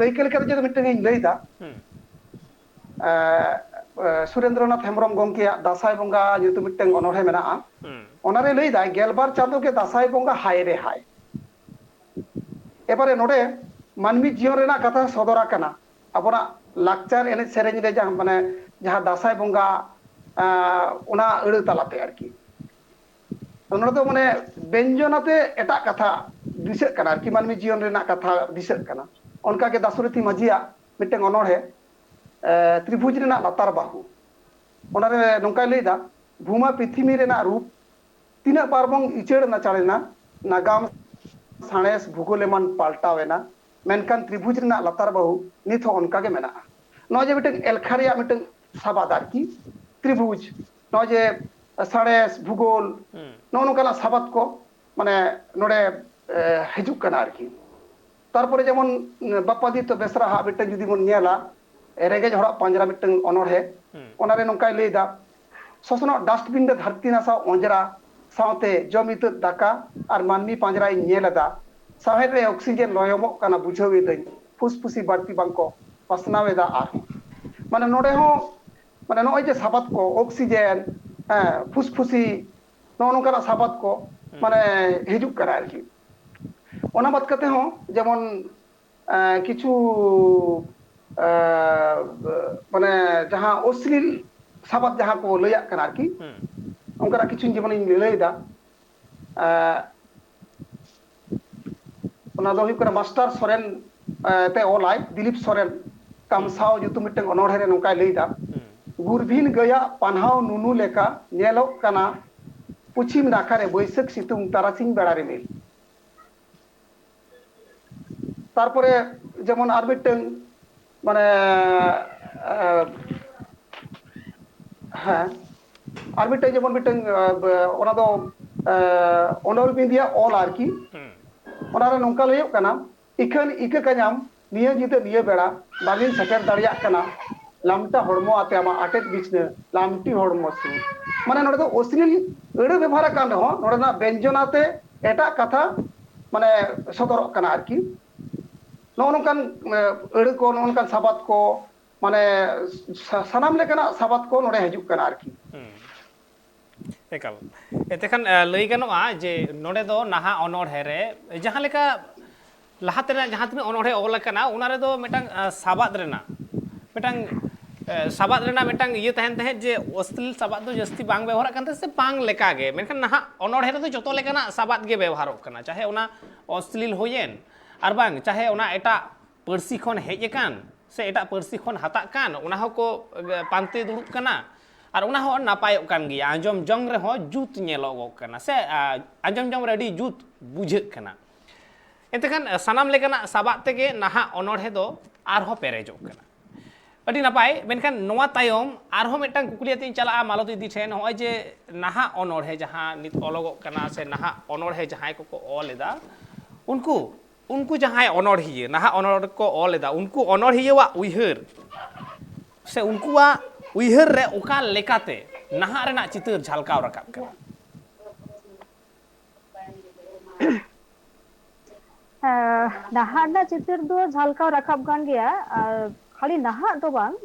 ᱫᱟᱹᱭᱠᱟᱹ ᱞᱮᱠᱟᱛᱮ ᱡᱩᱫᱤ ᱢᱤᱫᱴᱟᱝ ᱤᱧ ᱞᱟᱹᱭᱫᱟ, ᱮ, ᱮ, ᱥᱩᱨᱮᱱᱫᱨᱚᱱᱟᱛᱷ ᱦᱮᱢᱵᱨᱚᱢ ᱜᱚᱢᱠᱮᱭᱟᱜ ᱫᱟᱸᱥᱟᱭ ᱵᱚᱸᱜᱟ ᱧᱩᱛᱩᱢ ᱢᱤᱫᱴᱟᱝ ᱚᱱᱚᱬᱦᱮ ᱢᱮᱱᱟᱜᱼᱟ᱾ ᱚᱱᱟᱨᱮ ᱞᱟᱹᱭᱫᱟᱭ, "ᱜᱮᱞᱵᱟᱨ ᱪᱟᱸᱫᱳ ᱜᱮ ᱫᱟᱸᱥᱟᱭ ᱵᱚᱸᱜᱟ ᱦᱟᱭ ᱨᱮ ᱦᱟᱭ᱾" ᱮᱵᱟᱨᱮ ᱱᱚᱰᱮ ᱢᱟᱹᱱᱢᱤ ᱡᱤᱭᱚᱱ ᱨᱮᱱᱟᱜ ᱠᱟᱛᱷᱟ ᱥᱚᱫᱚᱨ ᱟᱠᱟᱱᱟ, ᱟᱵᱚᱱᱟᱜ ᱞᱟᱠᱪᱟᱨ ᱮᱱᱮᱡ ᱥᱮᱨᱮᱧ ᱨᱮ ᱡᱟᱦᱟᱸ ᱢᱟᱱᱮ ᱡᱟᱦᱟᱸ ᱫᱟᱸᱥᱟᱭ ᱵᱚᱸᱜᱟ, ᱟᱸ, ᱚᱱᱟ ᱟᱹᱲᱟᱹ ᱛᱟᱞᱟᱛᱮ ᱟᱨᱠᱤ᱾ ᱱᱚᱰᱮ ᱫᱚ ᱢᱟᱱᱮ ᱵᱮᱧᱡᱚᱱ ᱟᱛᱮ ᱮᱴᱟᱜ ᱠᱟᱛᱷᱟ ᱫᱤᱥᱟᱹᱜ ᱠᱟᱱᱟ ᱟᱨᱠᱤ, ᱢᱟᱹᱱᱢᱤ ᱡᱤᱭᱚᱱ ᱨᱮᱱᱟᱜ ᱠᱟᱛᱷᱟ ᱫᱤᱥᱟᱹᱜ ᱠᱟᱱᱟ᱾ ᱚᱱᱠᱟᱜᱮ ᱫᱟᱥᱚᱨᱚᱛᱷᱤ ᱢᱟᱹᱡᱷᱤᱭᱟᱜ ᱢᱤᱫᱴᱟᱝ ᱚᱱᱚᱬᱦᱮ, ᱮ, ᱛᱨᱤᱵᱷᱩᱡᱽ ᱨᱮᱱᱟᱜ ᱞᱟᱛᱟᱨ ᱵᱟᱹᱦᱩ, ᱚᱱᱟᱨᱮ ᱱᱚᱝᱠᱟᱭ ᱞᱟᱹᱭᱫᱟ, "ᱵᱷᱩᱢᱟ ᱯᱨᱤᱛᱷᱤᱢᱤ ᱨᱮᱱᱟᱜ ᱨᱩᱯ ᱛᱤᱱᱟᱹᱜ ᱵᱟᱨ ᱵᱚᱝ ᱤᱪᱟᱹᱲ ᱱᱟᱪᱟᱲ ᱮᱱᱟ, ᱱᱟᱜᱟᱢ, ᱥᱟᱬᱮᱥ, ᱵᱷᱩᱜᱳᱞ ᱮᱢᱟᱱ ᱯᱟᱞᱴᱟᱣ ᱮᱱᱟ, ᱢᱮᱱᱠᱷᱟᱱ ᱛᱨᱤᱵᱷᱩᱡᱽ ᱨᱮᱱᱟᱜ ᱞᱟᱛᱟᱨ ᱵᱟᱹᱦᱩ ᱱᱤᱛ ᱦᱚᱸ ᱚᱱᱠᱟ ᱜᱮ ᱢᱮᱱᱟᱜᱼᱟ᱾" ᱱᱚᱜᱼᱚᱭ ᱡᱮ ᱢᱤᱫᱴᱟᱝ ᱮᱞᱠᱷᱟ ᱨᱮᱭᱟᱜ ᱢᱤᱫᱴᱟᱝ ᱥᱟᱵᱟᱫ ᱟᱨᱠᱤ, ᱛᱨᱤᱵᱷᱩᱡᱽ, ᱱᱚᱜᱼᱚᱭ ᱡᱮ ᱥᱟᱬᱮᱥ, ᱵᱷᱩᱜᱳᱞ, ᱱᱚᱜᱼᱚ ᱱᱚᱝᱠᱟᱱᱟᱜ ᱥᱟᱵᱟᱫ ᱠᱚ ᱢᱟᱱᱮ ᱱᱚᱰᱮ, ᱮ, ᱦᱤᱡᱩᱜ ᱠᱟᱱᱟ ᱟᱨᱠᱤ᱾ ᱛᱟᱨᱯᱚᱨᱮ ᱡᱮᱢᱚᱱ, ᱩᱸ, ᱵᱟᱯᱟᱫᱤᱛᱛᱚ ᱵᱮᱥᱨᱟ ᱦᱟᱜ ᱢᱤᱫᱴᱟᱝ ᱡᱩᱫᱤ ᱵᱚᱱ ᱧᱮᱞᱟ, ᱨᱮᱸᱜᱮᱡ ᱦᱚᱲᱟᱜ ᱯᱟᱸᱡᱽᱨᱟ ᱢᱤᱫᱴᱟᱝ ᱚᱱᱚᱬᱦᱮ, ᱚᱱᱟᱨᱮ ᱱᱚᱝᱠᱟᱭ ᱞᱟᱹᱭᱫᱟ, "ᱥᱚᱥᱱᱚᱜ ᱰᱟᱥᱴᱵᱤᱱ ᱨᱮ ᱫᱷᱟᱹᱨᱛᱤ ᱱᱟᱥᱟᱣ ᱚᱸᱡᱽᱨᱟ ᱥᱟᱶᱛᱮ ᱡᱚᱢ ᱤᱛᱟᱹᱫ ᱫᱟᱠᱟ ᱟᱨ ᱢᱟᱹᱱᱢᱤ ᱯᱟᱸᱡᱽᱨᱟᱧ ᱧᱮᱞ ᱮᱫᱟ, ᱥᱟᱶᱦᱮᱫ ᱨᱮ ᱚᱠᱥᱤᱡᱮᱱ ᱞᱚᱭᱚᱢᱚᱜ ᱠᱟᱱᱟ ᱵᱩᱡᱷᱟᱹᱣ ᱮᱫᱟᱹᱧ, ᱯᱷᱩᱥᱯᱷᱩᱥᱤ ᱵᱟᱹᱲᱛᱤ ᱵᱟᱝᱠᱚ ᱯᱟᱥᱱᱟᱣ ᱮᱫᱟ ᱟᱨᱦᱚᱸ᱾" ᱢᱟᱱᱮ ᱱᱚᱰᱮ ᱦᱚᱸ, ᱢᱟᱱᱮ ᱱᱚᱜᱼᱚᱭ ᱡᱮ ᱥᱟᱵᱟᱫ ᱠᱚ ᱚᱠᱥᱤᱡᱮᱱ, ᱦᱮᱸ, ᱯᱷᱩᱥᱯᱷᱩᱥᱤ, ᱱᱚᱜᱼᱚ ᱱᱚᱝᱠᱟᱱᱟᱜ ᱥᱟᱵᱟᱫ ᱠᱚ ᱢᱟᱱᱮ ᱦᱤᱡᱩᱜ ᱠᱟᱱᱟ ᱟᱨᱠᱤ᱾ ᱚᱱᱟ ᱵᱟᱫ ᱠᱟᱛᱮ ᱦᱚᱸ ᱡᱮᱢᱚᱱ, ᱮᱸ, ᱠᱤᱪᱷᱩ, ᱮᱸ, ᱢᱟᱱᱮ ᱡᱟᱦᱟᱸ ᱚᱥᱞᱤᱞ ᱥᱟᱵᱟᱫ ᱡᱟᱦᱟᱸ ᱠᱚ ᱞᱟᱹᱭᱟᱜ ᱠᱟᱱᱟ ᱟᱨᱠᱤ, ᱚᱱᱠᱟᱱᱟᱜ ᱠᱤᱪᱷᱩ ᱡᱮᱢᱚᱱᱤᱧ ᱞᱟᱹᱭᱫᱟ᱾ ᱮᱸ, ᱚᱱᱟ ᱫᱚ ᱦᱩᱭᱩᱜ ᱠᱟᱱᱟ ᱢᱟᱥᱴᱟᱨ ᱥᱚᱨᱮᱱ, ᱮᱸ, ᱛᱮ ᱚᱞᱟᱭ ᱫᱤᱞᱤᱯ ᱥᱚᱨᱮᱱ, ᱠᱟᱢᱥᱟᱣ ᱧᱩᱛᱩᱢ ᱢᱤᱫᱴᱟᱝ ᱚᱱᱚᱬᱦᱮ ᱨᱮ ᱱᱚᱝᱠᱟᱭ ᱞᱟᱹᱭᱫᱟ, ᱜᱩᱨᱵᱷᱤᱱ ᱜᱟᱹᱭᱟᱜ ᱯᱟᱱᱦᱟᱣ ᱱᱩᱱᱩ ᱞᱮᱠᱟ ᱧᱮᱞᱚᱜ ᱠᱟᱱᱟ ᱯᱚᱪᱷᱤᱢ ᱱᱟᱠᱷᱟ ᱨᱮ ᱵᱟᱹᱭᱥᱟᱹᱠᱷ ᱥᱤᱛᱩᱝ ᱛᱟᱨᱟᱥᱤᱧ ᱵᱮᱲᱟ ᱨᱤᱢᱤᱞ᱾ ᱛᱟᱨᱯᱚᱨᱮ ᱡᱮᱢᱚᱱ ᱟᱨ ᱢᱤᱫᱴᱟᱝ ᱢᱟᱱᱮ ᱦᱮᱸ ᱟᱨ ᱢᱤᱫᱴᱟᱝ ᱡᱮᱢᱚᱱ ᱢᱤᱫᱴᱟᱝ ᱚᱱᱟ ᱫᱚ ᱚᱱᱚᱞ ᱵᱤᱸᱫᱤᱭᱟᱜ ᱚᱞ ᱟᱨᱠᱤ᱾ ᱚᱱᱟᱨᱮ ᱱᱚᱝᱠᱟ ᱞᱟᱹᱭᱚᱜ ᱠᱟᱱᱟ, ᱤᱠᱷᱟᱹᱱ ᱤᱠᱟᱹ ᱠᱟᱧᱟᱢ ᱱᱤᱭᱟᱹ ᱧᱤᱫᱟᱹ ᱱᱤᱭᱟᱹ ᱵᱮᱲᱟ ᱵᱟᱝᱤᱧ ᱥᱮᱴᱮᱨ ᱫᱟᱲᱮᱭᱟᱜ ᱠᱟᱱᱟ᱾ ᱞᱟᱢᱴᱟ ᱦᱚᱲᱢᱚ ᱟᱛᱮ ᱟᱢᱟᱜ ᱟᱴᱮᱫ ᱵᱤᱪᱷᱱᱟᱹ ᱞᱟᱢᱴᱤ ᱦᱚᱲᱢᱚ ᱥᱩᱨ᱾ ᱢᱟᱱᱮ ᱱᱚᱰᱮ ᱫᱚ ᱚᱥᱞᱤᱞ ᱟᱹᱲᱟᱹ ᱵᱮᱵᱚᱦᱟᱨ ᱟᱠᱟᱱ ᱨᱮᱦᱚᱸ ᱱᱚᱰᱮᱱᱟᱜ ᱵᱮᱧᱡᱚᱱ ᱟᱛᱮ ᱮᱴᱟᱜ ᱠᱟᱛᱷᱟ ᱢᱟᱱᱮ ᱥᱚᱫᱚᱨᱚᱜ ᱠᱟᱱᱟ ᱟᱨᱠᱤ᱾ ᱱᱚᱜᱼᱚ ᱱᱚᱝᱠᱟᱱ ᱟᱹᱲᱟᱹ ᱠᱚ, ᱱᱚᱜᱼᱚ ᱱᱚᱝᱠᱟᱱ ᱥᱟᱵᱟᱫ ᱠᱚ ᱢᱟᱱᱮ ᱥᱟᱱᱟᱢ ᱞᱮᱠᱟᱱᱟᱜ ᱥᱟᱵᱟᱫ ᱠᱚ ᱱᱚᱰᱮ ᱦᱤᱡᱩᱜ ᱠᱟᱱᱟ ᱟᱨᱠᱤ᱾ ᱮᱠᱟᱞ᱾ ᱮᱛᱮᱠᱷᱟᱱ ᱞᱟᱹᱭ ᱜᱟᱱᱚᱜᱼᱟ ᱡᱮ ᱱᱚᱰᱮ ᱫᱚ ᱱᱟᱦᱟᱜ ᱚᱱᱚᱬᱦᱮ ᱨᱮ ᱡᱟᱦᱟᱸ ᱞᱮᱠᱟ ᱞᱟᱦᱟ ᱛᱮᱱᱟᱜ ᱡᱟᱦᱟᱸ ᱛᱤᱱᱟᱹᱜ ᱚᱱᱚᱬᱦᱮ ᱚᱞ ᱟᱠᱟᱱᱟ ᱚᱱᱟ ᱨᱮᱫᱚ ᱢᱤᱫᱴᱟᱝ ᱥᱟᱵᱟᱫ ᱨᱮᱱᱟᱜ ᱢᱤᱫᱴᱟᱝ ᱥᱟᱵᱟᱫ ᱨᱮᱱᱟᱜ ᱢᱤᱫᱴᱟᱝ ᱤᱭᱟᱹ ᱛᱟᱦᱮᱱ ᱛᱟᱦᱮᱸᱫ ᱡᱮ ᱚᱥᱞᱤᱞ ᱥᱟᱵᱟᱫ ᱫᱚ ᱡᱟᱹᱥᱛᱤ ᱵᱟᱝ ᱵᱮᱵᱚᱦᱟᱨᱚᱜ ᱠᱟᱱ ᱛᱟᱦᱮᱸᱫ ᱥᱮ ᱵᱟᱝ ᱞᱮᱠᱟᱜᱮ᱾ ᱢᱮᱱᱠᱷᱟᱱ ᱱᱟᱦᱟᱜ ᱚᱱᱚᱬᱦᱮ ᱨᱮᱫᱚ ᱡᱚᱛᱚ ᱞᱮᱠᱟᱱᱟᱜ ᱥᱟᱵᱟᱫ ᱜᱮ ᱵᱮᱵᱚᱦᱟᱨᱚᱜ ᱠᱟᱱᱟ, ᱪᱟᱦᱮ ᱚᱱᱟ ᱚᱥᱞᱤᱞ ᱦᱩᱭᱮᱱ ᱟᱨ ᱵᱟᱝ ᱪᱟᱦᱮ ᱚᱱᱟ ᱮᱴᱟᱜ ᱯᱟᱹᱨᱥᱤ ᱠᱷᱚᱱ ᱦᱮᱡ ᱟᱠᱟᱱ ᱥᱮ ᱮᱴᱟᱜ ᱯᱟᱹᱨᱥᱤ ᱠᱷᱚᱱ ᱦᱟᱛᱟᱜ ᱠᱟᱱ, ᱚᱱᱟ ᱦᱚᱸᱠᱚ ᱯᱟᱱᱛᱮ ᱫᱩᱲᱩᱵ ᱠᱟᱱᱟ᱾ ᱟᱨ ᱚᱱᱟ ᱦᱚᱸ ᱱᱟᱯᱟᱭᱚᱜ ᱠᱟᱱ ᱜᱮᱭᱟ, ᱟᱸᱡᱚᱢ ᱡᱚᱝ ᱨᱮᱦᱚᱸ ᱡᱩᱛ ᱧᱮᱞᱚᱜᱚᱜ ᱠᱟᱱᱟ ᱥᱮ ᱟᱸᱡᱚᱢ ᱡᱚᱝ ᱨᱮ ᱟᱹᱰᱤ ᱡᱩᱛ ᱵᱩᱡᱷᱟᱹᱜ ᱠᱟᱱᱟ᱾ ᱮᱱᱛᱮᱠᱷᱟᱱ ᱥᱟᱱᱟᱢ ᱞᱮᱠᱟᱱᱟᱜ ᱥᱟᱵᱟᱫ ᱛᱮᱜᱮ ᱱᱟᱦᱟᱜ ᱚᱱᱚᱬᱦᱮ ᱫᱚ ᱟᱨᱦᱚᱸ ᱯᱮᱨᱮᱡᱚᱜ ᱠᱟᱱᱟ᱾ ᱟᱹᱰᱤ ᱱᱟᱯᱟᱭ᱾ ᱢᱮᱱᱠᱷᱟᱱ ᱱᱚᱣᱟ ᱛᱟᱭᱚᱢ ᱟᱨᱦᱚᱸ ᱢᱤᱫᱴᱟᱝ ᱠᱩᱠᱞᱤ ᱟᱛᱮᱧ ᱪᱟᱞᱟᱜᱼᱟ ᱢᱟᱞᱚᱛ ᱫᱤᱫᱤ ᱴᱷᱮᱱ᱾ ᱱᱚᱜᱼᱚᱭ ᱡᱮ ᱱᱟᱦᱟᱜ ᱚᱱᱚᱬᱦᱮ ᱡᱟᱦᱟᱸ ᱱᱤᱛ ᱚᱞᱚᱜᱚᱜ ᱠᱟᱱᱟ ᱥᱮ ᱱᱟᱦᱟᱜ ᱚᱱᱚᱬᱦᱮ ᱡᱟᱦᱟᱸᱭ ᱠᱚᱠᱚ ᱚᱞ ᱮᱫᱟ, ᱩᱱᱠᱩ ᱩᱱᱠᱩ ᱡᱟᱦᱟᱸᱭ ᱚᱱᱚᱬᱦᱤᱭᱟᱹ ᱱᱟᱦᱟᱜ ᱚᱱᱚᱬᱦᱮ ᱠᱚ ᱚᱞ ᱮᱫᱟ, ᱩᱱᱠᱩ ᱚᱱᱚᱬᱦᱤᱭᱟᱹᱣᱟᱜ ᱩᱭᱦᱟᱹᱨ ᱥᱮ ᱩᱱᱠᱩᱣᱟᱜ ᱩᱭᱦᱟᱹᱨ ᱨᱮ ᱚᱠᱟ ᱞᱮᱠᱟᱛᱮ ᱱᱟᱦᱟᱜ ᱨᱮᱱᱟᱜ ᱪᱤᱛᱟᱹᱨ ᱡᱷᱟᱞᱠᱟᱣ ᱨᱟᱠᱟᱵ ᱠᱟᱱᱟ? ᱱᱟᱦᱟᱜ ᱨᱮᱱᱟᱜ ᱪᱤᱛᱟᱹᱨ ᱫᱚ ᱡᱷᱟᱞᱠᱟᱣ ᱨᱟᱠᱟᱵ ᱠᱟᱱ ᱜᱮᱭᱟ᱾ ᱟᱨ ᱠᱷᱟᱹᱞᱤ ᱱᱟᱦᱟᱜ ᱫᱚ ᱵᱟᱝ,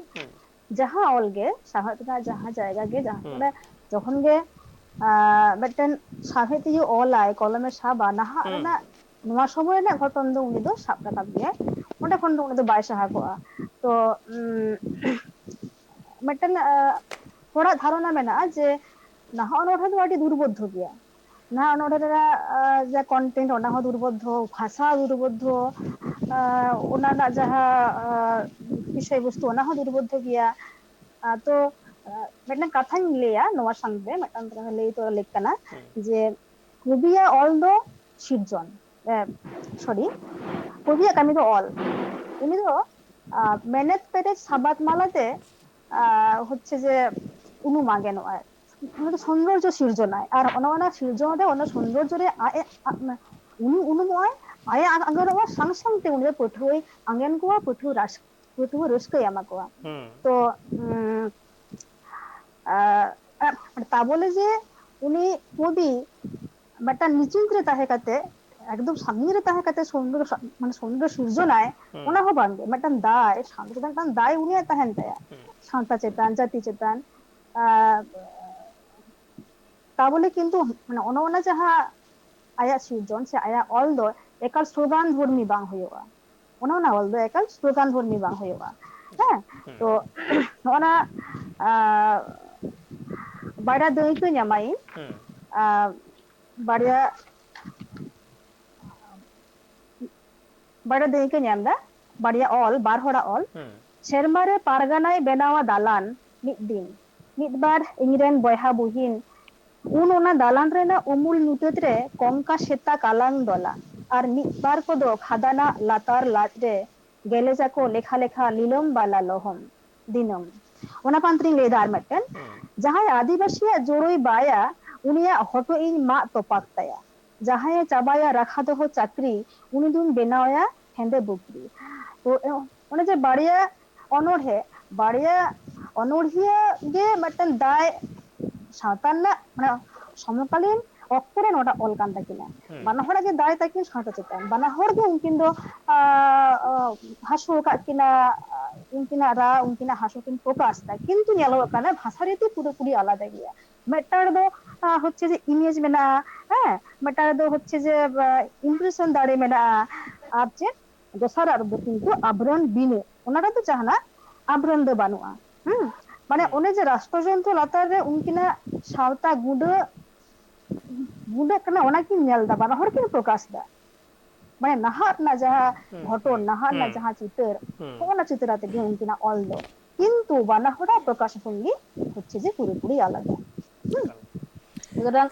ᱡᱟᱦᱟᱸ ᱚᱞ ᱜᱮ, ᱥᱟᱶᱦᱮᱫ ᱨᱮᱱᱟᱜ ᱡᱟᱦᱟᱸ ᱡᱟᱭᱜᱟ ᱜᱮ, ᱡᱟᱦᱟᱸ ᱠᱚᱨᱮ ᱡᱚᱠᱷᱚᱱ ᱜᱮ ᱢᱤᱫᱴᱮᱱ ᱥᱟᱶᱦᱮᱫᱤᱭᱟᱹ ᱚᱞᱟᱭ, ᱠᱚᱞᱚᱢᱮ ᱥᱟᱵᱟ, ᱱᱟᱦᱟᱜ ᱨᱮᱱᱟᱜ ᱱᱚᱣᱟ ᱥᱚᱢᱚᱭ ᱨᱮᱱᱟᱜ ᱜᱷᱚᱴᱚᱱ ᱫᱚ ᱩᱱᱤ ᱫᱚ ᱥᱟᱵ ᱨᱟᱠᱟᱵ ᱜᱮᱭᱟᱭ, ᱚᱸᱰᱮ ᱠᱷᱚᱱ ᱫᱚ ᱩᱱᱤ ᱫᱚ ᱵᱟᱭ ᱥᱟᱦᱟ ᱠᱚᱜᱼᱟ᱾ ᱛᱚ ᱢᱤᱫᱴᱮᱱ ᱦᱚᱲᱟᱜ ᱫᱷᱟᱨᱚᱱᱟ ᱢᱮᱱᱟᱜᱼᱟ ᱡᱮ ᱱᱟᱦᱟᱜ ᱚᱱᱚᱬᱦᱮ ᱫᱚ ᱟᱹᱰᱤ ᱫᱩᱨᱵᱳᱫᱽᱫᱷᱚ ᱜᱮᱭᱟ᱾ ᱱᱟᱦᱟᱜ ᱚᱱᱚᱬᱦᱮ ᱨᱮᱱᱟᱜ ᱡᱟ content, ᱚᱱᱟ ᱦᱚᱸ ᱫᱩᱨᱵᱳᱫᱽᱫᱷᱚ, ᱵᱷᱟᱥᱟ ᱫᱩᱨᱵᱳᱫᱽᱫᱷᱚ, ᱚᱱᱟ ᱨᱮᱱᱟᱜ ᱡᱟᱦᱟᱸ ᱵᱤᱥᱚᱭ ᱵᱚᱥᱛᱩ, ᱚᱱᱟ ᱦᱚᱸ ᱫᱩᱨᱵᱳᱫᱽᱫᱷᱚ ᱜᱮᱭᱟ᱾ ᱟᱫᱚ ᱢᱤᱫᱴᱟᱝ ᱠᱟᱛᱷᱟᱧ ᱞᱟᱹᱭᱟ ᱱᱚᱣᱟ ᱥᱟᱝ ᱨᱮ, ᱢᱤᱫᱴᱟᱝ ᱞᱟᱹᱭ ᱛᱚᱨᱟ ᱞᱮᱠ ᱠᱟᱱᱟ ᱡᱮ ᱠᱚᱵᱤᱭᱟᱜ ᱚᱞ ᱫᱚ ᱥᱤᱨᱡᱚᱱ, ᱥᱚᱨᱤ, ᱠᱚᱵᱤᱭᱟᱜ ᱠᱟᱹᱢᱤ ᱫᱚ ᱚᱞ᱾ ᱩᱱᱤ ᱫᱚ ᱢᱮᱱᱮᱛ ᱯᱮᱨᱮᱡ ᱥᱟᱵᱟᱫ ᱢᱟᱞᱟ ᱛᱮ ᱦᱚᱪᱪᱷᱮ ᱡᱮ ᱩᱱᱩᱢ ᱟᱸᱜᱮᱱᱚᱜᱼᱟᱭ, ᱩᱱᱤ ᱫᱚ ᱥᱳᱱᱫᱚᱨᱡᱚ ᱥᱤᱨᱡᱚᱱᱟᱭ᱾ ᱟᱨ ᱚᱱᱟ ᱚᱱᱟ ᱥᱤᱨᱡᱚᱱ ᱨᱮ, ᱚᱱᱟ ᱥᱳᱱᱫᱚᱨᱡᱚ ᱨᱮ ᱟᱡ ᱩᱱᱤ ᱩᱱᱩᱢᱚᱜᱼᱟᱭ, ᱟᱭᱟᱜ ᱟᱸᱜᱮᱱᱚᱜᱼᱟ ᱥᱟᱝ ᱥᱟᱝᱛᱮ ᱩᱱᱤ ᱫᱚ ᱯᱟᱹᱴᱷᱩᱣᱟᱹᱭ ᱟᱸᱜᱮᱱ ᱠᱚᱣᱟ, ᱯᱟᱹᱴᱷᱩᱣᱟᱹ ᱨᱟᱹᱥᱠᱟᱹ ᱯᱟᱹᱴᱷᱩᱣᱟᱹ ᱨᱟᱹᱥᱠᱟᱹᱭ ᱮᱢᱟ ᱠᱚᱣᱟ᱾ ᱛᱚ ᱩᱸ, ᱟᱨ, ᱟᱨ ᱛᱟ ᱵᱚᱞᱮ ᱡᱮ ᱩᱱᱤ ᱠᱚᱵᱤ ᱢᱤᱫᱴᱟᱝ ᱱᱤᱪᱤᱱᱛ ᱨᱮ ᱛᱟᱦᱮᱸ ᱠᱟᱛᱮ, ᱮᱠᱫᱚᱢ ᱥᱟᱺᱜᱤᱧ ᱨᱮ ᱛᱟᱦᱮᱸ ᱠᱟᱛᱮ ᱥᱚᱢᱩᱫᱨᱚ ᱥᱟ-, ᱢᱟᱱᱮ ᱥᱚᱢᱩᱫᱨᱚ ᱥᱤᱨᱡᱚᱱᱟᱭ, ᱚᱱᱟ ᱦᱚᱸ ᱵᱟᱝᱜᱮ, ᱢᱤᱫᱴᱟᱝ ᱫᱟᱭ, ᱥᱟᱶᱛᱟ ᱪᱮᱛᱟᱱ ᱢᱤᱫᱴᱟᱝ ᱫᱟᱭ ᱩᱱᱤᱭᱟᱜ ᱛᱟᱦᱮᱱ ᱛᱟᱭᱟ, ᱥᱟᱶᱛᱟ ᱪᱮᱛᱟᱱ, ᱡᱟᱹᱛᱤ ᱪᱮᱛᱟᱱ᱾ ᱟᱨ ᱛᱟ ᱵᱚᱞᱮ ᱠᱤᱱᱛᱩ ᱢᱟᱱᱮ ᱚᱱᱮ ᱚᱱᱟ ᱡᱟᱦᱟᱸ ᱟᱭᱟᱜ ᱥᱤᱨᱡᱚᱱ ᱥᱮ ᱟᱭᱟᱜ ᱚᱞ ᱫᱚ ᱮᱠᱟᱞ ᱥᱞᱳᱜᱟᱱ ᱫᱷᱚᱨᱢᱤ ᱵᱟᱝ ᱦᱩᱭᱩᱜᱼᱟ᱾ ᱚᱱᱮ ᱚᱱᱟ ᱚᱞ ᱫᱚ ᱮᱠᱟᱞ ᱥᱞᱳᱜᱟᱱ ᱫᱷᱚᱨᱢᱤ ᱵᱟᱝ ᱦᱩᱭᱩᱜᱼᱟ᱾ ᱦᱮᱸ, ᱛᱚ ᱱᱚᱜᱼᱚ ᱱᱟ, ᱟᱸ, ᱵᱟᱲᱟ ᱫᱟᱹᱭᱠᱟᱹ ᱧᱟᱢᱟᱭᱤᱧ, ᱟᱸ, ᱵᱟᱨᱭᱟ ᱵᱟᱲᱟ ᱫᱟᱹᱭᱠᱟᱹ ᱧᱟᱢ ᱮᱫᱟ, ᱵᱟᱨᱭᱟ ᱚᱞ, ᱵᱟᱨ ᱦᱚᱲᱟᱜ ᱚᱞ᱾ ᱥᱮᱨᱢᱟ ᱨᱮ ᱯᱟᱨᱜᱟᱱᱟᱭ ᱵᱮᱱᱟᱣᱟ ᱫᱟᱞᱟᱱ ᱢᱤᱫ ᱫᱤᱱ, ᱢᱤᱫ ᱵᱟᱨ ᱤᱧᱨᱮᱱ ᱵᱚᱭᱦᱟ ᱵᱩᱦᱤᱱ᱾ ᱩᱱ ᱚᱱᱟ ᱫᱟᱞᱟᱱ ᱨᱮᱱᱟᱜ ᱩᱢᱩᱞ ᱧᱩᱛᱟᱹᱛ ᱨᱮ ᱠᱚᱝᱠᱟ ᱥᱮᱛᱟ ᱠᱟᱞᱟᱝ ᱫᱚᱞᱟ, ᱟᱨ ᱢᱤᱫ ᱵᱟᱨ ᱠᱚᱫᱚ ᱠᱷᱟᱫᱟᱱᱟᱜ ᱞᱟᱛᱟᱨ ᱞᱟᱡ ᱨᱮ ᱜᱮᱞᱮᱡᱟᱠᱚ ᱞᱮᱠᱷᱟ ᱞᱮᱠᱷᱟ ᱞᱤᱞᱚᱢ ᱵᱟᱞᱟ ᱞᱚᱦᱚᱢ ᱫᱤᱱᱟᱹᱢ᱾ ᱚᱱᱟ ᱯᱟᱱᱛᱮ ᱨᱤᱧ ᱞᱟᱹᱭᱫᱟ ᱟᱨ ᱢᱤᱫᱴᱮᱱ, ᱡᱟᱦᱟᱸᱭ ᱟᱹᱫᱤᱵᱟᱹᱥᱤᱭᱟᱜ ᱡᱳᱨᱳᱭ ᱵᱟᱭᱟ, ᱩᱱᱤᱭᱟᱜ ᱦᱚᱴᱚᱜ ᱤᱧ ᱢᱟᱜ ᱛᱚᱯᱟᱜ ᱛᱟᱭᱟ᱾ ᱡᱟᱦᱟᱸᱭᱮ ᱪᱟᱵᱟᱭᱟ ᱨᱟᱠᱷᱟ ᱫᱚᱦᱚ ᱪᱟᱹᱠᱨᱤ, ᱩᱱᱤ ᱫᱩᱧ ᱵᱮᱱᱟᱣᱟᱭᱟ ᱦᱮᱸᱫᱮ ᱵᱩᱠᱨᱤ᱾ ᱛᱚ, ᱮ-, ᱚᱱᱮ ᱡᱮ ᱵᱟᱨᱭᱟ ᱚᱱᱚᱬᱦᱮ, ᱵᱟᱨᱭᱟ ᱚᱱᱚᱬᱦᱤᱭᱟᱹ ᱜᱮ ᱢᱤᱫᱴᱮᱱ ᱫᱟᱭ ᱥᱟᱶᱛᱟ ᱨᱮᱱᱟᱜ, ᱢᱟᱱᱮ, ᱥᱚᱢᱚᱠᱟᱞᱤᱱ ᱚᱠᱛᱚ ᱨᱮ ᱱᱚᱣᱟᱴᱟᱜ ᱚᱞ ᱠᱟᱱ ᱛᱟᱹᱠᱤᱱᱟ᱾ ᱵᱟᱱᱟ ᱦᱚᱲᱟᱜ ᱜᱮ ᱫᱟᱭ ᱛᱟᱹᱠᱤᱱ ᱥᱟᱶᱛᱟ ᱪᱮᱛᱟᱱ, ᱵᱟᱱᱟ ᱦᱚᱲ ᱜᱮ ᱩᱱᱠᱤᱱ ᱫᱚ, ᱟ, ᱟ, ᱦᱟᱹᱥᱩ ᱟᱠᱟᱫ ᱠᱤᱱᱟ, ᱩᱱᱠᱤᱱᱟᱜ ᱨᱟᱜ, ᱩᱱᱠᱤᱱᱟᱜ ᱦᱟᱹᱥᱩ ᱠᱤᱱ ᱯᱨᱚᱠᱟᱥ ᱮᱫᱟ, ᱠᱤᱱᱛᱩ ᱧᱮᱞᱚᱜᱚᱜ ᱠᱟᱱᱟ ᱵᱷᱟᱥᱟ ᱨᱤᱛᱤ ᱯᱩᱨᱟᱹᱯᱩᱨᱤ ᱟᱞᱟᱫᱟ ᱜᱮᱭᱟ᱾ ᱢᱤᱫᱴᱟᱝ ᱨᱮᱫᱚ, ᱟ, ᱦᱚᱪᱪᱷᱮ ᱡᱮ image ᱢᱮᱱᱟᱜᱼᱟ, ᱦᱮᱸ, ᱢᱤᱫᱴᱟᱝ ᱨᱮᱫᱚ ᱦᱚᱪᱪᱷᱮ ᱡᱮ, ᱟ, impression ᱫᱟᱲᱮ ᱢᱮᱱᱟᱜᱼᱟ, ᱟᱨ ᱪᱮᱫ ᱫᱚᱥᱟᱨᱟᱜ ᱨᱮᱫᱚ ᱠᱤᱱᱛᱩ ᱟᱵᱨᱚᱱ ᱵᱤᱱᱟᱹ, ᱚᱱᱟ ᱨᱮᱫᱚ ᱡᱟᱦᱟᱱᱟᱜ ᱟᱵᱨᱚᱱ ᱫᱚ ᱵᱟᱹᱱᱩᱜᱼᱟ᱾ ᱦᱩᱸ? ᱢᱟᱱᱮ ᱚᱱᱮ ᱡᱮ ᱨᱟᱥᱴᱨᱚᱡᱚᱱᱛᱨᱚ ᱞᱟᱛᱟᱨ ᱨᱮ ᱩᱱᱠᱤᱱᱟᱜ ᱥᱟᱶᱛᱟ ᱜᱩᱸᱰᱟᱹ, ᱜᱩᱸᱰᱟᱹᱜ ᱠᱟᱱᱟ, ᱚᱱᱟ ᱠᱤᱱ ᱧᱮᱞ ᱮᱫᱟ, ᱵᱟᱱᱟ ᱦᱚᱲ ᱠᱤᱱ ᱯᱨᱚᱠᱟᱥ ᱮᱫᱟ᱾ ᱢᱟᱱᱮ ᱱᱟᱦᱟᱜ ᱨᱮᱱᱟᱜ ᱡᱟᱦᱟᱸ ᱜᱷᱚᱴᱚᱱ, ᱱᱟᱦᱟᱜ ᱨᱮᱱᱟᱜ ᱡᱟᱦᱟᱸ ᱪᱤᱛᱟᱹᱨ, ᱦᱚᱸᱜᱼᱚ ᱱᱟ ᱪᱤᱛᱟᱹᱨ ᱟᱛᱮ ᱜᱮ ᱩᱱᱠᱤᱱᱟᱜ ᱚᱞ ᱫᱚ᱾ কিন্তু বানা হড়া প্রকাশভঙ্গি হচ্ছে যে পুরোপুরি আলাদা। হুম। সুতরাং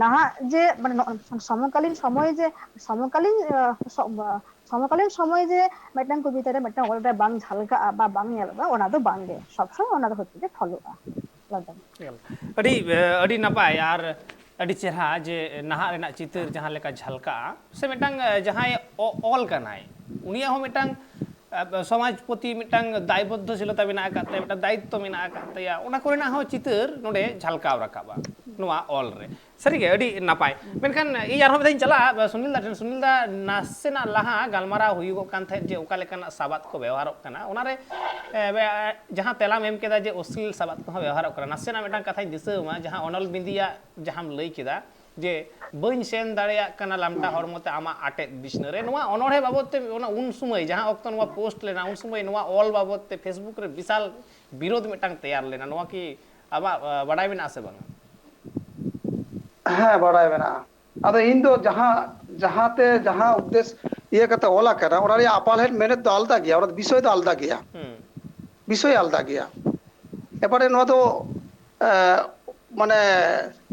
নাহাগ যে মানে ন-, সমকালীন সময়ে যে সমকালীন আহ, সম-, আহ, সমকালীন সময়ে যে ᱢᱤᱫᱴᱟᱝ ᱠᱚᱵᱤᱛᱟ ᱨᱮ ᱢᱤᱫᱴᱟᱝ ᱚᱞ ᱨᱮ ᱵᱟᱝ ᱡᱷᱟᱞᱠᱟᱜᱼᱟ ᱵᱟ ᱵᱟᱝ ᱧᱮᱞᱚᱜᱼᱟ, ᱚᱱᱟ ᱫᱚ ᱵᱟᱝ ᱜᱮ, ᱥᱚᱵ ᱥᱚᱢᱚᱭ ᱚᱱᱟ ᱫᱚ ᱦᱚᱪᱪᱷᱮ ᱡᱮ ᱯᱷᱚᱞᱚᱜᱼᱟ᱾ ᱟᱹᱰᱤ, ᱟᱹᱰᱤ ᱱᱟᱯᱟᱭ ᱟᱨ ᱟᱹᱰᱤ ᱪᱮᱦᱨᱟ ᱡᱮ ᱱᱟᱦᱟᱜ ᱨᱮᱱᱟᱜ ᱪᱤᱛᱟᱹᱨ ᱡᱟᱦᱟᱸ ᱞᱮᱠᱟ ᱡᱷᱟᱞᱠᱟᱜᱼᱟ, ᱥᱮ ᱢᱤᱫᱴᱟᱝ, ᱮ, ᱡᱟᱦᱟᱸᱭ ᱚ-, ᱚᱞ ᱠᱟᱱᱟᱭ, ᱩᱱᱤᱭᱟᱜ ᱦᱚᱸ ᱢᱤᱫᱴᱟᱝ, ᱮ, ᱥᱚᱢᱟᱡᱽ ᱯᱨᱚᱛᱤ ᱢᱤᱫᱴᱟᱝ ᱫᱟᱭᱵᱚᱫᱽᱫᱷᱚ ᱥᱤᱞᱚᱛᱟ ᱢᱮᱱᱟᱜ ᱟᱠᱟᱫ ᱛᱟᱭᱟ, ᱢᱤᱫᱴᱟᱝ ᱫᱟᱭᱤᱛᱛᱚ ᱢᱮᱱᱟᱜ ᱟᱠᱟᱫ ᱛᱟᱭᱟ, ᱚᱱᱟ ᱠᱚᱨᱮᱱᱟᱜ ᱦᱚᱸ ᱪᱤᱛᱟᱹᱨ ᱱᱚᱰᱮ ᱡᱷᱟᱞᱠᱟᱣ ᱨᱟᱠᱟᱵᱼᱟ ᱱᱚᱣᱟ ᱚᱞ ᱨᱮ᱾ ᱥᱟᱹᱨᱤᱜᱮ ᱟᱹᱰᱤ ᱱᱟᱯᱟᱭ᱾ ᱢᱮᱱᱠᱷᱟᱱ ᱤᱧ ᱟᱨᱦᱚᱸ ᱢᱤᱫ ᱫᱷᱟᱣ ᱤᱧ ᱪᱟᱞᱟᱜᱼᱟ ᱥᱩᱱᱤᱞ ᱫᱟ ᱴᱷᱮᱱ᱾ ᱥᱩᱱᱤᱞ ᱫᱟ, ᱱᱟᱥᱮᱱᱟᱜ ᱞᱟᱦᱟ ᱜᱟᱞᱢᱟᱨᱟᱣ ᱦᱩᱭᱩᱜᱚᱜ ᱠᱟᱱ ᱛᱟᱦᱮᱸᱫ ᱡᱮ ᱚᱠᱟ ᱞᱮᱠᱟᱱᱟᱜ ᱥᱟᱵᱟᱫ ᱠᱚ ᱵᱮᱣᱦᱟᱨᱚᱜ ᱠᱟᱱᱟ, ᱚᱱᱟᱨᱮ, ᱮ, ᱵᱮ-, ᱡᱟᱦᱟᱸ ᱛᱮᱞᱟᱢ ᱮᱢ ᱠᱮᱫᱟ ᱡᱮ ᱚᱥᱞᱤᱞ ᱥᱟᱵᱟᱫ ᱠᱚᱦᱚᱸ ᱵᱮᱣᱦᱟᱨᱚᱜ ᱠᱟᱱᱟ, ᱱᱟᱥᱮᱱᱟᱜ ᱢᱤᱫᱴᱟᱝ ᱠᱟᱛᱷᱟᱧ ᱫᱤᱥᱟᱹᱣ ᱢᱟ, ᱡᱟᱦᱟᱸ ᱚᱱᱚᱞ ᱵᱤᱸᱫᱤᱭᱟᱜ ᱡᱟᱦᱟᱸᱢ ᱞᱟᱹᱭ ᱠᱮᱫᱟ ᱡᱮ ᱵᱟᱹᱧ ᱥᱮᱱ ᱫᱟᱲᱮᱭᱟᱜ ᱠᱟᱱᱟ ᱞᱟᱢᱴᱟ ᱦᱚᱲᱢᱚ ᱛᱮ ᱟᱢᱟᱜ ᱟᱴᱮᱫ ᱵᱤᱪᱷᱱᱟᱹ ᱨᱮ, ᱱᱚᱣᱟ ᱚᱱᱚᱬᱦᱮ ᱵᱟᱵᱚᱫ ᱛᱮ ᱚᱱᱟ ᱩᱱ ᱥᱚᱢᱚᱭ ᱡᱟᱦᱟᱸ ᱚᱠᱛᱚ ᱱᱚᱣᱟ ᱯᱳᱥᱴ ᱞᱮᱱᱟ, ᱩᱱ ᱥᱚᱢᱚᱭ ᱱᱚᱣᱟ ᱚᱞ ᱵᱟᱵᱚᱫ ᱛᱮ ᱯᱷᱮᱥᱵᱩᱠ ᱨᱮ ᱵᱤᱥᱟᱞ ᱵᱤᱨᱳᱫᱷ ᱢᱤᱫᱴᱟᱝ ᱛᱮᱭᱟᱨ ᱞᱮᱱᱟ, ᱱᱚᱣᱟ ᱠᱤ ᱟᱢᱟᱜ, ᱟ, ᱵᱟᱰᱟᱭ ᱢᱮᱱᱟᱜᱼᱟ ᱥᱮ ᱵᱟᱝᱟ? ᱦᱮᱸ, ᱵᱟᱰᱟᱭ ᱢᱮᱱᱟᱜᱼᱟ᱾ ᱟᱫᱚ ᱤᱧ ᱫᱚ ᱡᱟᱦᱟᱸ, ᱡᱟᱦᱟᱸᱛᱮ, ᱡᱟᱦᱟᱸ ᱩᱫᱽᱫᱮᱥ ᱤᱭᱟᱹ ᱠᱟᱛᱮ ᱚᱞ ᱟᱠᱟᱱᱟ, ᱚᱱᱟ ᱨᱮᱭᱟᱜ ᱟᱯᱟᱞᱦᱮᱫ ᱢᱮᱱᱮᱛ ᱫᱚ ᱟᱞᱟᱫᱟ ᱜᱮᱭᱟ, ᱚᱱᱟ ᱫᱚ ᱵᱤᱥᱚᱭ ᱫᱚ ᱟᱞᱟᱫᱟ ᱜᱮᱭᱟ᱾ ᱦᱩᱸ᱾ ᱵᱤᱥᱚᱭ ᱟᱞᱟᱫᱟ ᱜᱮᱭᱟ᱾ ᱮᱵᱟᱨᱮ ᱱᱚᱣᱟ ᱫᱚ, ᱮ, ᱢᱟᱱᱮ,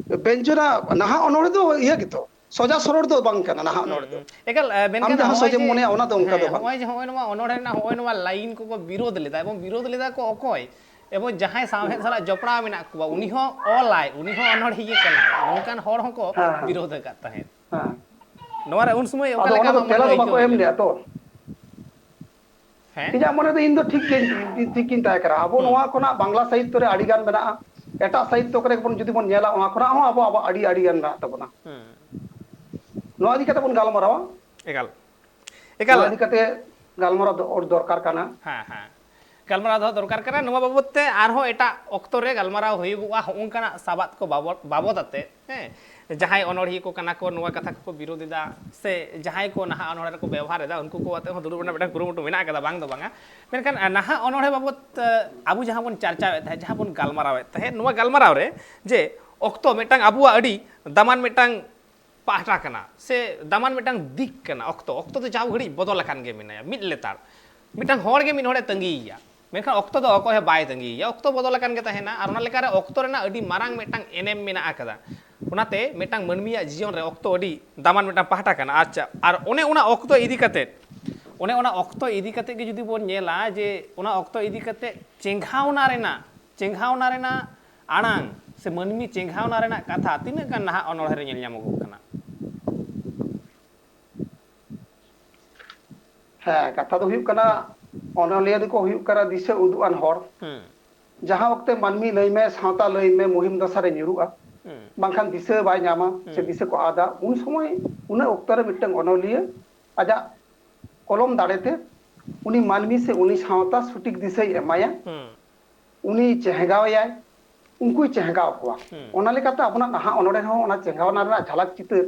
ᱵᱮᱧᱡᱚᱱᱟ, ᱱᱟᱦᱟᱜ ᱚᱱᱚᱬᱦᱮ ᱫᱚ ᱤᱭᱟᱹ ᱜᱮᱛᱚ, ᱥᱚᱡᱟ ᱥᱚᱨᱚᱲ ᱫᱚ ᱵᱟᱝ ᱠᱟᱱᱟ ᱱᱟᱦᱟᱜ ᱦᱩᱸ, ᱚᱱᱚᱬᱦᱮ ᱫᱚ᱾ ᱦᱩᱸ᱾ ᱮᱠᱟᱞ, ᱮ, ᱟᱢ ᱢᱮᱱᱠᱷᱟᱱ ᱡᱟᱦᱟᱸ ᱱᱚᱜᱼᱚᱭ ᱥᱚᱡᱷᱮᱢ ᱡᱮ, ᱢᱚᱱᱮᱭᱟ, ᱚᱱᱟ ᱫᱚ ᱚᱱᱠᱟ ᱫᱚ ᱦᱮᱸ, ᱵᱟᱝ᱾ ᱱᱚᱜᱼᱚᱭ ᱡᱮ, ᱱᱚᱜᱼᱚᱭ ᱱᱚᱣᱟ ᱚᱱᱚᱬᱦᱮ ᱨᱮᱱᱟᱜ ᱱᱚᱜᱼᱚᱭ ᱱᱚᱣᱟ ᱞᱟᱭᱤᱱ ᱠᱚᱠᱚ ᱵᱤᱨᱳᱫ ᱞᱮᱫᱟ, ᱮᱵᱚᱝ ᱵᱤᱨᱳᱫ ᱞᱮᱫᱟ ᱠᱚ ᱚᱠᱚᱭ? ᱮᱵᱚᱝ ᱡᱟᱦᱟᱸᱭ ᱥᱟᱶᱦᱮᱫ ᱥᱟᱞᱟᱜ ᱡᱚᱯᱲᱟᱣ ᱢᱮᱱᱟᱜ ᱠᱚᱣᱟ, ᱩᱱᱤ ᱦᱚᱸ ᱚᱞᱟᱭ, ᱩᱱᱤ ᱦᱚᱸ ᱚᱱᱚᱬᱦᱤᱭᱟᱹ ᱠᱟᱱᱟᱭ, ᱱᱚᱝᱠᱟᱱ ᱦᱚᱲ ᱦᱚᱸᱠᱚ ᱦᱮᱸ, ᱦᱮᱸ᱾ ᱵᱤᱨᱳᱫ ᱟᱠᱟᱫ ᱛᱟᱦᱮᱸᱫ᱾ ᱦᱮᱸ᱾ ᱱᱚᱣᱟ ᱨᱮ ᱩᱱ ᱥᱚᱢᱚᱭ ᱚᱠᱟ ᱟᱫᱚ ᱞᱮᱠᱟ ᱚᱱᱟ ᱫᱚ ᱟᱢᱟᱜ ᱛᱮᱞᱟ ᱢᱚᱱᱮ ᱫᱚ ᱵᱟᱠᱚ ᱟᱹᱭᱠᱟᱹᱣ ᱮᱢ ᱞᱮᱫᱟ? ᱞᱮᱫᱟ ᱛᱚ᱾ ᱦᱮᱸ? ᱤᱧᱟᱹᱜ ᱢᱚᱱᱮ ᱫᱚ ᱤᱧ ᱫᱚ ᱴᱷᱤᱠ ᱜᱮᱧ, ᱴᱷᱤᱠ ᱜᱤᱧ ᱛᱟᱦᱮᱸ ᱠᱟᱱᱟ᱾ ᱟᱵᱚ ᱦᱩᱸ᱾ ᱱᱚᱣᱟ ᱠᱷᱚᱱᱟᱜ ᱵᱟᱝᱞᱟ ᱥᱟᱦᱤᱛᱛᱚ ᱨᱮ ᱟᱹᱰᱤ ᱜᱟᱱ ᱢᱮᱱᱟᱜᱼᱟ᱾ ᱮᱴᱟᱜ ᱥᱟᱦᱤᱛᱛᱚ ᱠᱚᱨᱮ ᱵᱚᱱ, ᱡᱩᱫᱤ ᱵᱚᱱ ᱧᱮᱞᱟ, ᱚᱱᱟ ᱠᱷᱚᱱᱟᱜ ᱦᱚᱸ ᱟᱵᱚ, ᱟᱵᱚ ᱟᱹᱰᱤ, ᱟᱹᱰᱤ ᱜᱟᱱ ᱢᱮᱱᱟᱜ ᱛᱟᱵᱚᱱᱟ᱾ ᱦᱩᱸ᱾ ᱱᱚᱣᱟ ᱤᱫᱤ ᱠᱟᱛᱮ ᱵᱚᱱ ᱜᱟᱞᱢᱟᱨᱟᱣᱟ᱾ ᱮᱠᱟᱞ᱾ ᱮᱠᱟᱞ᱾ ᱱᱚᱣᱟ ᱤᱫᱤ ᱠᱟᱛᱮ ᱜᱟᱞᱢᱟᱨᱟᱣ ᱫᱚ ᱫᱚᱨᱠᱟᱨ ᱠᱟᱱᱟ᱾ ᱦᱮᱸ, ᱦᱮᱸ᱾ ᱜᱟᱞᱢᱟᱨᱟᱣ ᱫᱚᱦᱚ ᱫᱚᱨᱠᱟᱨ ᱠᱟᱱᱟ᱾ ᱱᱚᱣᱟ ᱵᱟᱵᱚᱫ ᱛᱮ ᱟᱨᱦᱚᱸ ᱮᱴᱟᱜ ᱚᱠᱛᱚ ᱨᱮ ᱜᱟᱞᱢᱟᱨᱟᱣ ᱦᱩᱭᱩᱜᱚᱜᱼᱟ, ᱦᱚᱸᱜᱼᱚ ᱱᱚᱝᱠᱟᱱᱟᱜ ᱥᱟᱵᱟᱫ ᱠᱚ ᱵᱟᱵᱚᱫ, ᱵᱟᱵᱚᱫ ᱟᱛᱮ, ᱦᱮᱸ? ᱡᱟᱦᱟᱸᱭ ᱚᱱᱚᱬᱦᱤᱭᱟᱹ ᱠᱚ ᱠᱟᱱᱟ ᱠᱚ, ᱱᱚᱣᱟ ᱠᱟᱛᱷᱟ ᱠᱚᱠᱚ ᱵᱤᱨᱳᱫ ᱮᱫᱟ, ᱥᱮ ᱡᱟᱦᱟᱸᱭ ᱠᱚ ᱱᱟᱦᱟᱜ ᱚᱱᱚᱬᱦᱮ ᱨᱮᱠᱚ ᱵᱮᱣᱦᱟᱨ ᱮᱫᱟ, ᱩᱱᱠᱩ ᱠᱚ ᱟᱛᱮ ᱦᱚᱸ ᱫᱩᱲᱩᱵ ᱨᱮᱱᱟᱜ ᱢᱤᱫᱴᱟᱝ ᱠᱩᱨᱩᱢᱩᱴᱩ ᱢᱮᱱᱟᱜ ᱟᱠᱟᱫᱟ, ᱵᱟᱝ ᱫᱚ ᱵᱟᱝᱟ᱾ ᱢᱮᱱᱠᱷᱟᱱ, ᱟ, ᱱᱟᱦᱟᱜ ᱚᱱᱚᱬᱦᱮ ᱵᱟᱵᱚᱫ, ᱟ, ᱟᱵᱚ ᱡᱟᱦᱟᱸ ᱵᱚᱱ ᱪᱟᱨᱪᱟᱣᱮᱫ ᱛᱟᱦᱮᱸᱫ, ᱡᱟᱦᱟᱸ ᱵᱚᱱ ᱜᱟᱞᱢᱟᱨᱟᱣᱮᱫ ᱛᱟᱦᱮᱸᱫ, ᱱᱚᱣᱟ ᱜᱟᱞᱢᱟᱨᱟᱣ ᱨᱮ ᱡᱮ ᱚᱠᱛᱚ ᱢᱤᱫᱴᱟᱝ ᱟᱵᱚᱣᱟᱜ ᱟᱹᱰᱤ ᱫᱟᱢᱟᱱ ᱢᱤᱫᱴᱟᱝ ᱯᱟᱦᱴᱟ ᱠᱟᱱᱟ, ᱥᱮ ᱫᱟᱢᱟᱱ ᱢᱤᱫᱴᱟᱝ ᱫᱤᱠ ᱠᱟᱱᱟ᱾ ᱚᱠᱛᱚ, ᱚᱠᱛᱚ ᱫᱚ ᱡᱟᱣ ᱜᱷᱟᱹᱲᱤᱡ ᱵᱚᱫᱚᱞ ᱟᱠᱟᱱ ᱜᱮ ᱢᱮᱱᱟᱭᱟ, ᱢᱤᱫ ᱞᱮᱛᱟᱲ᱾ ᱢᱤᱫᱴᱟᱝ ᱦᱚᱲ ᱜᱮ ᱢᱤᱫ ᱦᱚᱲᱮ ᱛᱟᱺᱜᱤᱭᱮᱭᱟ᱾ ᱢᱮᱱᱠᱷᱟᱱ ᱚᱠᱛᱚ ᱫᱚ ᱚᱠᱚᱭ ᱦᱚᱸ ᱵᱟᱭ ᱛᱟᱺᱜᱤᱭᱮᱭᱟ, ᱚᱠᱛᱚ ᱵᱚᱫᱚᱞ ᱟᱠᱟᱱ ᱜᱮ ᱛᱟᱦᱮᱱᱟ᱾ ᱟᱨ ᱚᱱᱟ ᱞᱮᱠᱟᱨᱮ ᱚᱠᱛᱚ ᱨᱮᱱᱟᱜ ᱟᱹᱰᱤ ᱢᱟᱨᱟᱝ ᱢᱤᱫᱴᱟᱝ ᱮᱱᱮᱢ ᱢᱮᱱᱟᱜ ᱟᱠᱟᱫᱟ᱾ ᱚᱱᱟᱛᱮ ᱢᱤᱫᱴᱟᱝ ᱢᱟᱹᱱᱢᱤᱭᱟᱜ ᱡᱤᱭᱚᱱ ᱨᱮ ᱚᱠᱛᱚ ᱟᱹᱰᱤ ᱫᱟᱢᱟᱱ ᱢᱤᱫᱴᱟᱝ ᱯᱟᱦᱴᱟ ᱠᱟᱱᱟ᱾ ᱟᱪᱪᱷᱟ, ᱟᱨ ᱚᱱᱮ ᱚᱱᱟ ᱚᱠᱛᱚ ᱤᱫᱤ ᱠᱟᱛᱮ, ᱚᱱᱮ ᱚᱱᱟ ᱚᱠᱛᱚ ᱤᱫᱤ ᱠᱟᱛᱮ ᱜᱮ ᱡᱩᱫᱤ ᱵᱚᱱ ᱧᱮᱞᱟ, ᱡᱮ ᱚᱱᱟ ᱚᱠᱛᱚ ᱤᱫᱤ ᱠᱟᱛᱮ ᱪᱮᱸᱜᱷᱟᱣᱱᱟ ᱨᱮᱱᱟᱜ, ᱪᱮᱸᱜᱷᱟᱣᱱᱟ ᱨᱮᱱᱟᱜ ᱟᱲᱟᱝ ᱥᱮ ᱢᱟᱹᱱᱢᱤ ᱪᱮᱸᱜᱷᱟᱣᱱᱟ ᱨᱮᱱᱟᱜ ᱠᱟᱛᱷᱟ ᱛᱤᱱᱟᱹᱜ ᱜᱟᱱ ᱱᱟᱦᱟᱜ ᱚᱱᱚᱬᱦᱮ ᱨᱮ ᱧᱮᱞ ᱧᱟᱢᱚᱜᱚᱜ ᱠᱟᱱᱟ? ᱦᱮᱸ, ᱠᱟᱛᱷᱟ ᱫᱚ ᱦᱩᱭᱩᱜ ᱠᱟᱱᱟ, ᱚᱱᱚᱞᱤᱭᱟᱹ ᱫᱚᱠᱚ ᱦᱩᱭᱩᱜ ᱠᱟᱱᱟ ᱫᱤᱥᱟᱹ ᱩᱫᱩᱜ ᱟᱱ ᱦᱚᱲ᱾ ᱦᱩᱸ, ᱡᱟᱦᱟᱸ ᱚᱠᱛᱮ ᱢᱟᱹᱱᱢᱤ ᱞᱟᱹᱭ ᱢᱮ, ᱥᱟᱶᱛᱟ ᱞᱟᱹᱭ ᱢᱮ, ᱢᱩᱦᱤᱢ ᱫᱚᱥᱟ ᱨᱮ ᱧᱩᱨᱩᱜᱼᱟ, ᱦᱩᱸ, ᱵᱟᱝᱠᱷᱟᱱ ᱫᱤᱥᱟᱹ ᱵᱟᱭ ᱧᱟᱢᱟ ᱥᱮ ᱦᱩᱸ᱾ ᱫᱤᱥᱟᱹ ᱠᱚ ᱟᱫᱟ, ᱩᱱ ᱥᱚᱢᱚᱭ ᱩᱱᱟᱹᱜ ᱚᱠᱛᱚ ᱨᱮ ᱢᱤᱫᱴᱟᱝ ᱚᱱᱚᱞᱤᱭᱟᱹ ᱟᱡᱟᱜ ᱠᱚᱞᱚᱢ ᱫᱟᱲᱮᱛᱮ ᱩᱱᱤ ᱢᱟᱹᱱᱢᱤ ᱥᱮ ᱩᱱᱤ ᱥᱟᱶᱛᱟ ᱥᱚᱴᱷᱤᱠ ᱫᱤᱥᱟᱹᱭ ᱮᱢᱟᱭᱟ᱾ ᱦᱩᱸ, ᱩᱱᱤ ᱪᱮᱦᱜᱟᱣ ᱮᱭᱟᱭ, ᱩᱱᱠᱩᱭ ᱪᱮᱦᱜᱟᱣ ᱠᱚᱣᱟ᱾ ᱦᱩᱸ᱾ ᱚᱱᱟ ᱞᱮᱠᱟᱛᱮ ᱟᱵᱚᱱᱟᱜ ᱱᱟᱦᱟᱜ ᱚᱱᱚᱬᱦᱮ ᱦᱚᱸ ᱚᱱᱟ ᱪᱮᱦᱜᱟᱣᱱᱟ ᱨᱮᱱᱟᱜ ᱡᱷᱟᱞᱟᱠ ᱪᱤᱛᱟᱹᱨ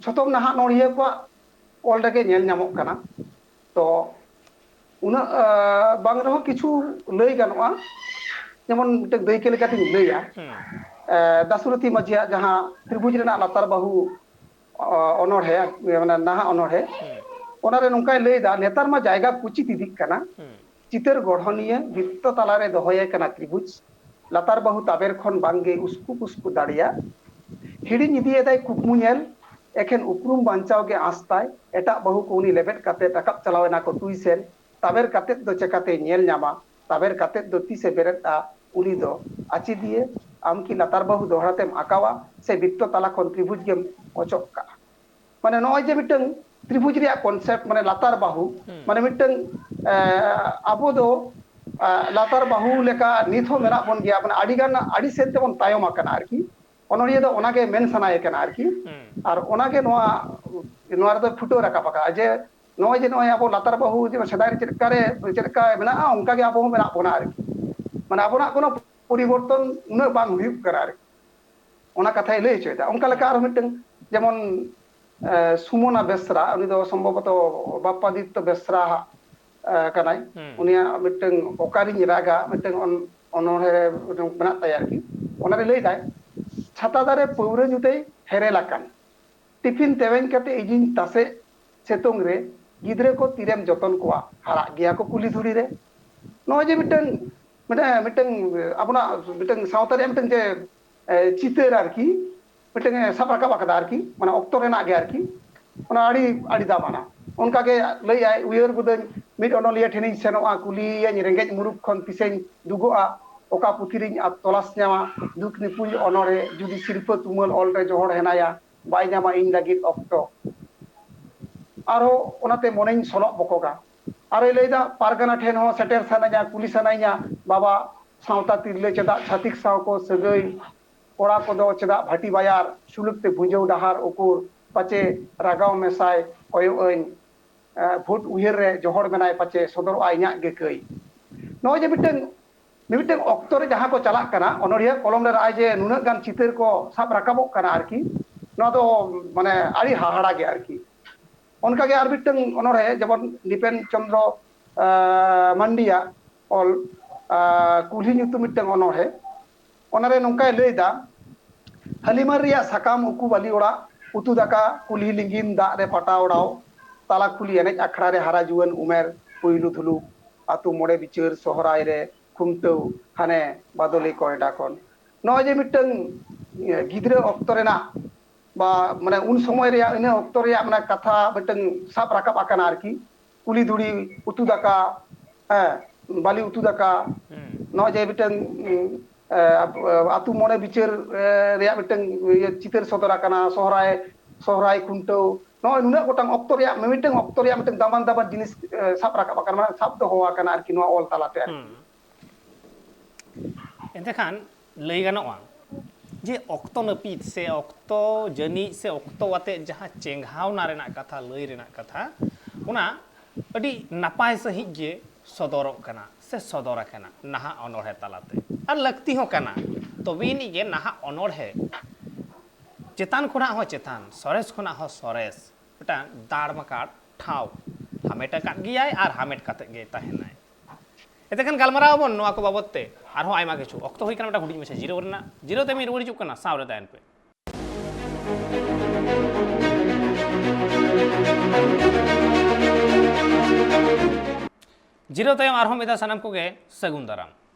ᱡᱷᱚᱛᱚ ᱱᱟᱦᱟᱜ ᱱᱚᱲᱦᱤᱭᱟᱹ ᱠᱚᱣᱟᱜ ᱚᱞ ᱨᱮᱜᱮ ᱧᱮᱞ ᱧᱟᱢᱚᱜ ᱠᱟᱱᱟ᱾ ᱛᱚ ᱩᱱᱟᱹᱜ, ᱟ, ᱵᱟᱝ ᱨᱮᱦᱚᱸ ᱠᱤᱪᱷᱩ ᱞᱟᱹᱭ ᱜᱟᱱᱚᱜᱼᱟ᱾ ᱡᱮᱢᱚᱱ ᱢᱤᱫᱴᱟᱝ ᱫᱟᱹᱭᱠᱟᱹ ᱞᱮᱠᱟᱛᱤᱧ ᱞᱟᱹᱭᱟ, ᱦᱩᱸ᱾ ᱮ, ᱫᱟᱥᱩᱨᱚᱛᱷᱤ ᱢᱟᱹᱡᱷᱤᱭᱟᱜ ᱡᱟᱦᱟᱸ ᱛᱨᱤᱵᱷᱩᱡᱽ ᱨᱮᱱᱟᱜ ᱞᱟᱛᱟᱨ ᱵᱟᱹᱦᱩ, ᱚ, ᱚᱱᱚᱬᱦᱮ, ᱢᱟᱱᱮ ᱱᱟᱦᱟᱜ ᱚᱱᱚᱬᱦᱮ, ᱦᱩᱸ᱾ ᱚᱱᱟᱨᱮ ᱱᱚᱝᱠᱟᱭ ᱞᱟᱹᱭᱫᱟ, ᱱᱮᱛᱟᱨ ᱢᱟ ᱡᱟᱭᱜᱟ ᱠᱩᱪᱤᱛ ᱤᱫᱤᱜ ᱠᱟᱱᱟ, ᱦᱩᱸ᱾ ᱪᱤᱛᱟᱹᱨ ᱜᱚᱲᱦᱚᱱᱤᱭᱟᱹ ᱵᱤᱛᱛᱚ ᱛᱟᱞᱟᱨᱮ ᱫᱚᱦᱚᱭᱮ ᱠᱟᱱᱟ ᱛᱨᱤᱵᱷᱩᱡᱽ, ᱞᱟᱛᱟᱨ ᱵᱟᱹᱦᱩ ᱛᱟᱵᱮᱨ ᱠᱷᱚᱱ ᱵᱟᱝᱜᱮ ᱩᱥᱠᱩ ᱯᱩᱥᱠᱩ ᱫᱟᱲᱮᱭᱟᱜ᱾ ᱦᱤᱲᱤᱧ ᱤᱫᱤᱭᱮᱫᱟᱭ ᱠᱩᱠᱢᱩ ᱧᱮᱞ, ᱮᱠᱷᱮᱱ ᱩᱯᱨᱩᱢ ᱵᱟᱧᱪᱟᱣ ᱜᱮ ᱟᱸᱥ ᱛᱟᱭ᱾ ᱮᱴᱟᱜ ᱵᱟᱹᱦᱩ ᱠᱚ ᱩᱱᱤ ᱞᱮᱵᱮᱫ ᱠᱟᱛᱮ ᱨᱟᱠᱟᱵ ᱪᱟᱞᱟᱣ ᱮᱱᱟ ᱠᱚ ᱴᱩᱭ ᱥᱮᱱ᱾ ᱛᱟᱵᱮᱨ ᱠᱟᱛᱮᱫ ᱫᱚ ᱪᱮᱠᱟᱛᱮᱭ ᱧᱮᱞ ᱧᱟᱢᱟ? ᱛᱟᱵᱮᱨ ᱠᱟᱛᱮᱫ ᱫᱚ ᱛᱤᱥᱮ ᱵᱮᱨᱮᱫᱼᱟ? ᱩᱱᱤ ᱫᱚ ᱟᱪᱮᱫᱤᱭᱟᱹ, ᱟᱢ ᱠᱤ ᱞᱟᱛᱟᱨ ᱵᱟᱹᱦᱩ ᱫᱚᱦᱲᱟ ᱛᱮᱢ ᱟᱸᱠᱟᱣᱟ ᱥᱮ ᱵᱤᱛᱛᱚ ᱛᱟᱞᱟ ᱠᱷᱚᱱ ᱛᱨᱤᱵᱷᱩᱡᱽ ᱜᱮᱢ ᱚᱪᱚᱜ ᱠᱟᱜᱼᱟ? ᱢᱟᱱᱮ ᱱᱚᱜᱼᱚᱭ ᱡᱮ ᱢᱤᱫᱴᱟᱝ ᱛᱨᱤᱵᱷᱩᱡᱽ ᱨᱮᱭᱟᱜ concept, ᱢᱟᱱᱮ ᱞᱟᱛᱟᱨ ᱵᱟᱹᱦᱩ, ᱦᱩᱸ᱾ ᱢᱟᱱᱮ ᱢᱤᱫᱴᱟᱝ, ᱮ, ᱟᱵᱚ ᱫᱚ, ᱮ, ᱞᱟᱛᱟᱨ ᱵᱟᱹᱦᱩ ᱞᱮᱠᱟ ᱱᱤᱛ ᱦᱚᱸ ᱢᱮᱱᱟᱜ ᱵᱚᱱ ᱜᱮᱭᱟ, ᱢᱟᱱᱮ ᱟᱹᱰᱤ ᱜᱟᱱ, ᱟᱹᱰᱤ ᱥᱮᱫ ᱛᱮᱵᱚᱱ ᱛᱟᱭᱚᱢ ᱟᱠᱟᱱᱟ ᱟᱨᱠᱤ᱾ ᱚᱱᱚᱞᱤᱭᱟᱹ ᱫᱚ ᱚᱱᱟᱜᱮ ᱢᱮᱱ ᱥᱟᱱᱟᱭᱮ ᱠᱟᱱᱟ ᱟᱨᱠᱤ᱾ ᱦᱩᱸ᱾ ᱟᱨ ᱚᱱᱟᱜᱮ ᱱᱚᱣᱟ, ᱱᱚᱣᱟ ᱨᱮᱫᱚ ᱯᱷᱩᱴᱟᱹᱣ ᱨᱟᱠᱟᱵ ᱟᱠᱟᱫᱼᱟ ᱡᱮ ᱱᱚᱜᱼᱚᱭ ᱡᱮ ᱱᱚᱜᱼᱚᱭ ᱟᱵᱚ ᱞᱟᱛᱟᱨ ᱵᱟᱹᱦᱩ ᱡᱮ ᱥᱮᱫᱟᱭ ᱨᱮ ᱪᱮᱫ ᱞᱮᱠᱟ ᱨᱮ, ᱪᱮᱫ ᱞᱮᱠᱟ ᱢᱮᱱᱟᱜᱼᱟ, ᱚᱱᱠᱟᱜᱮ ᱟᱵᱚ ᱦᱚᱸ ᱢᱮᱱᱟᱜ ᱵᱚᱱᱟ ᱟᱨᱠᱤ᱾ ᱢᱟᱱᱮ ᱟᱵᱚᱱᱟᱜ ᱠᱳᱱᱳ ᱯᱚᱨᱤᱵᱚᱨᱛᱚᱱ ᱩᱱᱟᱹᱜ ᱵᱟᱝ ᱦᱩᱭᱩᱜ ᱠᱟᱱᱟ ᱟᱨᱠᱤ᱾ ᱚᱱᱟ ᱠᱟᱛᱷᱟᱭ ᱞᱟᱹᱭ ᱦᱚᱪᱚᱭᱮᱫᱟ᱾ ᱚᱱᱠᱟ ᱞᱮᱠᱟ ᱟᱨᱦᱚᱸ ᱢᱤᱫᱴᱟᱝ, ᱡᱮᱢᱚᱱ, ᱮ, ᱥᱩᱢᱚᱱᱟ ᱵᱮᱥᱨᱟ, ᱩᱱᱤ ᱫᱚ ᱥᱚᱢᱵᱷᱚᱵᱚᱛᱚ ᱵᱟᱯᱯᱟᱫᱤᱛᱛᱚ ᱵᱮᱥᱨᱟ, ᱮ, ᱠᱟᱱᱟᱭ᱾ ᱦᱩᱸ᱾ ᱩᱱᱤᱭᱟᱜ ᱢᱤᱫᱴᱟᱝ ᱚᱠᱟᱨᱤᱧ ᱨᱟᱜᱟ ᱢᱤᱫᱴᱟᱝ ᱚᱱ-, ᱚᱱᱚᱬᱦᱮ ᱢᱤᱫᱴᱟᱝ ᱢᱮᱱᱟᱜ ᱛᱟᱭᱟ ᱟᱨᱠᱤ᱾ ᱚᱱᱟᱨᱮ ᱞᱟᱹᱭᱫᱟᱭ, ᱪᱷᱟᱛᱟ ᱫᱟᱨᱮ ᱯᱟᱹᱣᱨᱟᱹ ᱧᱩ ᱛᱮᱭ ᱦᱮᱨᱮᱞ ᱟᱠᱟᱱ᱾ ᱴᱤᱯᱷᱤᱱ ᱛᱮᱣᱮᱧ ᱠᱟᱛᱮ ᱤᱧᱤᱧ ᱛᱟᱥᱮ ᱥᱤᱛᱩᱝ ᱨᱮ᱾ ᱜᱤᱫᱽᱨᱟᱹ ᱠᱚ ᱛᱤᱨᱮᱢ ᱡᱚᱛᱚᱱ ᱠᱚᱣᱟ? ᱦᱟᱨᱟᱜ ᱜᱮᱭᱟ ᱠᱚ ᱠᱩᱞᱦᱤ ᱫᱷᱩᱲᱤ ᱨᱮ᱾ ᱱᱚᱜᱼᱚᱭ ᱡᱮ ᱢᱤᱫᱴᱟᱝ ᱢᱤᱫᱴᱟᱝ ᱢᱤᱫᱴᱟᱝ ᱟᱵᱚᱱᱟᱜ ᱢᱤᱫᱴᱟᱝ ᱥᱟᱶᱛᱟ ᱨᱮᱭᱟᱜ ᱢᱤᱫᱴᱟᱝ ᱡᱮ ᱮ, ᱪᱤᱛᱟᱹᱨ ᱟᱨᱠᱤ ᱢᱤᱫᱴᱟᱝ ᱮ ᱥᱟᱵ ᱨᱟᱠᱟᱵ ᱟᱠᱟᱫᱟ ᱟᱨᱠᱤ, ᱢᱟᱱᱮ ᱚᱠᱛᱚ ᱨᱮᱱᱟᱜ ᱜᱮ ᱟᱨᱠᱤ, ᱚᱱᱟ ᱟᱹᱰᱤ ᱟᱹᱰᱤ ᱫᱟᱢᱟᱱᱟ᱾ ᱚᱱᱠᱟᱜᱮ ᱞᱟᱹᱭᱟᱭ, ᱩᱭᱦᱟᱹᱨ ᱜᱚᱫᱟᱹᱧ ᱢᱤᱫ ᱚᱱᱚᱞᱤᱭᱟᱹ ᱴᱷᱮᱱᱤᱧ ᱥᱮᱱᱚᱜᱼᱟ, ᱠᱩᱞᱤᱭᱮᱭᱟᱹᱧ ᱨᱮᱸᱜᱮᱡ ᱢᱩᱨᱩᱠ ᱠᱷᱚᱱ ᱛᱤᱥᱮᱧ ᱫᱩᱜᱚᱜᱼᱟ, ᱚᱠᱟ ᱯᱩᱛᱷᱤ ᱨᱤᱧ ᱟᱛ- ᱛᱚᱞᱟᱥ ᱧᱟᱢᱟ, ᱫᱩᱠ ᱱᱤᱯᱩᱡ ᱚᱱᱚᱬᱦᱮ, ᱡᱩᱫᱤ ᱥᱤᱨᱯᱟᱹ ᱛᱩᱢᱟᱹᱞ ᱚᱞ ᱨᱮ ᱡᱚᱦᱚᱲ ᱦᱮᱱᱟᱭᱟ, ᱵᱟᱭ ᱧᱟᱢᱟ ᱤᱧ ᱞᱟᱹᱜᱤᱫ ᱚᱠᱛᱚ᱾ ᱟᱨᱦᱚᱸ ᱚᱱᱟᱛᱮ ᱢᱚᱱᱮᱧ ᱥᱚᱞᱚᱜ ᱵᱚᱠᱚᱜᱟ᱾ ᱟᱨᱚᱭ ᱞᱟᱹᱭᱫᱟ, ᱯᱟᱨᱜᱟᱱᱟ ᱴᱷᱮᱱ ᱦᱚᱸ ᱥᱮᱴᱮᱨ ᱥᱟᱱᱟᱧᱟ, ᱠᱩᱞᱤ ᱥᱟᱱᱟᱧᱟ, ᱵᱟᱵᱟ, ᱥᱟᱶᱛᱟ ᱛᱤᱨᱞᱟᱹ ᱪᱮᱫᱟᱜ ᱪᱷᱟᱹᱛᱤᱠ ᱥᱟᱶ ᱠᱚ ᱥᱟᱹᱜᱟᱹᱭ? ᱠᱚᱲᱟ ᱠᱚᱫᱚ ᱪᱮᱫᱟᱜ ᱵᱷᱟᱹᱴᱤ ᱵᱟᱭᱟᱨ ᱥᱩᱞᱩᱠ ᱛᱮ ᱵᱷᱩᱸᱡᱟᱹᱣ ᱰᱟᱦᱟᱨ ᱩᱠᱩᱨ ᱯᱟᱪᱮ ᱨᱟᱜᱟᱣ ᱢᱮᱥᱟᱭ ᱠᱚᱭᱚᱜ ᱟᱹᱧ, ᱮ, ᱵᱷᱩᱴ ᱩᱭᱦᱟᱹᱨ ᱨᱮ ᱡᱚᱦᱚᱲ ᱢᱮᱱᱟᱭ ᱯᱟᱪᱮ ᱥᱚᱫᱚᱨᱚᱜᱼᱟ ᱤᱧᱟᱹᱜ ᱜᱮ ᱠᱟᱹᱭ᱾ ᱱᱚᱜᱼᱚᱭ ᱡᱮ ᱢᱤᱫᱴᱟᱝ ᱢᱤᱢᱤᱫᱴᱟᱝ ᱚᱠᱛᱚ ᱨᱮ ᱡᱟᱦᱟᱸ ᱠᱚ ᱪᱟᱞᱟᱜ ᱠᱟᱱᱟ, ᱚᱱᱚᱞᱤᱭᱟᱹ ᱠᱚᱞᱚᱢ ᱨᱮ ᱱᱚᱜᱼᱚᱭ ᱡᱮ ᱱᱩᱱᱟᱹᱜ ᱜᱟᱱ ᱪᱤᱛᱟᱹᱨ ᱠᱚ ᱥᱟᱵ ᱨᱟᱠᱟᱵᱚᱜ ᱠᱟᱱᱟ ᱟᱨᱠᱤ, ᱱᱚᱣᱟ ᱫᱚ ᱢᱟᱱᱮ ᱟᱹᱰᱤ ᱦᱟᱦᱟᱲᱟ ᱜᱮ ᱟᱨᱠᱤ᱾ ᱚᱱᱠᱟᱜᱮ ᱟᱨ ᱢᱤᱫᱴᱟᱝ ᱚᱱᱚᱬᱦᱮ, ᱡᱮᱢᱚᱱ ᱱᱤᱯᱮᱱ ᱪᱚᱸᱫᱽᱨᱚ, ᱟᱸ, ᱢᱟᱱᱰᱤᱭᱟᱜ ᱚᱞ, ᱟᱸ, ᱠᱩᱞᱦᱤ ᱧᱩᱛᱩᱢ ᱢᱤᱫᱴᱟᱝ ᱚᱱᱚᱬᱦᱮ, ᱚᱱᱟᱨᱮ ᱱᱚᱝᱠᱟᱭ ᱞᱟᱹᱭᱫᱟ, ᱦᱟᱹᱞᱤᱢᱟᱨ ᱨᱮᱭᱟᱜ ᱥᱟᱠᱟᱢ, ᱩᱠᱩ ᱵᱟᱹᱞᱤ ᱚᱲᱟᱜ, ᱩᱛᱩ ᱫᱟᱠᱟ, ᱠᱩᱞᱦᱤ ᱞᱤᱸᱜᱤᱱ ᱫᱟᱜ ᱨᱮ ᱯᱟᱴᱟᱣ ᱚᱲᱟᱣ, ᱛᱟᱞᱟ ᱠᱩᱞᱦᱤ ᱮᱱᱮᱡ ᱟᱠᱷᱲᱟ ᱨᱮ ᱦᱟᱨᱟ ᱡᱩᱣᱟᱹᱱ ᱩᱢᱮᱨ, ᱯᱩᱭᱞᱩ ᱫᱷᱩᱞᱩᱠ, ᱟᱹᱛᱩ ᱢᱚᱬᱮ ᱵᱤᱪᱟᱹᱨ, ᱥᱚᱦᱨᱟᱭ ᱨᱮ ᱠᱷᱩᱱᱴᱟᱹᱣ, ᱦᱟᱱᱮ ᱵᱟᱫᱚᱞᱤ ᱠᱚᱭᱰᱟ ᱠᱷᱚᱱ᱾ ᱱᱚᱜᱼᱚᱭ ᱡᱮ ᱢᱤᱫᱴᱟᱝ, ᱤᱭᱟᱹ, ᱜᱤᱫᱽᱨᱟᱹ ᱚᱠᱛᱚ ᱨᱮᱱᱟᱜ ᱵᱟ ᱢᱟᱱᱮ ᱩᱱ ᱥᱚᱢᱚᱭ ᱨᱮᱭᱟᱜ, ᱤᱱᱟᱹ ᱚᱠᱛᱚ ᱨᱮᱭᱟᱜ ᱢᱟᱱᱮ ᱠᱟᱛᱷᱟ ᱢᱤᱫᱴᱟᱝ ᱥᱟᱵ ᱨᱟᱠᱟᱵ ᱟᱠᱟᱱᱟ ᱟᱨᱠᱤ᱾ ᱠᱩᱞᱦᱤ ᱫᱷᱩᱲᱤ, ᱩᱛᱩ ᱫᱟᱠᱟ, ᱦᱮᱸ, ᱵᱟᱹᱞᱤ ᱩᱛᱩ ᱫᱟᱠᱟ, ᱦᱩᱸ᱾ ᱱᱚᱜᱼᱚᱭ ᱡᱮ ᱢᱤᱫᱴᱟᱝ, ᱩᱸ, ᱮ, ᱟᱵ-, ᱟᱹᱛᱩ ᱢᱚᱬᱮ ᱵᱤᱪᱟᱹᱨ, ᱮ, ᱨᱮᱭᱟᱜ ᱢᱤᱫᱴᱟᱝ, ᱤᱭᱟᱹ, ᱪᱤᱛᱟᱹᱨ ᱥᱚᱫᱚᱨ ᱟᱠᱟᱱᱟ, ᱥᱚᱦᱨᱟᱭ, ᱥᱚᱦᱨᱟᱭ ᱠᱷᱩᱱᱴᱟᱹᱣ, ᱱᱚᱜᱼᱚᱭ ᱱᱩᱱᱟᱹᱜ ᱜᱚᱴᱟᱝ ᱚᱠᱛᱚ ᱨᱮᱭᱟᱜ, ᱢᱤᱢᱤᱫᱴᱟᱝ ᱚᱠᱛᱚ ᱨᱮᱭᱟᱜ ᱢᱤᱫᱴᱟᱝ ᱫᱟᱢᱟᱱ ᱫᱟᱢᱟᱱ ᱡᱤᱱᱤᱥ, ᱮ, ᱥᱟᱵ ᱨᱟᱠᱟᱵ ᱟᱠᱟᱱᱟ, ᱢᱟᱱᱮ ᱥᱟᱵ ᱫᱚᱦᱚ ᱟᱠᱟᱱᱟ ᱟᱨᱠᱤ ᱱᱚᱣᱟ ᱚᱞ ᱛᱟᱞᱟᱛᱮ ᱟᱨᱠᱤ᱾ ᱦᱩᱸ᱾ ᱮᱱᱛᱮ ᱠᱷᱟᱱ ᱞᱟᱹᱭ ᱜᱟᱱᱚᱜᱼᱟ ᱡᱮ ᱚᱠᱛᱚ ᱱᱟᱹᱯᱤᱛ ᱥᱮ ᱚᱠᱛᱚ ᱡᱟᱹᱱᱤᱡ ᱥᱮ ᱚᱠᱛᱚ ᱟᱛᱮ ᱡᱟᱦᱟᱸ ᱪᱮᱸᱜᱷᱟᱣᱱᱟ ᱨᱮᱱᱟᱜ ᱠᱟᱛᱷᱟ, ᱞᱟᱹᱭ ᱨᱮᱱᱟᱜ ᱠᱟᱛᱷᱟ, ᱚᱱᱟ ᱟᱹᱰᱤ ᱱᱟᱯᱟᱭ ᱥᱟᱺᱦᱤᱡ ᱜᱮ ᱥᱚᱫᱚᱨᱚᱜ ᱠᱟᱱᱟ ᱥᱮ ᱥᱚᱫᱚᱨ ᱟᱠᱟᱱᱟ ᱱᱟᱦᱟᱜ ᱚᱱᱚᱬᱦᱮ ᱛᱟᱞᱟᱛᱮ᱾ ᱟᱨ ᱞᱟᱹᱠᱛᱤ ᱦᱚᱸ ᱠᱟᱱᱟ, ᱛᱚᱵᱮ ᱟᱹᱱᱤᱡ ᱜᱮ ᱱᱟᱦᱟᱜ ᱚᱱᱚᱬᱦᱮ ᱪᱮᱛᱟᱱ ᱠᱷᱚᱱᱟᱜ ᱦᱚᱸ ᱪᱮᱛᱟᱱ, ᱥᱚᱨᱮᱥ ᱠᱷᱚᱱᱟᱜ ᱦᱚᱸ ᱥᱚᱨᱮᱥ ᱢᱤᱫᱴᱟᱝ ᱫᱟᱲᱢᱟᱠᱟᱲ ᱴᱷᱟᱶ ᱦᱟᱢᱮᱴ ᱟᱠᱟᱫ ᱜᱮᱭᱟᱭ ᱟᱨ ᱦᱟᱢᱮᱴ ᱠᱟᱛᱮᱫ ᱜᱮ ᱛᱟᱦᱮᱱᱟᱭ᱾ ᱮᱱᱛᱮ ᱠᱷᱟᱱ ᱜᱟᱞᱢᱟᱨᱟᱣ ᱟᱵᱚᱱ ᱱᱚᱣᱟ ᱠᱚ ᱵᱟᱵᱚᱛ ᱛᱮ ᱟᱨᱦᱚᱸ ᱟᱭᱢᱟ ᱠᱤᱪᱷᱩ᱾ ᱚᱠᱛᱚ ᱦᱩᱭ ᱠᱟᱱᱟ ᱢᱤᱫᱴᱟᱝ ᱦᱩᱰᱤᱧ ᱢᱟᱪᱷᱟ ᱡᱤᱨᱟᱹᱣ ᱨᱮᱱᱟᱜ᱾ ᱡᱤᱨᱟᱹᱣ ᱛᱮ ᱢᱤᱫ ᱨᱩᱣᱟᱹᱲ ᱦᱤᱡᱩᱜ ᱠᱟᱱᱟ, ᱥᱟᱶ ᱨᱮ ᱛᱟᱦᱮᱱ ᱯᱮ᱾ ᱡᱤᱨᱟᱹᱣ ᱛᱟᱭᱚᱢ ᱟᱨᱦᱚᱸ ᱢᱤᱫ ᱫᱷᱟᱣ ᱥᱟᱱᱟᱢ ᱠᱚᱜᱮ ᱥᱟᱹᱜᱩᱱ ᱫᱟᱨᱟᱢ᱾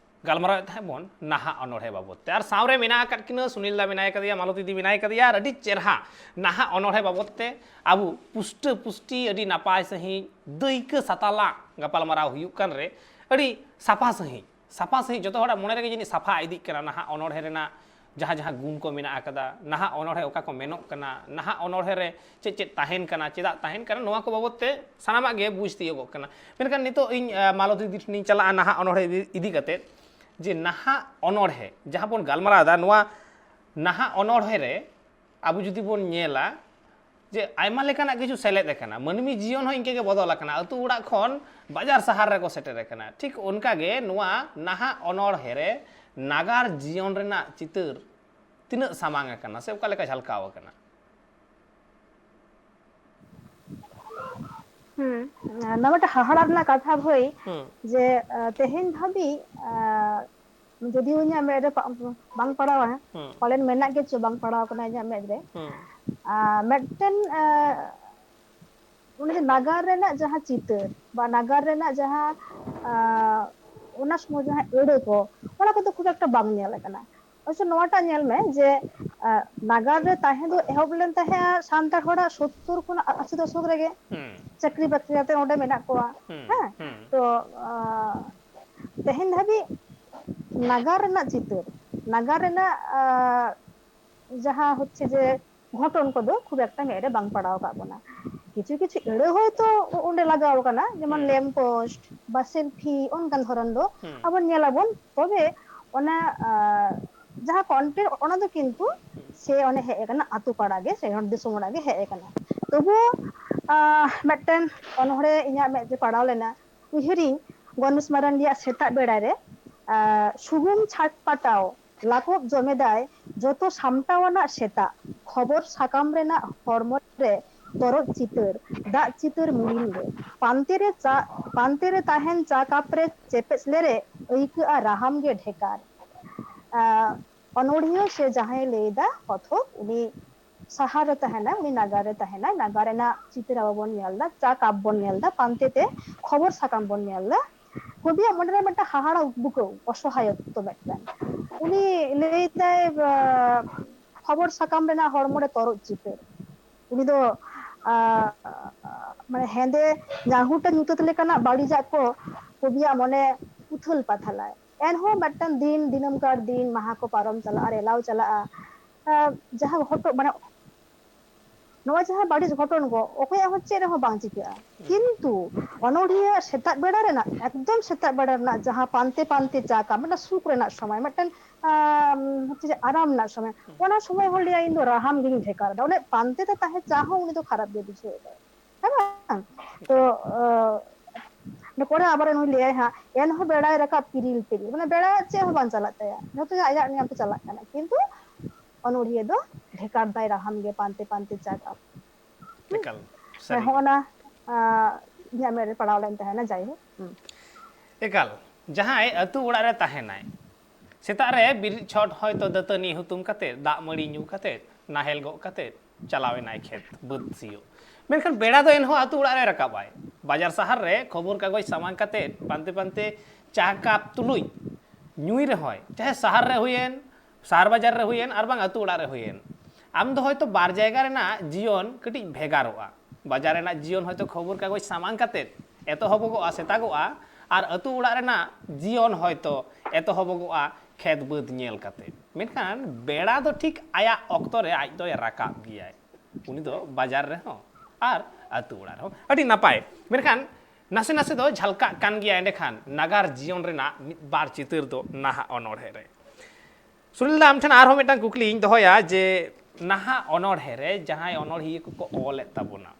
ᱜᱟᱞᱢᱟᱨᱟᱣᱮᱫ ᱛᱟᱦᱮᱸ ᱵᱚᱱ ᱱᱟᱦᱟᱜ ᱚᱱᱚᱬᱦᱮ ᱵᱟᱵᱚᱫ ᱛᱮ, ᱟᱨ ᱥᱟᱶᱨᱮ ᱢᱮᱱᱟᱜ ᱟᱠᱟᱫ ᱠᱤᱱᱟᱹ ᱥᱩᱱᱤᱞ ᱫᱟ ᱢᱮᱱᱟᱭ ᱠᱟᱫᱮᱭᱟ, ᱢᱟᱞᱚᱛᱤ ᱫᱤ ᱢᱮᱱᱟᱭ ᱠᱟᱫᱮᱭᱟ, ᱟᱨ ᱟᱹᱰᱤ ᱪᱮᱨᱦᱟ ᱱᱟᱦᱟᱜ ᱚᱱᱚᱬᱦᱮ ᱵᱟᱵᱚᱫ ᱛᱮ ᱟᱵᱚ ᱯᱩᱥᱴᱟᱹ ᱯᱩᱥᱴᱤ ᱟᱹᱰᱤ ᱱᱟᱯᱟᱭ ᱥᱟᱺᱦᱤᱡ ᱫᱟᱹᱭᱠᱟᱹ ᱥᱟᱛᱟᱞᱟᱜ ᱜᱟᱯᱟᱞᱢᱟᱨᱟᱣ ᱦᱩᱭᱩᱜ ᱠᱟᱱ ᱨᱮ ᱟᱹᱰᱤ ᱥᱟᱯᱷᱟ ᱥᱟᱺᱦᱤᱡ ᱥᱟᱯᱷᱟ ᱥᱟᱺᱦᱤᱡ ᱡᱚᱛᱚ ᱦᱚᱲᱟᱜ ᱢᱚᱱᱮ ᱨᱮᱜᱮ ᱡᱟᱹᱱᱤᱡ ᱥᱟᱯᱷᱟ ᱤᱫᱤᱜ ᱠᱟᱱᱟ ᱱᱟᱦᱟᱜ ᱚᱱᱚᱬᱦᱮ ᱨᱮᱱᱟᱜ ᱡᱟᱦᱟᱸ ᱡᱟᱦᱟᱸ ᱜᱩᱱ ᱠᱚ ᱢᱮᱱᱟᱜ ᱟᱠᱟᱫᱟ, ᱱᱟᱦᱟᱜ ᱚᱱᱚᱬᱦᱮ ᱚᱠᱟ ᱠᱚ ᱢᱮᱱᱚᱜ ᱠᱟᱱᱟ, ᱱᱟᱦᱟᱜ ᱚᱱᱚᱬᱦᱮ ᱨᱮ ᱪᱮᱫ ᱪᱮᱫ ᱛᱟᱦᱮᱱ ᱠᱟᱱᱟ, ᱪᱮᱫᱟᱜ ᱛᱟᱦᱮᱱ ᱠᱟᱱᱟ, ᱱᱚᱣᱟ ᱠᱚ ᱵᱟᱵᱚᱫ ᱛᱮ ᱥᱟᱱᱟᱢᱟᱜ ᱜᱮ ᱵᱩᱡᱽ ᱛᱤᱭᱳᱜᱚᱜ ᱠᱟᱱᱟ᱾ ᱢᱮᱱᱠᱷᱟᱱ ᱱᱤᱛᱚᱜ ᱤᱧ ᱟᱸ, ᱢᱟᱞᱚᱛᱤ ᱫᱤ ᱴᱷᱮᱱᱤᱧ ᱪᱟᱞᱟᱜᱼᱟ ᱱᱟᱦᱟᱜ ᱚᱱᱚᱬᱦᱮ ᱤᱫᱤ- ᱤᱫᱤ ᱠᱟᱛᱮᱫ, ᱡᱮ ᱱᱟᱦᱟᱜ ᱚᱱᱚᱬᱦᱮ ᱡᱟᱦᱟᱸ ᱵᱚᱱ ᱜᱟᱞᱢᱟᱨᱟᱣ ᱮᱫᱟ, ᱱᱚᱣᱟ ᱱᱟᱦᱟᱜ ᱚᱱᱚᱬᱦᱮ ᱨᱮ ᱟᱵᱚ ᱡᱩᱫᱤ ᱵᱚᱱ ᱧᱮᱞᱟ, ᱡᱮ ᱟᱭᱢᱟ ᱞᱮᱠᱟᱱᱟᱜ ᱠᱤᱪᱷᱩ ᱥᱮᱞᱮᱫ ᱟᱠᱟᱱᱟ, ᱢᱟᱹᱱᱢᱤ ᱡᱤᱭᱚᱱ ᱦᱚᱸ ᱤᱱᱠᱟᱹ ᱜᱮ ᱵᱚᱫᱚᱞ ᱟᱠᱟᱱᱟ, ᱟᱹᱛᱩ ᱚᱲᱟᱜ ᱠᱷᱚᱱ ᱵᱟᱡᱟᱨ ᱥᱟᱦᱟᱨ ᱨᱮᱠᱚ ᱥᱮᱴᱮᱨ ᱟᱠᱟᱱᱟ᱾ ᱴᱷᱤᱠ ᱚᱱᱠᱟ ᱜᱮ ᱱᱚᱣᱟ ᱱᱟᱦᱟᱜ ᱚᱱᱚᱬᱦᱮ ᱨᱮ ᱱᱟᱜᱟᱨ ᱡᱤᱭᱚᱱ ᱨᱮᱱᱟᱜ ᱪᱤᱛᱟᱹᱨ ᱛᱤᱱᱟᱹᱜ ᱥᱟᱢᱟᱝ ᱟᱠᱟᱱᱟ ᱥᱮ ᱚᱠᱟ ᱞᱮᱠᱟ ᱡᱷᱟᱞᱠᱟᱣ ᱟᱠᱟᱱᱟ? ᱦᱩᱸ, ᱱᱚᱣᱟ ᱢᱤᱫᱴᱟᱝ ᱦᱟᱦᱟᱲᱟ ᱨᱮᱱᱟᱜ ᱠᱟᱛᱷᱟ ᱵᱷᱟᱹᱭ, ᱦᱩᱸ ᱡᱮ ᱟᱸ, ᱛᱮᱦᱮᱧ ᱫᱷᱟᱹᱵᱤᱡ ᱟᱸ, ᱡᱩᱫᱤᱭᱳ ᱤᱧᱟᱹᱜ ᱢᱮᱫ ᱨᱮ ᱯᱟ- ᱵᱟᱝ ᱯᱟᱲᱟᱣᱟ, ᱦᱩᱸ ᱯᱟᱞᱮᱱ ᱢᱮᱱᱟᱜ ᱜᱮ ᱪᱚ ᱵᱟᱝ ᱯᱟᱲᱟᱣ ᱟᱠᱟᱱᱟ ᱤᱧᱟᱹᱜ ᱢᱮᱫ ᱨᱮ᱾ ᱦᱩᱸ ᱟᱸ, ᱢᱤᱫᱴᱮᱱ ᱟᱸ, ᱚᱱᱮ ᱡᱮ ᱱᱟᱜᱟᱨ ᱨᱮᱱᱟᱜ ᱡᱟᱦᱟᱸ ᱪᱤᱛᱟᱹᱨ ᱵᱟ ᱱᱟᱜᱟᱨ ᱨᱮᱱᱟᱜ ᱡᱟᱦᱟᱸ ᱟᱸ, ᱚᱱᱟ ᱥᱚᱢᱚᱭ ᱡᱟᱦᱟᱸ ᱟᱹᱲᱟᱹ ᱠᱚ, ᱚᱱᱟ ᱠᱚᱫᱚ ᱠᱷᱩᱵ ᱮᱠᱴᱟ ᱵᱟᱝ ᱧᱮᱞ ᱟᱠᱟᱱᱟ᱾ ᱚᱵᱚᱥᱥᱚ ᱱᱚᱣᱟᱴᱟᱜ ᱧᱮᱞ ᱢᱮ ᱡᱮ ᱟᱸ, ᱱᱟᱜᱟᱨ ᱨᱮ ᱛᱟᱦᱮᱸ ᱫᱚ ᱮᱦᱚᱵ ᱞᱮᱱ ᱛᱟᱦᱮᱸᱫᱼᱟ ᱥᱟᱱᱛᱟᱲ ᱦᱚᱲᱟᱜ ᱥᱳᱛᱛᱳᱨ ᱠᱷᱚᱱᱟᱜ ᱟᱥᱤ ᱫᱚᱥᱚᱠ ᱨᱮᱜᱮ᱾ ᱦᱩᱸ ᱪᱟᱹᱠᱨᱤ ᱵᱟᱹᱠᱨᱤ ᱠᱟᱛᱮ ᱚᱸᱰᱮ ᱢᱮᱱᱟᱜ ᱠᱚᱣᱟ᱾ ᱦᱩᱸ ᱦᱮᱸ, ᱦᱩᱸ ᱛᱚ ᱟᱸ, ᱛᱮᱦᱮᱧ ᱫᱷᱟᱹᱵᱤᱡ ᱱᱟᱜᱟᱨ ᱨᱮᱱᱟᱜ ᱪᱤᱛᱟᱹᱨ, ᱱᱟᱜᱟᱨ ᱨᱮᱱᱟᱜ ᱟᱸ, ᱡᱟᱦᱟᱸ ᱦᱚᱪᱪᱷᱮ ᱡᱮ ᱜᱷᱚᱴᱚᱱ ᱠᱚᱫᱚ ᱠᱷᱩᱵ ᱮᱠᱴᱟ ᱢᱮᱫ ᱨᱮ ᱵᱟᱝ ᱯᱟᱲᱟᱣ ᱟᱠᱟᱫ ᱵᱚᱱᱟ᱾ ᱠᱤᱪᱷᱩ ᱠᱤᱪᱷᱩ ᱟᱹᱲᱟᱹ ᱦᱚᱭᱛᱳ ᱚᱸᱰᱮ ᱞᱟᱜᱟᱣ ᱟᱠᱟᱱᱟ, ᱡᱮᱢᱚᱱ ᱦᱩᱸ ᱞᱮᱢᱯ ᱯᱳᱥᱴ ᱵᱟ ᱥᱮᱞᱯᱷᱤ, ᱚᱱᱠᱟᱱ ᱫᱷᱚᱨᱚᱱ ᱫᱚ ᱦᱩᱸ ᱟᱵᱚ ᱧᱮᱞᱟᱵᱚᱱ᱾ ᱛᱚᱵᱮ ᱚᱱᱟ ᱟᱸ, ᱡᱟᱦᱟᱸ ᱠᱚᱱᱴᱮᱱᱴ, ᱚᱱᱟ ᱫᱚ ᱠᱤᱱᱛᱩ ᱥᱮ ᱚᱱᱮ ᱦᱮᱡ ᱟᱠᱟᱱᱟ ᱟᱛᱳ ᱯᱟᱲᱟ ᱜᱮ, ᱥᱮ ᱦᱚᱲ ᱫᱤᱥᱚᱢ ᱚᱲᱟᱜ ᱜᱮ ᱦᱮᱡ ᱟᱠᱟᱱᱟ᱾ ᱛᱚᱵᱩ ᱟᱸ, ᱢᱤᱫᱴᱮᱱ ᱚᱱᱚᱬᱦᱮ ᱤᱧᱟᱹᱜ ᱢᱮᱫ ᱨᱮ ᱯᱟᱲᱟᱣ ᱞᱮᱱᱟ, ᱩᱭᱦᱟᱹᱨᱤᱧ ᱜᱚᱱᱮᱥ ᱢᱟᱨᱟᱱᱰᱤᱭᱟᱜ ᱥᱮᱛᱟᱜ ᱵᱮᱲᱟ ᱨᱮ ᱟᱸ, ᱥᱩᱜᱩᱢ ᱪᱷᱟᱴᱯᱟᱴᱟᱣ ᱞᱟᱠᱚᱵ ᱡᱚᱢᱮᱫᱟᱭ ᱡᱚᱛᱚ ᱥᱟᱢᱴᱟᱣ ᱟᱱᱟᱜ ᱥᱮᱛᱟᱜ, ᱠᱷᱚᱵᱚᱨ ᱥᱟᱠᱟᱢ ᱨᱮᱱᱟᱜ ᱦᱚᱲᱢᱚ ᱨᱮ ᱛᱚᱨᱚᱡ ᱪᱤᱛᱟᱹᱨ, ᱫᱟᱜ ᱪᱤᱛᱟᱹᱨ ᱢᱩᱨᱤᱱ ᱨᱮ, ᱯᱟᱱᱛᱮ ᱨᱮ ᱪᱟ, ᱯᱟᱱᱛᱮ ᱨᱮ ᱛᱟᱦᱮᱱ ᱪᱟ ᱠᱟᱯ ᱨᱮ ᱪᱮᱯᱮᱡ ᱞᱮᱨᱮ ᱟᱹᱭᱠᱟᱹᱜᱼᱟ ᱨᱟᱦᱟᱢ ᱜᱮ ᱰᱷᱮᱠᱟᱨ᱾ ᱟᱸ, ᱚᱱᱚᱬᱦᱤᱭᱟᱹ ᱥᱮ ᱡᱟᱦᱟᱸᱭ ᱞᱟᱹᱭᱫᱟ ᱠᱚᱛᱷᱚᱠ, ᱩᱱᱤ ᱥᱟᱦᱟᱨ ᱨᱮ ᱛᱟᱦᱮᱱᱟ, ᱩᱱᱤ ᱱᱟᱜᱟᱨ ᱨᱮ ᱛᱟᱦᱮᱱᱟ, ᱱᱟᱜᱟᱨ ᱨᱮᱱᱟᱜ ᱪᱤᱛᱟᱹᱨ ᱟᱵᱚ ᱵᱚᱱ ᱧᱮᱞ ᱮᱫᱟ, ᱪᱟ ᱠᱟᱯ ᱵᱚᱱ ᱧᱮᱞ ᱮᱫᱟ, ᱯᱟᱱᱛᱮ ᱛᱮ ᱠᱷᱚᱵᱚᱨ ᱥᱟᱠᱟᱢ ᱵᱚᱱ ᱧᱮᱞ ᱮᱫᱟ᱾ ᱠᱚᱵᱤᱭᱟᱜ ᱢᱚᱱᱮ ᱨᱮ ᱢᱤᱫᱴᱟᱝ ᱦᱟᱦᱟᱲᱟ ᱩᱫᱽᱵᱩᱠᱟᱹᱣ, ᱚᱥᱚᱦᱟᱭᱚᱛᱛᱚ ᱢᱤᱫᱴᱟᱝ᱾ ᱩᱱᱤ ᱞᱟᱹᱭ ᱫᱟᱭ, ᱟᱸ, ᱠᱷᱚᱵᱚᱨ ᱥᱟᱠᱟᱢ ᱨᱮᱱᱟᱜ ᱦᱚᱲᱢᱚ ᱨᱮ ᱛᱚᱨᱚᱡ ᱪᱤᱛᱟᱹᱨ᱾ ᱩᱱᱤ ᱫᱚ, ᱟᱸ, ᱢᱟᱱᱮ ᱦᱮᱸᱫᱮ ᱧᱟᱦᱩᱴ ᱧᱩᱛᱟᱹᱛ ᱞᱮᱠᱟᱱᱟᱜ ᱵᱟᱹᱲᱤᱡᱟᱜ ᱠᱚ ᱠᱚᱵᱤᱭᱟᱜ ᱢᱚᱱᱮ ᱩᱛᱷᱟᱹᱞ ᱯᱟᱛᱷᱟᱞᱟᱭ᱾ ᱮᱱᱦᱚᱸ ᱢᱤᱫᱴᱟᱝ ᱫᱤᱱ, ᱫᱤᱱᱟᱹᱢ ᱠᱟᱨ ᱫᱤᱱ, ᱢᱟᱦᱟ ᱠᱚ ᱯᱟᱨᱚᱢ ᱪᱟᱞᱟᱜᱼᱟ, ᱨᱮᱞᱟᱣ ᱪᱟᱞᱟᱜᱼᱟ᱾ ᱟᱸ, ᱡᱟᱦᱟᱸ ᱜᱷᱚᱴᱚ-, ᱢᱟᱱᱮ ᱱᱚᱣᱟ ᱡᱟᱦᱟᱸ ᱵᱟᱹᱲᱤᱡ ᱜᱷᱚᱴᱚᱱ ᱠᱚ, ᱚᱠᱚᱭᱟᱜ ᱦᱚᱸ ᱪᱮᱫ ᱨᱮᱦᱚᱸ ᱵᱟᱝ ᱪᱤᱠᱟᱹᱜᱼᱟ᱾ ᱠᱤᱱᱛᱩ ᱚᱱᱚᱲᱦᱤᱭᱟᱹ ᱥᱮᱛᱟᱜ ᱵᱮᱲᱟ ᱨᱮᱱᱟᱜ, ᱮᱠᱫᱚᱢ ᱥᱮᱛᱟᱜ ᱵᱮᱲᱟ ᱨᱮᱱᱟᱜ ᱡᱟᱦᱟᱸ ᱯᱟᱱᱛᱮ ᱯᱟᱱᱛᱮ ᱪᱟ ᱠᱟᱯ, ᱢᱤᱫᱴᱟᱝ ᱥᱩᱠ ᱨᱮᱱᱟᱜ ᱥᱚᱢᱚᱭ, ᱢᱤᱫᱴᱟᱝ, ᱟᱢ, ᱦᱚᱪᱪᱷᱮ ᱡᱮ ᱟᱨᱟᱢ ᱨᱮᱱᱟᱜ ᱥᱚᱢᱚᱭ, ᱚᱱᱟ ᱥᱚᱢᱚᱭ ᱦᱚᱸ ᱞᱟᱹᱭᱟ, "ᱤᱧ ᱫᱚ ᱨᱟᱦᱟᱢ ᱜᱤᱧ ᱰᱷᱮᱠᱟᱨ ᱮᱫᱟ᱾" ᱚᱱᱮ ᱯᱟᱱᱛᱮ ᱛᱮ ᱛᱟᱦᱮᱸ ᱪᱟ ᱦᱚᱸ ᱩᱱᱤ ᱫᱚ ᱠᱷᱟᱨᱟᱯ ᱜᱮ ᱵᱩᱡᱷᱟᱹᱣ ᱮᱫᱟᱭ, ᱦᱮᱸ ᱵᱟᱝ? ᱛᱚ, ᱟᱸ, ᱠᱚᱲᱟ ᱟᱵᱟᱨ ᱱᱩᱭ ᱞᱟᱹᱭᱟᱭ ᱦᱟᱸᱜ, "ᱮᱱᱦᱚᱸ ᱵᱮᱲᱟᱭ ᱨᱟᱠᱟᱵ ᱯᱤᱨᱤᱞ ᱯᱤᱨᱤᱞ", ᱢᱟᱱᱮ ᱵᱮᱲᱟ ᱪᱮᱫ ᱦᱚᱸ ᱵᱟᱝ ᱪᱟᱞᱟᱜ ᱛᱟᱭᱟ, ᱡᱚᱛᱚ ᱜᱮ ᱟᱭᱟᱜ ᱱᱤᱭᱚᱢ ᱛᱮ ᱪᱟᱞᱟᱜ ᱠᱟᱱᱟ, ᱠᱤᱱᱛᱩ ᱚᱱᱚᱲᱦᱤᱭᱟᱹ ᱫᱚ ᱰᱷᱮᱠᱟᱨ ᱫᱟᱭ ᱨᱟᱦᱟᱢ ᱜᱮ ᱯᱟᱱᱛᱮ ᱯᱟᱱᱛᱮ ᱪᱟ ᱠᱟᱯ᱾ ᱮᱠᱟᱞ, ᱦᱮᱸ, ᱥᱟᱹᱨᱤ ᱦᱚᱸᱜᱼᱚ ᱜᱮ᱾ ᱱᱟ, ᱟᱸ, ᱤᱧᱟᱹᱜ ᱢᱮᱫ ᱨᱮ ᱯᱟᱲᱟᱣ ᱞᱮᱱ ᱛᱟᱦᱮᱱᱟ, ᱡᱟᱭᱦᱳᱠ᱾ ᱦᱩᱸ᱾ ᱮᱠᱟᱞ, ᱡᱟᱦᱟᱸᱭ ᱟᱹᱛᱩ ᱚᱲᱟᱜ ᱨᱮ ᱛᱟᱦᱮᱱᱟᱭ, ᱥᱮᱛᱟᱜ ᱨᱮ ᱵᱮᱨᱮᱫ ᱪᱷᱚᱴ ᱦᱚᱭᱛᱚ ᱫᱟᱹᱛᱟᱹᱱᱤ ᱦᱩᱛᱩᱢ ᱠᱟᱛᱮᱫ, ᱫᱟᱜ ᱢᱟᱹᱲᱤ ᱧᱩ ᱠᱟᱛᱮᱫ, ᱱᱟᱦᱮᱞ ᱜᱚᱜ ᱠᱟᱛᱮᱫ ᱪᱟᱞᱟᱣ ᱮᱱᱟᱭ ᱠᱷᱮᱛ ᱵᱟᱹᱫᱽ ᱥᱤᱭᱳᱜ᱾ ᱢᱮᱱᱠᱷᱟᱱ ᱵᱮᱲᱟ ᱫᱚ ᱮᱱᱦᱚᱸ ᱟᱹᱛᱩ ᱚᱲᱟᱜ ᱨᱮ ᱨᱟᱠᱟᱵᱟᱭ᱾ ᱵᱟᱡᱟᱨ ᱥᱟᱦᱟᱨ ᱨᱮ ᱠᱷᱚᱵᱚᱨ ᱠᱟᱜᱚᱡᱽ ᱥᱟᱢᱟᱝ ᱠᱟᱛᱮᱫ ᱯᱟᱱᱛᱮ ᱯᱟᱱᱛᱮ ᱪᱟ ᱠᱟᱯ ᱛᱩᱞᱩᱡ ᱧᱩᱭ ᱨᱮᱦᱚᱸᱭ, ᱪᱟᱦᱮ ᱥᱟᱦᱟᱨ ᱨᱮ ᱦᱩᱭᱮᱱ, ᱥᱟᱦᱟᱨ ᱵᱟᱡᱟᱨ ᱨᱮ ᱦᱩᱭᱮᱱ, ᱟᱨ ᱵᱟᱝ ᱟᱹᱛᱩ ᱚᱲᱟᱜ ᱨᱮ ᱦᱩᱭᱮᱱ, ᱟᱢ ᱫᱚ ᱦᱚᱭᱛᱚ ᱵᱟᱨ ᱡᱟᱭᱜᱟ ᱨᱮᱱᱟᱜ ᱡᱤᱭᱚᱱ ᱠᱟᱹᱴᱤᱡ ᱵᱷᱮᱜᱟᱨᱚᱜᱼᱟ᱾ ᱵᱟᱡᱟᱨ ᱨᱮᱱᱟᱜ ᱡᱤᱭᱚᱱ ᱦᱚᱭᱛᱚ ᱠᱷᱚᱵᱚᱨ ᱠᱟᱜᱚᱡᱽ ᱥᱟᱢᱟᱝ ᱠᱟᱛᱮᱫ ᱮᱛᱚᱦᱚᱵᱚᱜᱚᱜᱼᱟ, ᱥᱮᱛᱟᱜᱚᱜᱼᱟ, ᱟᱨ ᱟᱹᱛᱩ ᱚᱲᱟᱜ ᱨᱮᱱᱟᱜ ᱡᱤᱭᱚᱱ ᱦᱚᱭᱛᱚ ᱮᱛᱚᱦᱚᱵᱚᱜᱚᱜᱼᱟ ᱠᱷᱮᱛ ᱵᱟᱹᱫᱽ ᱧᱮᱞ ᱠᱟᱛᱮᱫ᱾ ᱢᱮᱱᱠᱷᱟᱱ ᱵᱮᱲᱟ ᱫᱚ ᱴᱷᱤᱠ ᱟᱭᱟᱜ ᱚᱠᱛᱚ ᱨᱮ ᱟᱡ ᱫᱚᱭ ᱨᱟᱠᱟᱵ ᱜᱮᱭᱟᱭ, ᱩᱱᱤ ᱫᱚ ᱵᱟᱡᱟᱨ ᱨᱮᱦᱚᱸ ᱟᱨ ᱟᱹᱛᱩ ᱚᱲᱟᱜ ᱨᱮᱦᱚᱸ᱾ ᱟᱹᱰᱤ ᱱᱟᱯᱟᱭ᱾ ᱢᱮᱱᱠᱷᱟᱱ ᱱᱟᱥᱮ ᱱᱟᱥᱮ ᱫᱚ ᱡᱷᱟᱞᱠᱟᱜ ᱠᱟᱱ ᱜᱮᱭᱟ ᱮᱸᱰᱮᱠᱷᱟᱱ ᱱᱟᱜᱟᱨ ᱡᱤᱭᱚᱱ ᱨᱮᱱᱟᱜ ᱢᱤᱫ ᱵᱟᱨ ᱪᱤᱛᱟᱹᱨ ᱫᱚ ᱱᱟᱦᱟᱜ ᱚᱱᱚᱬᱦᱮ ᱨᱮ᱾ ᱥᱩᱱᱤᱞ ᱫᱟ, ᱟᱢ ᱴᱷᱮᱱ ᱟᱨᱦᱚᱸ ᱢᱤᱫᱴᱟᱝ ᱠᱩᱠᱞᱤᱧ ᱫᱚᱦᱚᱭᱟ ᱡᱮ, ᱱᱟᱦᱟᱜ ᱚᱱᱚᱬᱦᱮ ᱨᱮ ᱡᱟᱦᱟᱸᱭ ᱚᱱᱚᱬᱦᱤᱭᱟᱹ ᱠᱚᱠᱚ ᱚᱞᱮᱫ ᱛᱟᱵᱚᱱᱟ,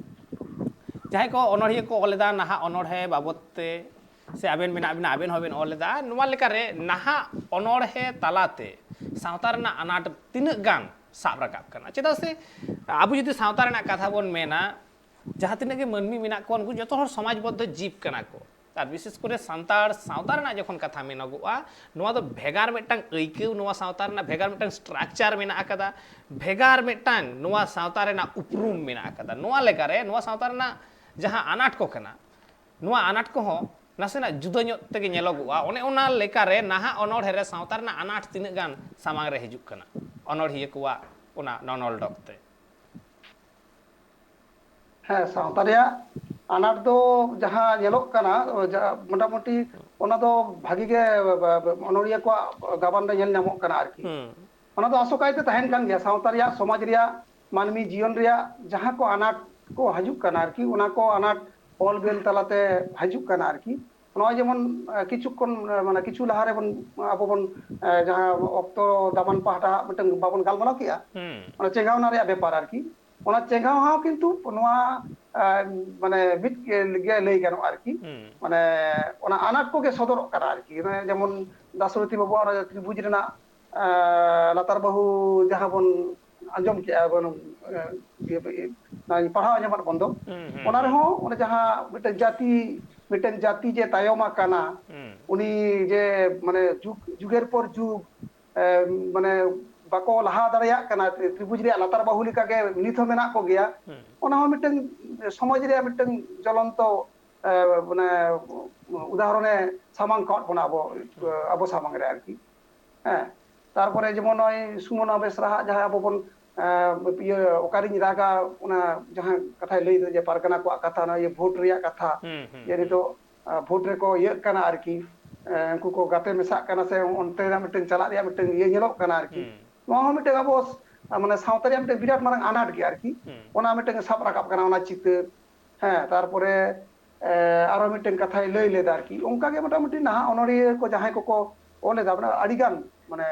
ᱡᱟᱦᱟᱸᱭ ᱠᱚ ᱚᱱᱚᱬᱦᱤᱭᱟᱹ ᱠᱚ ᱚᱞ ᱮᱫᱟ ᱱᱟᱦᱟᱜ ᱚᱱᱚᱬᱦᱮ ᱵᱟᱵᱚᱛ ᱛᱮ, ᱥᱮ ᱟᱵᱮᱱ ᱢᱮᱱᱟᱜ ᱵᱮᱱᱟ, ᱟᱵᱮᱱ ᱦᱚᱸᱵᱮᱱ ᱚᱞ ᱮᱫᱟ, ᱱᱚᱣᱟ ᱞᱮᱠᱟᱨᱮ ᱱᱟᱦᱟᱜ ᱚᱱᱚᱬᱦᱮ ᱛᱟᱞᱟᱛᱮ ᱥᱟᱶᱛᱟ ᱨᱮᱱᱟᱜ ᱟᱱᱟᱴ ᱛᱤᱱᱟᱹᱜ ᱜᱟᱱ ᱥᱟᱵ ᱨᱟᱠᱟᱵ ᱠᱟᱱᱟ? ᱪᱮᱫᱟᱜ ᱥᱮ ᱟᱵᱚ ᱡᱩᱫᱤ ᱥᱟᱶᱛᱟ ᱨᱮᱱᱟᱜ ᱠᱟᱛᱷᱟ ᱵᱚᱱ ᱢᱮᱱᱟ, ᱡᱟᱦᱟᱸ ᱛᱤᱱᱟᱹᱜ ᱜᱮ ᱢᱟᱹᱱᱢᱤ ᱢᱮᱱᱟᱜ ᱠᱚᱣᱟ, ᱩᱱᱠᱩ ᱡᱚᱛᱚ ᱦᱚᱲ ᱥᱚᱢᱟᱡᱽ ᱵᱚᱫᱽᱫᱷᱚ ᱡᱤᱵᱽ ᱠᱟᱱᱟ ᱠᱚ᱾ ᱟᱨ ᱵᱤᱥᱮᱥ ᱠᱚᱨᱮ ᱥᱟᱱᱛᱟᱲ ᱥᱟᱶᱛᱟ ᱨᱮᱱᱟᱜ ᱡᱚᱠᱷᱚᱱ ᱠᱟᱛᱷᱟ ᱢᱮᱱᱚᱜᱚᱜᱼᱟ, ᱱᱚᱣᱟ ᱫᱚ ᱵᱷᱮᱜᱟᱨ ᱢᱤᱫᱴᱟᱝ ᱟᱹᱭᱠᱟᱹᱣ, ᱱᱚᱣᱟ ᱥᱟᱶᱛᱟ ᱨᱮᱱᱟᱜ ᱵᱷᱮᱜᱟᱨ ᱢᱤᱫᱴᱟᱝ structure ᱢᱮᱱᱟᱜ ᱟᱠᱟᱫᱟ, ᱵᱷᱮᱜᱟᱨ ᱢᱤᱫᱴᱟᱝ ᱱᱚᱣᱟ ᱥᱟᱶᱛᱟ ᱨᱮᱱᱟᱜ ᱩᱯᱨᱩᱢ ᱢᱮᱱᱟᱜ ᱟᱠᱟᱫᱟ᱾ ᱱᱚᱣᱟ ᱞᱮᱠᱟᱨᱮ ᱱᱚᱣᱟ ᱥᱟᱶᱛᱟ ᱨᱮᱱᱟᱜ ᱡᱟᱦᱟᱸ ᱟᱱᱟᱴ ᱠᱚ ᱠᱟᱱᱟ, ᱱᱚᱣᱟ ᱟᱱᱟᱴ ᱠᱚᱦᱚᱸ ᱱᱟᱥᱮᱱᱟᱜ ᱡᱩᱫᱟᱹ ᱧᱚᱜ ᱛᱮᱜᱮ ᱧᱮᱞᱚᱜᱚᱜᱼᱟ᱾ ᱚᱱᱮ ᱚᱱᱟ ᱞᱮᱠᱟᱨᱮ ᱱᱟᱦᱟᱜ ᱚᱱᱚᱬᱦᱮ ᱨᱮ ᱥᱟᱶᱛᱟ ᱨᱮᱱᱟᱜ ᱟᱱᱟᱴ ᱛᱤᱱᱟᱹᱜ ᱜᱟᱱ ᱥᱟᱢᱟᱝ ᱨᱮ ᱦᱤᱡᱩᱜ ᱠᱟᱱᱟ ᱚᱱᱚᱬᱦᱤᱭᱟᱹ ᱠᱚᱣᱟᱜ ᱚᱱᱟ ᱱᱚᱱᱚᱞ ᱰᱚᱜᱽ ᱛᱮ᱾ ᱦᱮᱸ, ᱥᱟᱶᱛᱟ ᱨᱮᱭᱟᱜ ᱟᱱᱟᱴ ᱫᱚ ᱡᱟᱦᱟᱸ ᱧᱮᱞᱚᱜ ᱠᱟᱱᱟ, ᱡᱟ-, ᱢᱚᱴᱟᱢᱩᱴᱤ ᱚᱱᱟ ᱫᱚ ᱵᱷᱟᱜᱤ ᱜᱮ ᱚᱱᱚᱲᱦᱤᱭᱟᱹ ᱠᱚᱣᱟᱜ ᱜᱟᱵᱟᱱ ᱨᱮ ᱧᱮᱞ ᱧᱟᱢᱚᱜ ᱠᱟᱱᱟ ᱟᱨᱠᱤ᱾ ᱦᱩᱸ᱾ ᱚᱱᱟ ᱫᱚ ᱟᱥᱚᱠᱟᱭᱛᱮ ᱛᱟᱦᱮᱱ ᱠᱟᱱ ᱜᱮᱭᱟ, ᱥᱟᱶᱛᱟ ᱨᱮᱭᱟᱜ, ᱥᱚᱢᱟᱡᱽ ᱨᱮᱭᱟᱜ, ᱢᱟᱹᱱᱢᱤ ᱡᱤᱭᱚᱱ ᱨᱮᱭᱟᱜ ᱡᱟᱦᱟᱸ ᱠᱚ ᱟᱱᱟᱴ ᱠᱚ ᱦᱤᱡᱩᱜ ᱠᱟᱱᱟ ᱟᱨᱠᱤ, ᱚᱱᱟ ᱠᱚ ᱟᱱᱟᱴ ᱚᱞ ᱵᱮᱞ ᱛᱟᱞᱟᱛᱮ ᱦᱤᱡᱩᱜ ᱠᱟᱱᱟ ᱟᱨᱠᱤ᱾ ᱱᱚᱜᱼᱚᱭ ᱡᱮᱢᱚᱱ, ᱮ, ᱠᱤᱪᱷᱩ ᱠᱷᱚᱱ, ᱮ, ᱢᱟᱱᱮ ᱠᱤᱪᱷᱩ ᱞᱟᱦᱟ ᱨᱮᱵᱚᱱ, ᱟᱵᱚ ᱵᱚᱱ, ᱮ, ᱡᱟᱦᱟᱸ ᱚᱠᱛᱚ ᱫᱟᱢᱟᱱ ᱯᱟᱦᱴᱟ ᱦᱟᱸᱜ ᱢᱤᱫᱴᱟᱝ ᱵᱟᱵᱚᱱ ᱜᱟᱞᱢᱟᱨᱟᱣ ᱠᱮᱜᱼᱟ, ᱦᱩᱸ᱾ ᱚᱱᱟ ᱪᱮᱸᱜᱷᱟᱣᱱᱟ ᱨᱮᱭᱟᱜ ᱵᱮᱯᱟᱨ ᱟᱨᱠᱤ, ᱚᱱᱟ ᱪᱮᱸᱜᱷᱟᱣ ᱦᱚᱸ ᱠᱤᱱᱛᱩ ᱱᱚᱣᱟ, ᱮ, ᱢᱟᱱᱮ ᱢᱤᱫ ᱜᱮ ᱞᱟᱹᱭ ᱜᱟᱱᱚᱜᱼᱟ ᱟᱨᱠᱤ᱾ ᱦᱩᱸ᱾ ᱢᱟᱱᱮ ᱚᱱᱟ ᱟᱱᱟᱴ ᱠᱚᱜᱮ ᱥᱚᱫᱚᱨᱚᱜ ᱠᱟᱱᱟ ᱟᱨᱠᱤ᱾ ᱢᱟᱱᱮ ᱡᱮᱢᱚᱱ ᱫᱟᱥᱨᱚᱛᱤ ᱵᱟᱵᱩᱣᱟᱜ ᱚᱱᱟ ᱛᱨᱤᱵᱷᱩᱡᱽ ᱨᱮᱱᱟᱜ, ᱮ, ᱞᱟᱛᱟᱨ ᱵᱟᱹᱦᱩ ᱡᱟᱦᱟᱸ ᱵᱚᱱ ᱟᱸᱡᱚᱢ ᱠᱮᱜᱼᱟ, ᱵᱚᱱ, ᱮ, ᱤᱭᱟᱹ, ᱤᱭᱟᱹ, ᱯᱟᱲᱦᱟᱣ ᱟᱸᱡᱚᱢᱟᱜ ᱵᱚᱱ ᱫᱚ, ᱦᱩᱸ, ᱦᱩᱸ, ᱚᱱᱟ ᱦᱩᱸ᱾ ᱨᱮᱦᱚᱸ ᱚᱱᱮ ᱡᱟᱦᱟᱸ ᱢᱤᱫᱴᱮᱱ ᱡᱟᱹᱛᱤ, ᱢᱤᱫᱴᱮᱱ ᱡᱟᱹᱛᱤ ᱡᱮ ᱛᱟᱭᱚᱢ ᱟᱠᱟᱱᱟ, ᱦᱩᱸ᱾ ᱩᱱᱤ ᱡᱮ ᱢᱟᱱᱮ ᱡᱩᱜᱽ, ᱡᱩᱜᱮᱨ ᱯᱚᱨ ᱡᱩᱜᱽ, ᱮ, ᱢᱟᱱᱮ ᱵᱟᱠᱚ ᱞᱟᱦᱟ ᱫᱟᱲᱮᱭᱟᱜ ᱠᱟᱱᱟ, ᱛᱨᱤᱵᱷᱩᱡᱽ ᱨᱮᱭᱟᱜ ᱞᱟᱛᱟᱨ ᱵᱟᱹᱦᱩ ᱞᱮᱠᱟᱜᱮ ᱱᱤᱛ ᱦᱚᱸ ᱢᱮᱱᱟᱜ ᱠᱚᱜᱮᱭᱟ᱾ ᱦᱩᱸ᱾ ᱚᱱᱟ ᱦᱚᱸ ᱢᱤᱫᱴᱟᱝ ᱥᱚᱢᱟᱡᱽ ᱨᱮᱭᱟᱜ ᱢᱤᱫᱴᱟᱝ ᱡᱚᱞᱚᱱᱛᱚ, ᱮ, ᱢᱟᱱᱮ ᱩᱫᱟᱦᱚᱨᱚᱱᱮ ᱥᱟᱢᱟᱝ ᱠᱟᱣᱟᱫ ᱵᱚᱱᱟ ᱟᱵᱚ, ᱟᱵᱚ ᱥᱟᱢᱟᱝ ᱨᱮ ᱟᱨᱠᱤ᱾ ᱦᱮᱸ, ᱛᱟᱨᱯᱚᱨᱮ ᱡᱮᱢᱚᱱ ᱱᱚᱜᱼᱚᱭ ᱥᱩᱢᱚᱱᱟ ᱵᱮᱥᱨᱟ ᱦᱟᱜ ᱡᱟᱦᱟᱸ ᱟᱵᱚ ᱵᱚᱱ, ᱮ, ᱤᱭᱟᱹ, ᱚᱠᱟᱨᱤᱧ ᱨᱟᱜᱟ, ᱚᱱᱟ ᱡᱟᱦᱟᱸ ᱠᱟᱛᱷᱟᱭ ᱞᱟᱹᱭ ᱫᱟ ᱡᱮ ᱯᱟᱨᱜᱟᱱᱟ ᱠᱚᱣᱟᱜ ᱠᱟᱛᱷᱟ, ᱱᱚᱜᱼᱚᱭ ᱡᱮ ᱵᱷᱳᱴ ᱨᱮᱭᱟᱜ ᱠᱟᱛᱷᱟ, ᱦᱩᱸ, ᱦᱩᱸ, ᱡᱮ ᱦᱩᱸ᱾ ᱱᱤᱛᱚᱜ, ᱟ, ᱵᱷᱳᱴ ᱨᱮᱠᱚ ᱤᱭᱟᱹᱜ ᱠᱟᱱᱟ ᱟᱨᱠᱤ, ᱮ, ᱩᱱᱠᱩ ᱠᱚ ᱜᱟᱛᱮ ᱢᱮᱥᱟᱜ ᱠᱟᱱᱟ ᱥᱮ ᱚᱱᱛᱮ ᱨᱮᱱᱟᱜ ᱢᱤᱫᱴᱟᱝ ᱪᱟᱞᱟᱜ ᱨᱮᱭᱟᱜ ᱢᱤᱫᱴᱟᱝ ᱤᱭᱟᱹ ᱧᱮᱞᱚᱜ ᱠᱟᱱᱟ ᱟᱨᱠᱤ᱾ ᱦᱩᱸ᱾ ᱱᱚᱣᱟ ᱦᱚᱸ ᱢᱤᱫᱴᱟᱝ ᱟᱵᱚ ᱥ-, ᱢᱟᱱᱮ ᱥᱟᱶᱛᱟ ᱨᱮᱭᱟᱜ ᱢᱤᱫᱴᱟᱝ ᱵᱤᱨᱟᱴ ᱢᱟᱨᱟᱝ ᱟᱱᱟᱴ ᱜᱮᱭᱟ ᱟᱨᱠᱤ᱾ ᱦᱩᱸ᱾ ᱚᱱᱟ ᱢᱤᱫᱴᱟᱝ ᱥᱟᱵ ᱨᱟᱠᱟᱵ ᱠᱟᱱᱟ, ᱚᱱᱟ ᱪᱤᱛᱟᱹᱨ᱾ ᱦᱮᱸ, ᱛᱟᱨᱯᱚᱨᱮ, ᱮ, ᱟᱨᱦᱚᱸ ᱢᱤᱫᱴᱟᱝ ᱠᱟᱛᱷᱟᱭ ᱞᱟᱹᱭ ᱞᱮᱫᱟ ᱟᱨᱠᱤ᱾ ᱚᱱᱠᱟ ᱜᱮ ᱢᱚᱴᱟᱢᱩᱴᱤ ᱱᱟᱦᱟᱜ ᱚᱱᱚᱲᱦᱤᱭᱟᱹ ᱠᱚ ᱡᱟᱦᱟᱸᱭ ᱠᱚᱠᱚ ᱚᱞ ᱮᱫᱟ, ᱢᱟᱱᱮ ᱟᱹᱰᱤ ᱜᱟᱱ, ᱢᱟᱱᱮ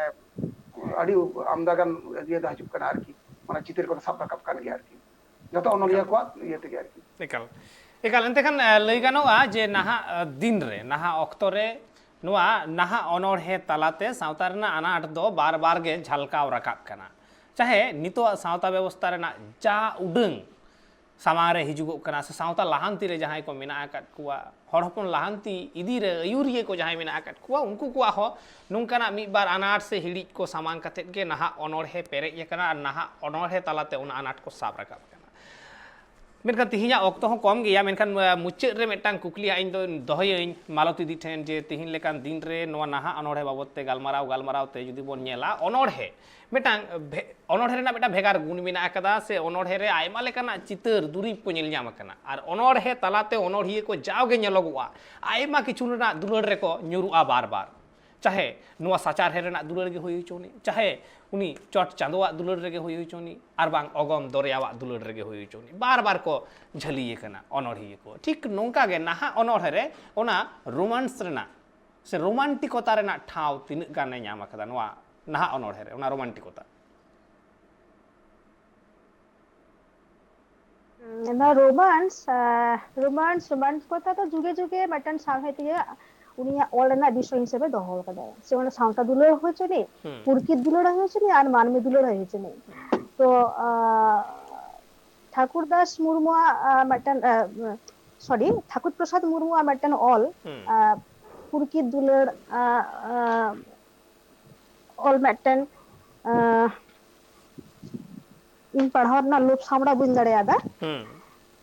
ᱟᱹᱰᱤ ᱟᱢᱫᱟ ᱜᱟᱱ ᱤᱭᱟᱹ ᱫᱚ ᱦᱤᱡᱩᱜ ᱠᱟᱱᱟ ᱟᱨᱠᱤ, ᱢᱟᱱᱮ ᱪᱤᱛᱟᱹᱨ ᱠᱚᱫᱚ ᱥᱟᱵ ᱨᱟᱠᱟᱵ ᱠᱟᱱ ᱜᱮᱭᱟ ᱟᱨᱠᱤ, ᱡᱚᱛᱚ ᱚᱱᱚᱞᱤᱭᱟᱹ ᱮᱠᱟᱞ᱾ ᱠᱚᱣᱟᱜ ᱤᱭᱟᱹ ᱛᱮᱜᱮ ᱟᱨᱠᱤ᱾ ᱮᱠᱟᱞ, ᱮᱠᱟᱞ᱾ ᱮᱱᱛᱮ ᱠᱷᱟᱱ, ᱮ, ᱞᱟᱹᱭ ᱜᱟᱱᱚᱜᱼᱟ ᱡᱮ ᱱᱟᱦᱟᱜ, ᱮ, ᱫᱤᱱ ᱨᱮ, ᱱᱟᱦᱟᱜ ᱚᱠᱛᱚ ᱨᱮ ᱱᱚᱣᱟ ᱱᱟᱦᱟᱜ ᱚᱱᱚᱬᱦᱮ ᱛᱟᱞᱟᱛᱮ ᱥᱟᱶᱛᱟ ᱨᱮᱱᱟᱜ ᱟᱱᱟᱴ ᱫᱚ ᱵᱟᱨ ᱵᱟᱨ ᱜᱮ ᱡᱷᱟᱞᱠᱟᱣ ᱨᱟᱠᱟᱵ ᱠᱟᱱᱟ᱾ ᱪᱟᱦᱮ ᱱᱤᱛᱚᱜᱟᱜ ᱥᱟᱶᱛᱟ ᱵᱮᱵᱚᱥᱛᱷᱟ ᱨᱮᱱᱟᱜ ᱡᱟ ᱩᱰᱟᱹᱝ ᱥᱟᱢᱟᱝ ᱨᱮ ᱦᱤᱡᱩᱜᱚᱜ ᱠᱟᱱᱟ, ᱥᱮ ᱥᱟᱶᱛᱟ ᱞᱟᱦᱟᱱᱛᱤ ᱨᱮ ᱡᱟᱦᱟᱸᱭ ᱠᱚ ᱢᱮᱱᱟᱜ ᱟᱠᱟᱫ ᱠᱚᱣᱟ, ᱦᱚᱲ ᱦᱚᱯᱚᱱ ᱞᱟᱦᱟᱱᱛᱤ ᱤᱫᱤ ᱨᱮ ᱟᱹᱭᱩᱨᱤᱭᱟᱹ ᱠᱚ ᱡᱟᱦᱟᱸᱭ ᱢᱮᱱᱟᱜ ᱟᱠᱟᱫ ᱠᱚᱣᱟ, ᱩᱱᱠᱩ ᱠᱚᱣᱟᱜ ᱦᱚᱸ ᱱᱚᱝᱠᱟᱱᱟᱜ ᱢᱤᱫ ᱵᱟᱨ ᱟᱱᱟᱴ ᱥᱮ ᱦᱤᱲᱤᱡ ᱠᱚ ᱥᱟᱢᱟᱝ ᱠᱟᱛᱮᱫ ᱜᱮ ᱱᱟᱦᱟᱜ ᱚᱱᱚᱬᱦᱮ ᱯᱮᱨᱮᱡ ᱟᱠᱟᱱᱟ ᱟᱨ ᱱᱟᱦᱟᱜ ᱚᱱᱚᱬᱦᱮ ᱛᱟᱞᱟᱛᱮ ᱚᱱᱟ ᱟᱱᱟᱴ ᱠᱚ ᱥᱟᱵ ᱨᱟᱠᱟᱵ ᱠᱟᱱᱟ᱾ ᱢᱮᱱᱠᱷᱟᱱ ᱛᱤᱦᱤᱧᱟᱜ ᱚᱠᱛᱚ ᱦᱚᱸ ᱠᱚᱢ ᱜᱮᱭᱟ, ᱢᱮᱱᱠᱷᱟᱱ, ᱟᱸ, ᱢᱩᱪᱟᱹᱫ ᱨᱮ ᱢᱤᱫᱴᱟᱝ ᱠᱩᱠᱞᱤ ᱦᱟᱸᱜ ᱤᱧ ᱫᱚ ᱫᱚᱦᱚᱭᱟᱹᱧ ᱢᱟᱞᱚᱛᱤ ᱫᱤ ᱴᱷᱮᱱ, ᱡᱮ ᱛᱤᱦᱤᱧ ᱞᱮᱠᱟᱱ ᱫᱤᱱ ᱨᱮ ᱱᱚᱣᱟ ᱱᱟᱦᱟᱜ ᱚᱱᱚᱬᱦᱮ ᱵᱟᱵᱚᱫ ᱛᱮ ᱜᱟᱞᱢᱟᱨᱟᱣ, ᱜᱟᱞᱢᱟᱨᱟᱣ ᱛᱮ ᱡᱩᱫᱤ ᱵᱚᱱ ᱧᱮᱞᱟ, ᱚᱱᱚᱬᱦᱮ ᱢᱤᱫᱴᱟᱝ ᱵᱷᱮ-, ᱚᱱᱚᱬᱦᱮ ᱨᱮᱱᱟᱜ ᱢᱤᱫᱴᱟᱝ ᱵᱷᱮᱜᱟᱨ ᱜᱩᱱ ᱢᱮᱱᱟᱜ ᱟᱠᱟᱫᱟ, ᱥᱮ ᱚᱱᱚᱬᱦᱮ ᱨᱮ ᱟᱭᱢᱟ ᱞᱮᱠᱟᱱᱟᱜ ᱪᱤᱛᱟᱹᱨ ᱫᱩᱨᱤᱵ ᱠᱚ ᱧᱮᱞ ᱧᱟᱢ ᱟᱠᱟᱱᱟ᱾ ᱟᱨ ᱚᱱᱚᱬᱦᱮ ᱛᱟᱞᱟᱛᱮ ᱚᱱᱚᱬᱦᱤᱭᱟᱹ ᱠᱚ ᱡᱟᱣᱜᱮ ᱧᱮᱞᱚᱜᱚᱜᱼᱟ, ᱟᱭᱢᱟ ᱠᱤᱪᱷᱩ ᱨᱮᱱᱟᱜ ᱫᱩᱞᱟᱹᱲ ᱨᱮᱠᱚ ᱧᱩᱨᱩᱜᱼᱟ ᱵᱟᱨ ᱵᱟᱨ᱾ ᱪᱟᱦᱮ ᱱᱚᱣᱟ ᱥᱟᱪᱟᱨᱦᱮ ᱨᱮᱱᱟᱜ ᱫᱩᱞᱟᱹᱲ ᱜᱮ ᱦᱩᱭ ᱦᱚᱪᱚᱱᱤᱡ, ᱪᱟᱦᱮ ᱩᱱᱤ ᱪᱚᱴ ᱪᱟᱸᱫᱳᱣᱟᱜ ᱫᱩᱞᱟᱹᱲ ᱨᱮᱜᱮ ᱦᱩᱭ ᱦᱚᱪᱚᱱᱤᱡ, ᱟᱨ ᱵᱟᱝ ᱚᱜᱚᱢ ᱫᱚᱨᱭᱟᱣᱟᱜ ᱫᱩᱞᱟᱹᱲ ᱨᱮᱜᱮ ᱦᱩᱭ ᱦᱚᱪᱚᱱᱤᱡ, ᱵᱟᱨ ᱵᱟᱨ ᱠᱚ ᱡᱷᱟᱹᱞᱤᱭᱮ ᱠᱟᱱᱟ ᱚᱱᱚᱬᱦᱤᱭᱟᱹ ᱠᱚ᱾ ᱴᱷᱤᱠ ᱱᱚᱝᱠᱟ ᱜᱮ ᱱᱟᱦᱟᱜ ᱚᱱᱚᱬᱦᱮ ᱨᱮ ᱚᱱᱟ ᱨᱳᱢᱟᱱᱥ ᱨᱮᱱᱟᱜ ᱥᱮ ᱨᱳᱢᱟᱱᱴᱤᱠᱚᱛᱟ ᱨᱮᱱᱟᱜ ᱴᱷᱟᱶ ᱛᱤᱱᱟᱹᱜ ᱜᱟᱱᱮ ᱧᱟᱢ ᱟᱠᱟᱫᱟ ᱱᱚᱣᱟ ᱱᱟᱦᱟᱜ ᱚᱱᱚᱬᱦᱮ ᱨᱮ, ᱚᱱᱟ ᱨᱳᱢᱟᱱᱴᱤᱠᱚᱛᱟ? ᱱᱚᱣᱟ ᱨᱳᱢᱟᱱᱥ, ᱟᱸ, ᱨᱳᱢᱟᱱᱥ, ᱨᱳᱢᱟᱱᱴᱤᱠᱚᱛᱟ ᱫᱚ ᱡᱩᱜᱮ ᱡᱩᱜᱮ ᱢᱤᱫᱴᱟᱝ ᱥᱟᱶᱦᱮᱫᱤᱭᱟᱹ ᱩᱱᱤᱭᱟᱜ ᱚᱞ ᱨᱮᱱᱟᱜ ᱵᱤᱥᱚᱭ ᱦᱤᱥᱟᱹᱵᱮ ᱫᱚᱦᱚ ᱟᱠᱟᱫᱟ᱾ ᱥᱮ ᱚᱱᱟ ᱥᱟᱶᱛᱟ ᱫᱩᱞᱟᱹᱲ ᱦᱩᱭ ᱦᱚᱪᱚᱱᱤᱡ, ᱦᱩᱸ᱾ ᱯᱩᱨᱠᱤᱛ ᱫᱩᱞᱟᱹᱲ ᱦᱩᱭ ᱦᱚᱪᱚᱱᱤᱡ ᱟᱨ ᱢᱟᱹᱱᱢᱤ ᱫᱩᱞᱟᱹᱲ ᱦᱩᱭ ᱦᱚᱪᱚᱱᱤᱡ᱾ ᱛᱚ, ᱟᱸ, ᱴᱷᱟᱠᱩᱨ ᱫᱟᱥ ᱢᱩᱨᱢᱩᱣᱟᱜ, ᱟᱸ, ᱢᱤᱫᱴᱟᱝ, ᱟᱸ, ᱥᱚᱨᱤ, ᱴᱷᱟᱠᱩᱨ ᱯᱨᱚᱥᱟᱫᱽ ᱢᱩᱨᱢᱩᱣᱟᱜ ᱢᱤᱫᱴᱟᱝ ᱚᱞ, ᱦᱩᱸ᱾ ᱟᱸ, ᱯᱩᱨᱠᱤᱛ ᱫᱩᱞᱟᱹᱲ, ᱟᱸ, ᱟᱸ, ᱚᱞ ᱢᱤᱫᱴᱟᱝ, ᱟᱸ, ᱤᱧ ᱯᱟᱲᱦᱟᱣ ᱨᱮᱱᱟᱜ ᱞᱳᱵᱷ ᱥᱟᱢᱲᱟᱣ ᱵᱟᱹᱧ ᱫᱟᱲᱮᱭᱟᱫᱟ᱾ ᱦᱩᱸ᱾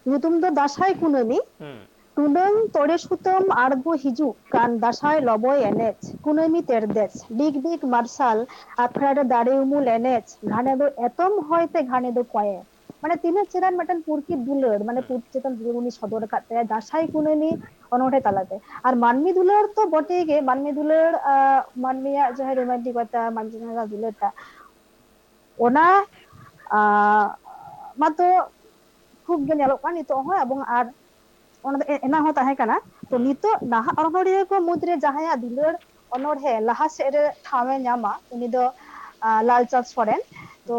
ᱧᱩᱛᱩᱢ ᱫᱚ ᱫᱟᱸᱥᱟᱭ ᱠᱩᱱᱟᱹᱢᱤ᱾ ᱦᱩᱸ᱾ ᱴᱩᱰᱟᱹᱝ ᱛᱚᱲᱮ ᱥᱩᱛᱟᱹᱢ ᱟᱬᱜᱚ ᱦᱤᱡᱩᱜ ᱠᱟᱱ ᱫᱟᱸᱥᱟᱭ ᱞᱚᱵᱚᱭ ᱮᱱᱮᱡ, ᱠᱩᱱᱟᱹᱢᱤ ᱛᱮᱨᱫᱮᱡ, ᱰᱤᱜᱽ ᱰᱤᱜᱽ ᱢᱟᱨᱥᱟᱞ ᱟᱠᱷᱲᱟ ᱨᱮ ᱫᱟᱲᱮ ᱩᱢᱩᱞ ᱮᱱᱮᱡ, ᱜᱷᱟᱱᱮ ᱫᱚ ᱮᱛᱚᱢ ᱦᱚᱭ ᱛᱮ ᱜᱷᱟᱱᱮ ᱫᱚ ᱠᱚᱭᱮ᱾ ᱢᱟᱱᱮ ᱛᱤᱱᱟᱹᱜ ᱪᱮᱦᱨᱟᱱ ᱢᱤᱫᱴᱮᱱ ᱯᱩᱨᱠᱤᱛ ᱫᱩᱞᱟᱹᱲ, ᱢᱟᱱᱮ ᱦᱩᱸ᱾ ᱯᱩᱨᱠᱤᱛ ᱪᱮᱛᱟᱱ ᱫᱩᱞᱟᱹᱲ ᱩᱱᱤ ᱥᱚᱫᱚᱨ ᱟᱠᱟᱫ ᱛᱟᱭᱟ ᱫᱟᱸᱥᱟᱭ ᱠᱩᱱᱟᱹᱢᱤ ᱚᱱᱚᱬᱦᱮ ᱛᱟᱞᱟᱛᱮ᱾ ᱟᱨ ᱢᱟᱹᱱᱢᱤ ᱫᱩᱞᱟᱹᱲ ᱛᱚ ᱵᱚᱴᱮ ᱜᱮ, ᱢᱟᱹᱱᱢᱤ ᱫᱩᱞᱟᱹᱲ, ᱟᱸ, ᱢᱟᱹᱱᱢᱤᱭᱟᱜ ᱡᱟᱦᱟᱸ ᱨᱳᱢᱟᱱᱴᱤᱠᱚᱛᱟ, ᱢᱟᱹᱱᱢᱤ ᱡᱟᱦᱟᱸ ᱫᱩᱞᱟᱹᱲ ᱴᱟ, ᱚᱱᱟ, ᱟᱸ, ᱢᱟᱛᱚ ᱠᱷᱩᱵ ᱜᱮ ᱧᱮᱞᱚᱜ ᱠᱟᱱᱟ ᱱᱤᱛᱚᱜ ᱦᱚᱸ, ᱮᱵᱚᱝ ᱟᱨ ᱚᱱᱟ ᱫᱚ ᱮ-, ᱮᱱᱟᱝ ᱦᱚᱸ ᱛᱟᱦᱮᱸ ᱠᱟᱱᱟ᱾ ᱛᱚ, ᱦᱩᱸ᱾ ᱱᱤᱛᱚᱜ ᱱᱟᱦᱟᱜ ᱚᱱᱚᱬᱦᱤᱭᱟᱹ ᱠᱚ ᱢᱩᱫᱽᱨᱮ ᱡᱟᱦᱟᱸᱭᱟᱜ ᱫᱩᱞᱟᱹᱲ ᱚᱱᱚᱬᱦᱮ ᱞᱟᱦᱟ ᱥᱮᱫ ᱨᱮ ᱴᱷᱟᱶ ᱮ ᱧᱟᱢᱟ, ᱩᱱᱤ ᱫᱚ, ᱟᱸ, ᱞᱟᱞᱪᱟᱸᱫᱽ ᱥᱚᱨᱮᱱ᱾ ᱛᱚ,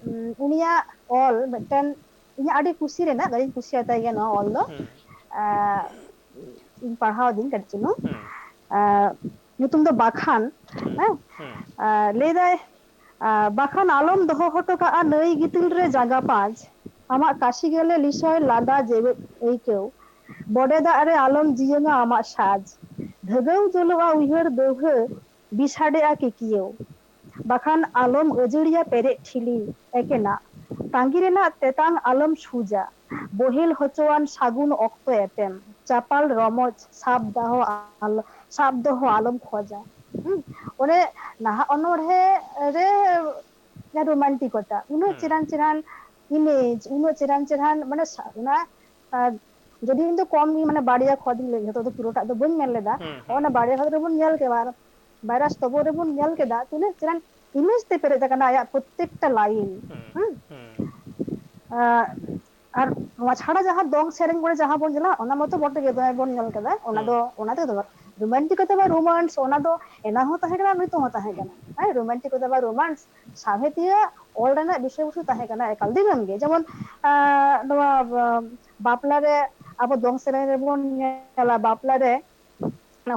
ᱩᱸ, ᱩᱱᱤᱭᱟᱜ ᱚᱞ ᱢᱤᱫᱴᱮᱱ ᱤᱧᱟᱹᱜ ᱟᱹᱰᱤ ᱠᱩᱥᱤ ᱨᱮᱱᱟᱜ, ᱟᱹᱰᱤᱧ ᱠᱩᱥᱤᱭᱟᱛᱟᱭ ᱜᱮᱭᱟ ᱱᱚᱣᱟ ᱚᱞ ᱫᱚ᱾ ᱦᱩᱸ᱾ ᱟᱸ, ᱤᱧ ᱯᱟᱲᱦᱟᱣ ᱫᱤᱧ ᱠᱟᱹᱴᱤᱡ ᱪᱩᱞᱩᱝ᱾ ᱦᱩᱸ᱾ ᱟᱸ, ᱧᱩᱛᱩᱢ ᱫᱚ ᱵᱟᱠᱷᱟᱱ᱾ ᱦᱩᱸ᱾ ᱦᱮᱸ? ᱦᱩᱸ᱾ ᱟᱸ, ᱞᱟᱹᱭᱫᱟᱭ, ᱟᱸ, ᱵᱟᱠᱷᱟᱱ ᱟᱞᱚᱢ ᱫᱚᱦᱚ ᱦᱚᱴᱚ ᱠᱟᱜᱼᱟ ᱱᱟᱹᱭ ᱜᱤᱛᱤᱞ ᱨᱮ ᱡᱟᱸᱜᱟ ᱯᱟᱸᱪ᱾ ᱟᱢᱟᱜ ᱠᱟᱥᱤ ᱜᱮᱞᱮ ᱞᱤᱥᱚᱭ ᱞᱟᱸᱫᱟ ᱡᱮᱣᱮᱫ ᱟᱹᱭᱠᱟᱹᱣ᱾ ᱵᱚᱰᱮ ᱫᱟᱜ ᱨᱮ ᱟᱞᱚᱢ ᱡᱤᱭᱟᱹᱝᱟ ᱟᱢᱟᱜ ᱥᱟᱡᱽ᱾ ᱫᱷᱟᱹᱜᱟᱹᱣ ᱡᱚᱞᱚᱜᱼᱟ ᱩᱭᱦᱟᱹᱨ ᱫᱟᱹᱣᱦᱟᱹ, ᱵᱤᱥᱟᱰᱮᱜᱼᱟ ᱠᱤᱠᱤᱭᱟᱹᱣ᱾ ᱵᱟᱠᱷᱟᱱ ᱟᱞᱚᱢ ᱟᱹᱡᱟᱹᱲᱤᱭᱟ ᱯᱮᱨᱮᱡ ᱴᱷᱤᱞᱤ ᱮᱠᱮᱱᱟᱜ᱾ ᱛᱟᱺᱜᱤ ᱨᱮᱱᱟᱜ ᱛᱮᱛᱟᱝ ᱟᱞᱚᱢ ᱥᱩᱡᱟ᱾ ᱵᱚᱦᱮᱞ ᱦᱚᱪᱚᱣᱟᱱ ᱥᱟᱹᱜᱩᱱ ᱚᱠᱛᱚ ᱮᱯᱮᱢ᱾ ᱪᱟᱯᱟᱞ ᱨᱚᱢᱚᱡᱽ ᱥᱟᱵ ᱫᱚᱦᱚ ᱟᱞ-, ᱥᱟᱵ ᱫᱚᱦᱚ ᱟᱞᱚᱢ ᱠᱷᱚᱡᱟ᱾ ᱦᱩᱸ? ᱚᱱᱮ ᱱᱟᱦᱟᱜ ᱚᱱᱚᱬᱦᱮ ᱨᱮ ᱡᱟᱦᱟᱸ ᱨᱳᱢᱟᱱᱴᱤᱠᱚᱛᱟ, ᱩᱱᱟᱹᱜ ᱦᱩᱸ᱾ ᱪᱮᱦᱨᱟᱱ ᱪᱮᱦᱨᱟᱱ ᱤᱢᱮᱡᱽ, ᱩᱱᱟᱹᱜ ᱪᱮᱦᱨᱟᱱ ᱪᱮᱦᱨᱟᱱ ᱢᱟᱱᱮ ᱥᱟ-, ᱚᱱᱟ, ᱟᱨ ᱡᱩᱫᱤ ᱤᱧ ᱫᱚ ᱠᱚᱢ ᱜᱮ, ᱢᱟᱱᱮ ᱵᱟᱨᱭᱟ ᱠᱷᱚᱛ ᱤᱧ ᱞᱟᱹᱭ, ᱡᱷᱚᱛᱚ ᱫᱚ ᱯᱩᱨᱟᱹᱴᱟᱜ ᱫᱚ ᱵᱟᱹᱧ ᱢᱮᱱ ᱞᱮᱫᱟ᱾ ᱦᱩᱸ, ᱦᱩᱸ᱾ ᱚᱱᱟ ᱵᱟᱨᱭᱟ ᱠᱷᱚᱛ ᱨᱮᱵᱚᱱ ᱧᱮᱞ ᱠᱮᱫᱟ, ᱟᱨ ᱵᱷᱟᱭᱨᱟᱥ ᱛᱚᱵᱚ ᱨᱮᱵᱚᱱ ᱧᱮᱞ ᱠᱮᱫᱟ, ᱛᱤᱱᱟᱹᱜ ᱪᱮᱦᱨᱟᱱ ᱤᱢᱮᱡᱽ ᱛᱮ ᱯᱮᱨᱮᱡ ᱟᱠᱟᱱᱟ ᱟᱭᱟᱜ ᱯᱨᱚᱛᱛᱮᱠᱴᱟ ᱞᱟᱭᱤᱱ᱾ ᱦᱩᱸ, ᱦᱩᱸ? ᱦᱩᱸ᱾ ᱟᱨ, ᱟᱨ ᱱᱚᱣᱟ ᱪᱷᱟᱲᱟ ᱡᱟᱦᱟᱸ ᱫᱚᱝ ᱥᱮᱨᱮᱧ ᱠᱚᱨᱮ ᱡᱟᱦᱟᱸ ᱵᱚᱱ ᱧᱮᱞᱟ, ᱚᱱᱟ ᱢᱟᱛᱚ ᱵᱚᱴᱮ ᱜᱮ, ᱫᱚᱢᱮ ᱵᱚᱱ ᱧᱮᱞ ᱠᱟᱫᱟ, ᱚᱱᱟ ᱦᱩᱸ᱾ ᱫᱚ, ᱚᱱᱟ ᱛᱮᱫᱚ ᱵᱟᱝ᱾ ᱨᱳᱢᱟᱱᱴᱤᱠᱚᱛᱟ ᱵᱟ ᱨᱳᱢᱟᱱᱥ, ᱚᱱᱟ ᱫᱚ ᱮᱱᱟᱝ ᱦᱚᱸ ᱛᱟᱦᱮᱸ ᱠᱟᱱᱟ, ᱱᱤᱛᱚᱜ ᱦᱚᱸ ᱛᱟᱦᱮᱸ ᱠᱟᱱᱟ᱾ ᱦᱮᱸ, ᱨᱳᱢᱟᱱᱴᱤᱠᱚᱛᱟ ᱵᱟ ᱨᱳᱢᱟᱱᱥ ᱥᱟᱶᱦᱮᱫᱤᱭᱟᱹ ᱚᱞ ᱨᱮᱱᱟᱜ ᱵᱤᱥᱚᱭ ᱵᱚᱥᱛᱩ ᱛᱟᱦᱮᱸ ᱠᱟᱱᱟ ᱮᱠᱟᱞ ᱫᱤᱱᱟᱹᱢ ᱜᱮ᱾ ᱡᱮᱢᱚᱱ, ᱟᱸ, ᱱᱚᱣᱟ, ᱟᱸ, ᱵᱟᱯᱞᱟ ᱨᱮ ᱟᱵᱚ ᱫᱚᱝ ᱥᱮᱨᱮᱧ ᱨᱮᱵᱚᱱ ᱧᱮᱞᱟ, ᱵᱟᱯᱞᱟ ᱨᱮ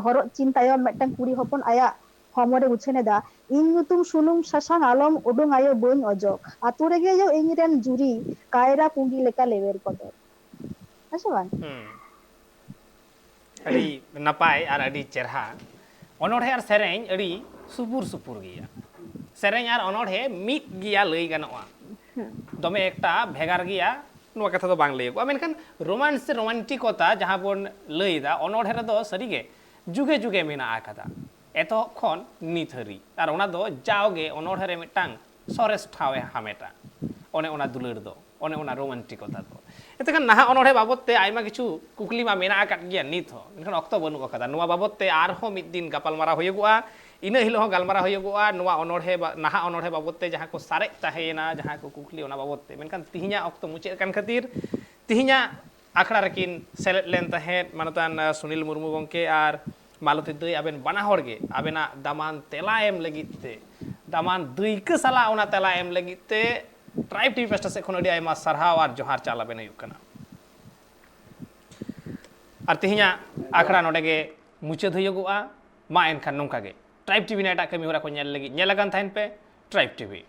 ᱦᱚᱨᱚᱜ ᱪᱤᱱ ᱛᱟᱭᱚᱢ ᱢᱤᱫᱴᱟᱝ ᱠᱩᱲᱤ ᱦᱚᱯᱚᱱ ᱟᱭᱟᱜ ᱦᱚᱲᱢᱚ ᱨᱮ ᱩᱪᱷᱟᱹᱱ ᱮᱫᱟ, "ᱤᱧ ᱧᱩᱛᱩᱢ ᱥᱩᱱᱩᱢ ᱥᱟᱥᱟᱝ ᱟᱞᱚᱢ ᱩᱰᱩᱝ ᱟᱭᱳ ᱵᱟᱹᱧ ᱚᱡᱚᱜ, ᱟᱛᱳ ᱨᱮᱜᱮ ᱭᱳ ᱤᱧ ᱨᱮᱱ ᱡᱩᱨᱤ, ᱠᱟᱭᱨᱟ ᱯᱩᱸᱜᱤ ᱞᱮᱠᱟ ᱞᱮᱣᱮᱨ ᱠᱚᱫᱚᱨ", ᱦᱮᱸ ᱥᱮ ᱵᱟᱝ? ᱦᱩᱸ᱾ ᱟᱹᱰᱤ ᱱᱟᱯᱟᱭ ᱟᱨ ᱟᱹᱰᱤ ᱪᱮᱨᱦᱟ᱾ ᱚᱱᱚᱬᱦᱮ ᱟᱨ ᱥᱮᱨᱮᱧ ᱟᱹᱰᱤ ᱥᱩᱯᱩᱨ ᱥᱩᱯᱩᱨ ᱜᱮᱭᱟ᱾ ᱥᱮᱨᱮᱧ ᱟᱨ ᱚᱱᱚᱬᱦᱮ ᱢᱤᱫ ᱜᱮᱭᱟ ᱞᱟᱹᱭ ᱜᱟᱱᱚᱜᱼᱟ᱾ ᱦᱩᱸ᱾ ᱫᱚᱢᱮ ᱮᱠᱴᱟ ᱵᱷᱮᱜᱟᱨ ᱜᱮᱭᱟ, ᱱᱚᱣᱟ ᱠᱟᱛᱷᱟ ᱫᱚ ᱵᱟᱝ ᱞᱟᱹᱭᱟᱹᱜᱚᱜᱼᱟ᱾ ᱢᱮᱱᱠᱷᱟᱱ ᱨᱳᱢᱟᱱᱥ ᱥᱮ ᱨᱳᱢᱟᱱᱴᱤᱠᱚᱛᱟ ᱡᱟᱦᱟᱸ ᱵᱚᱱ ᱞᱟᱹᱭ ᱮᱫᱟ, ᱚᱱᱚᱬᱦᱮ ᱨᱮᱫᱚ ᱥᱟᱹᱨᱤᱜᱮ ᱡᱩᱜᱮ ᱡᱩᱜᱮ ᱢᱮᱱᱟᱜ ᱟᱠᱟᱫᱟ, ᱮᱛᱚᱦᱚᱵ ᱠᱷᱚᱱ ᱱᱤᱛ ᱦᱟᱹᱨᱤᱡ, ᱟᱨ ᱚᱱᱟ ᱫᱚ ᱡᱟᱣᱜᱮ ᱚᱱᱚᱬᱦᱮ ᱨᱮ ᱢᱤᱫᱴᱟᱝ ᱥᱚᱨᱮᱥ ᱴᱷᱟᱶ ᱮ ᱦᱟᱢᱮᱴᱟ᱾ ᱚᱱᱮ ᱚᱱᱟ ᱫᱩᱞᱟᱹᱲ ᱫᱚ, ᱚᱱᱮ ᱚᱱᱟ ᱨᱳᱢᱟᱱᱴᱤᱠᱚᱛᱟ ᱫᱚ᱾ ᱮᱱᱛᱮ ᱠᱷᱟᱱ ᱱᱟᱦᱟᱜ ᱚᱱᱚᱬᱦᱮ ᱵᱟᱵᱚᱫ ᱛᱮ ᱟᱭᱢᱟ ᱠᱤᱪᱷᱩ ᱠᱩᱠᱞᱤ ᱢᱟ ᱢᱮᱱᱟᱜ ᱟᱠᱟᱫ ᱜᱮᱭᱟ ᱱᱤᱛ ᱦᱚᱸ, ᱢᱮᱱᱠᱷᱟᱱ ᱚᱠᱛᱚ ᱵᱟᱹᱱᱩᱜ ᱟᱠᱟᱫᱟ᱾ ᱱᱚᱣᱟ ᱵᱟᱵᱚᱫ ᱛᱮ ᱟᱨᱦᱚᱸ ᱢᱤᱫ ᱫᱤᱱ ᱜᱟᱯᱟᱞᱢᱟᱨᱟᱣ ᱦᱩᱭᱩᱜᱚᱜᱼᱟ, ᱤᱱᱟᱹ ᱦᱤᱞᱳᱜ ᱦᱚᱸ ᱜᱟᱞᱢᱟᱨᱟᱣ ᱦᱩᱭᱩᱜᱚᱜᱼᱟ ᱱᱚᱣᱟ ᱚᱱᱚᱬᱦᱮ ᱵᱟ-, ᱱᱟᱦᱟᱜ ᱚᱱᱚᱬᱦᱮ ᱵᱟᱵᱚᱫ ᱛᱮ ᱡᱟᱦᱟᱸ ᱠᱚ ᱥᱟᱨᱮᱡ ᱛᱟᱦᱮᱸᱭᱮᱱᱟ, ᱡᱟᱦᱟᱸ ᱠᱚ ᱠᱩᱠᱞᱤ, ᱚᱱᱟ ᱵᱟᱵᱚᱫ ᱛᱮ᱾ ᱢᱮᱱᱠᱷᱟᱱ ᱛᱤᱦᱤᱧᱟᱜ ᱚᱠᱛᱚ ᱢᱩᱪᱟᱹᱫ ᱟᱠᱟᱱ ᱠᱷᱟᱹᱛᱤᱨ ᱛᱤᱦᱤᱧᱟᱜ ᱟᱠᱷᱲᱟ ᱨᱮᱠᱤᱱ ᱥᱮᱞᱮᱫ ᱞᱮᱱ ᱛᱟᱦᱮᱸᱫ ᱢᱟᱱᱚᱛᱟᱱ, ᱟᱸ, ᱥᱩᱱᱤᱞ ᱢᱩᱨᱢᱩ ᱜᱚᱢᱠᱮ ᱟᱨ ᱢᱟᱞᱚᱛᱤ ᱫᱟᱹᱭ, ᱟᱵᱮᱱ ᱵᱟᱱᱟ ᱦᱚᱲ ᱜᱮ ᱟᱵᱮᱱᱟᱜ ᱫᱟᱢᱟᱱ ᱛᱮᱞᱟ ᱮᱢ ᱞᱟᱹᱜᱤᱫ ᱛᱮ, ᱫᱟᱢᱟᱱ ᱫᱟᱹᱭᱠᱟᱹ ᱥᱟᱞᱟᱜ ᱚᱱᱟ ᱛᱮᱞᱟ ᱮᱢ ᱞᱟᱹᱜᱤᱫ ᱛᱮ ᱴᱨᱟᱭᱤᱵᱽ ᱴᱤᱵᱷᱤ ᱯᱟᱦᱴᱟ ᱥᱮᱫ ᱠᱷᱚᱱ ᱟᱹᱰᱤ ᱟᱭᱢᱟ ᱥᱟᱨᱦᱟᱣ ᱟᱨ ᱡᱚᱦᱟᱨ ᱪᱟᱞ ᱟᱵᱮᱱ ᱦᱩᱭᱩᱜ ᱠᱟᱱᱟ᱾ ᱟᱨ ᱛᱮᱦᱮᱧᱟᱜ ᱟᱠᱷᱲᱟ ᱱᱚᱰᱮ ᱜᱮ ᱢᱩᱪᱟᱹᱫ ᱦᱩᱭᱩᱜᱚᱜᱼᱟ᱾ ᱢᱟ ᱮᱱᱠᱷᱟᱱ ᱱᱚᱝᱠᱟ ᱜᱮ ᱴᱨᱟᱭᱤᱵᱽ ᱴᱤᱵᱷᱤ ᱨᱮᱱᱟᱜ ᱮᱴᱟᱜ ᱠᱟᱹᱢᱤ ᱦᱚᱨᱟ ᱠᱚ ᱧᱮᱞ ᱞᱟᱹᱜᱤᱫ ᱧᱮᱞ ᱟᱠᱟᱱ ᱛᱟᱦᱮᱱ ᱯᱮ ᱴᱨᱟᱭᱤᱵᱽ ᱴᱤᱵᱷᱤ᱾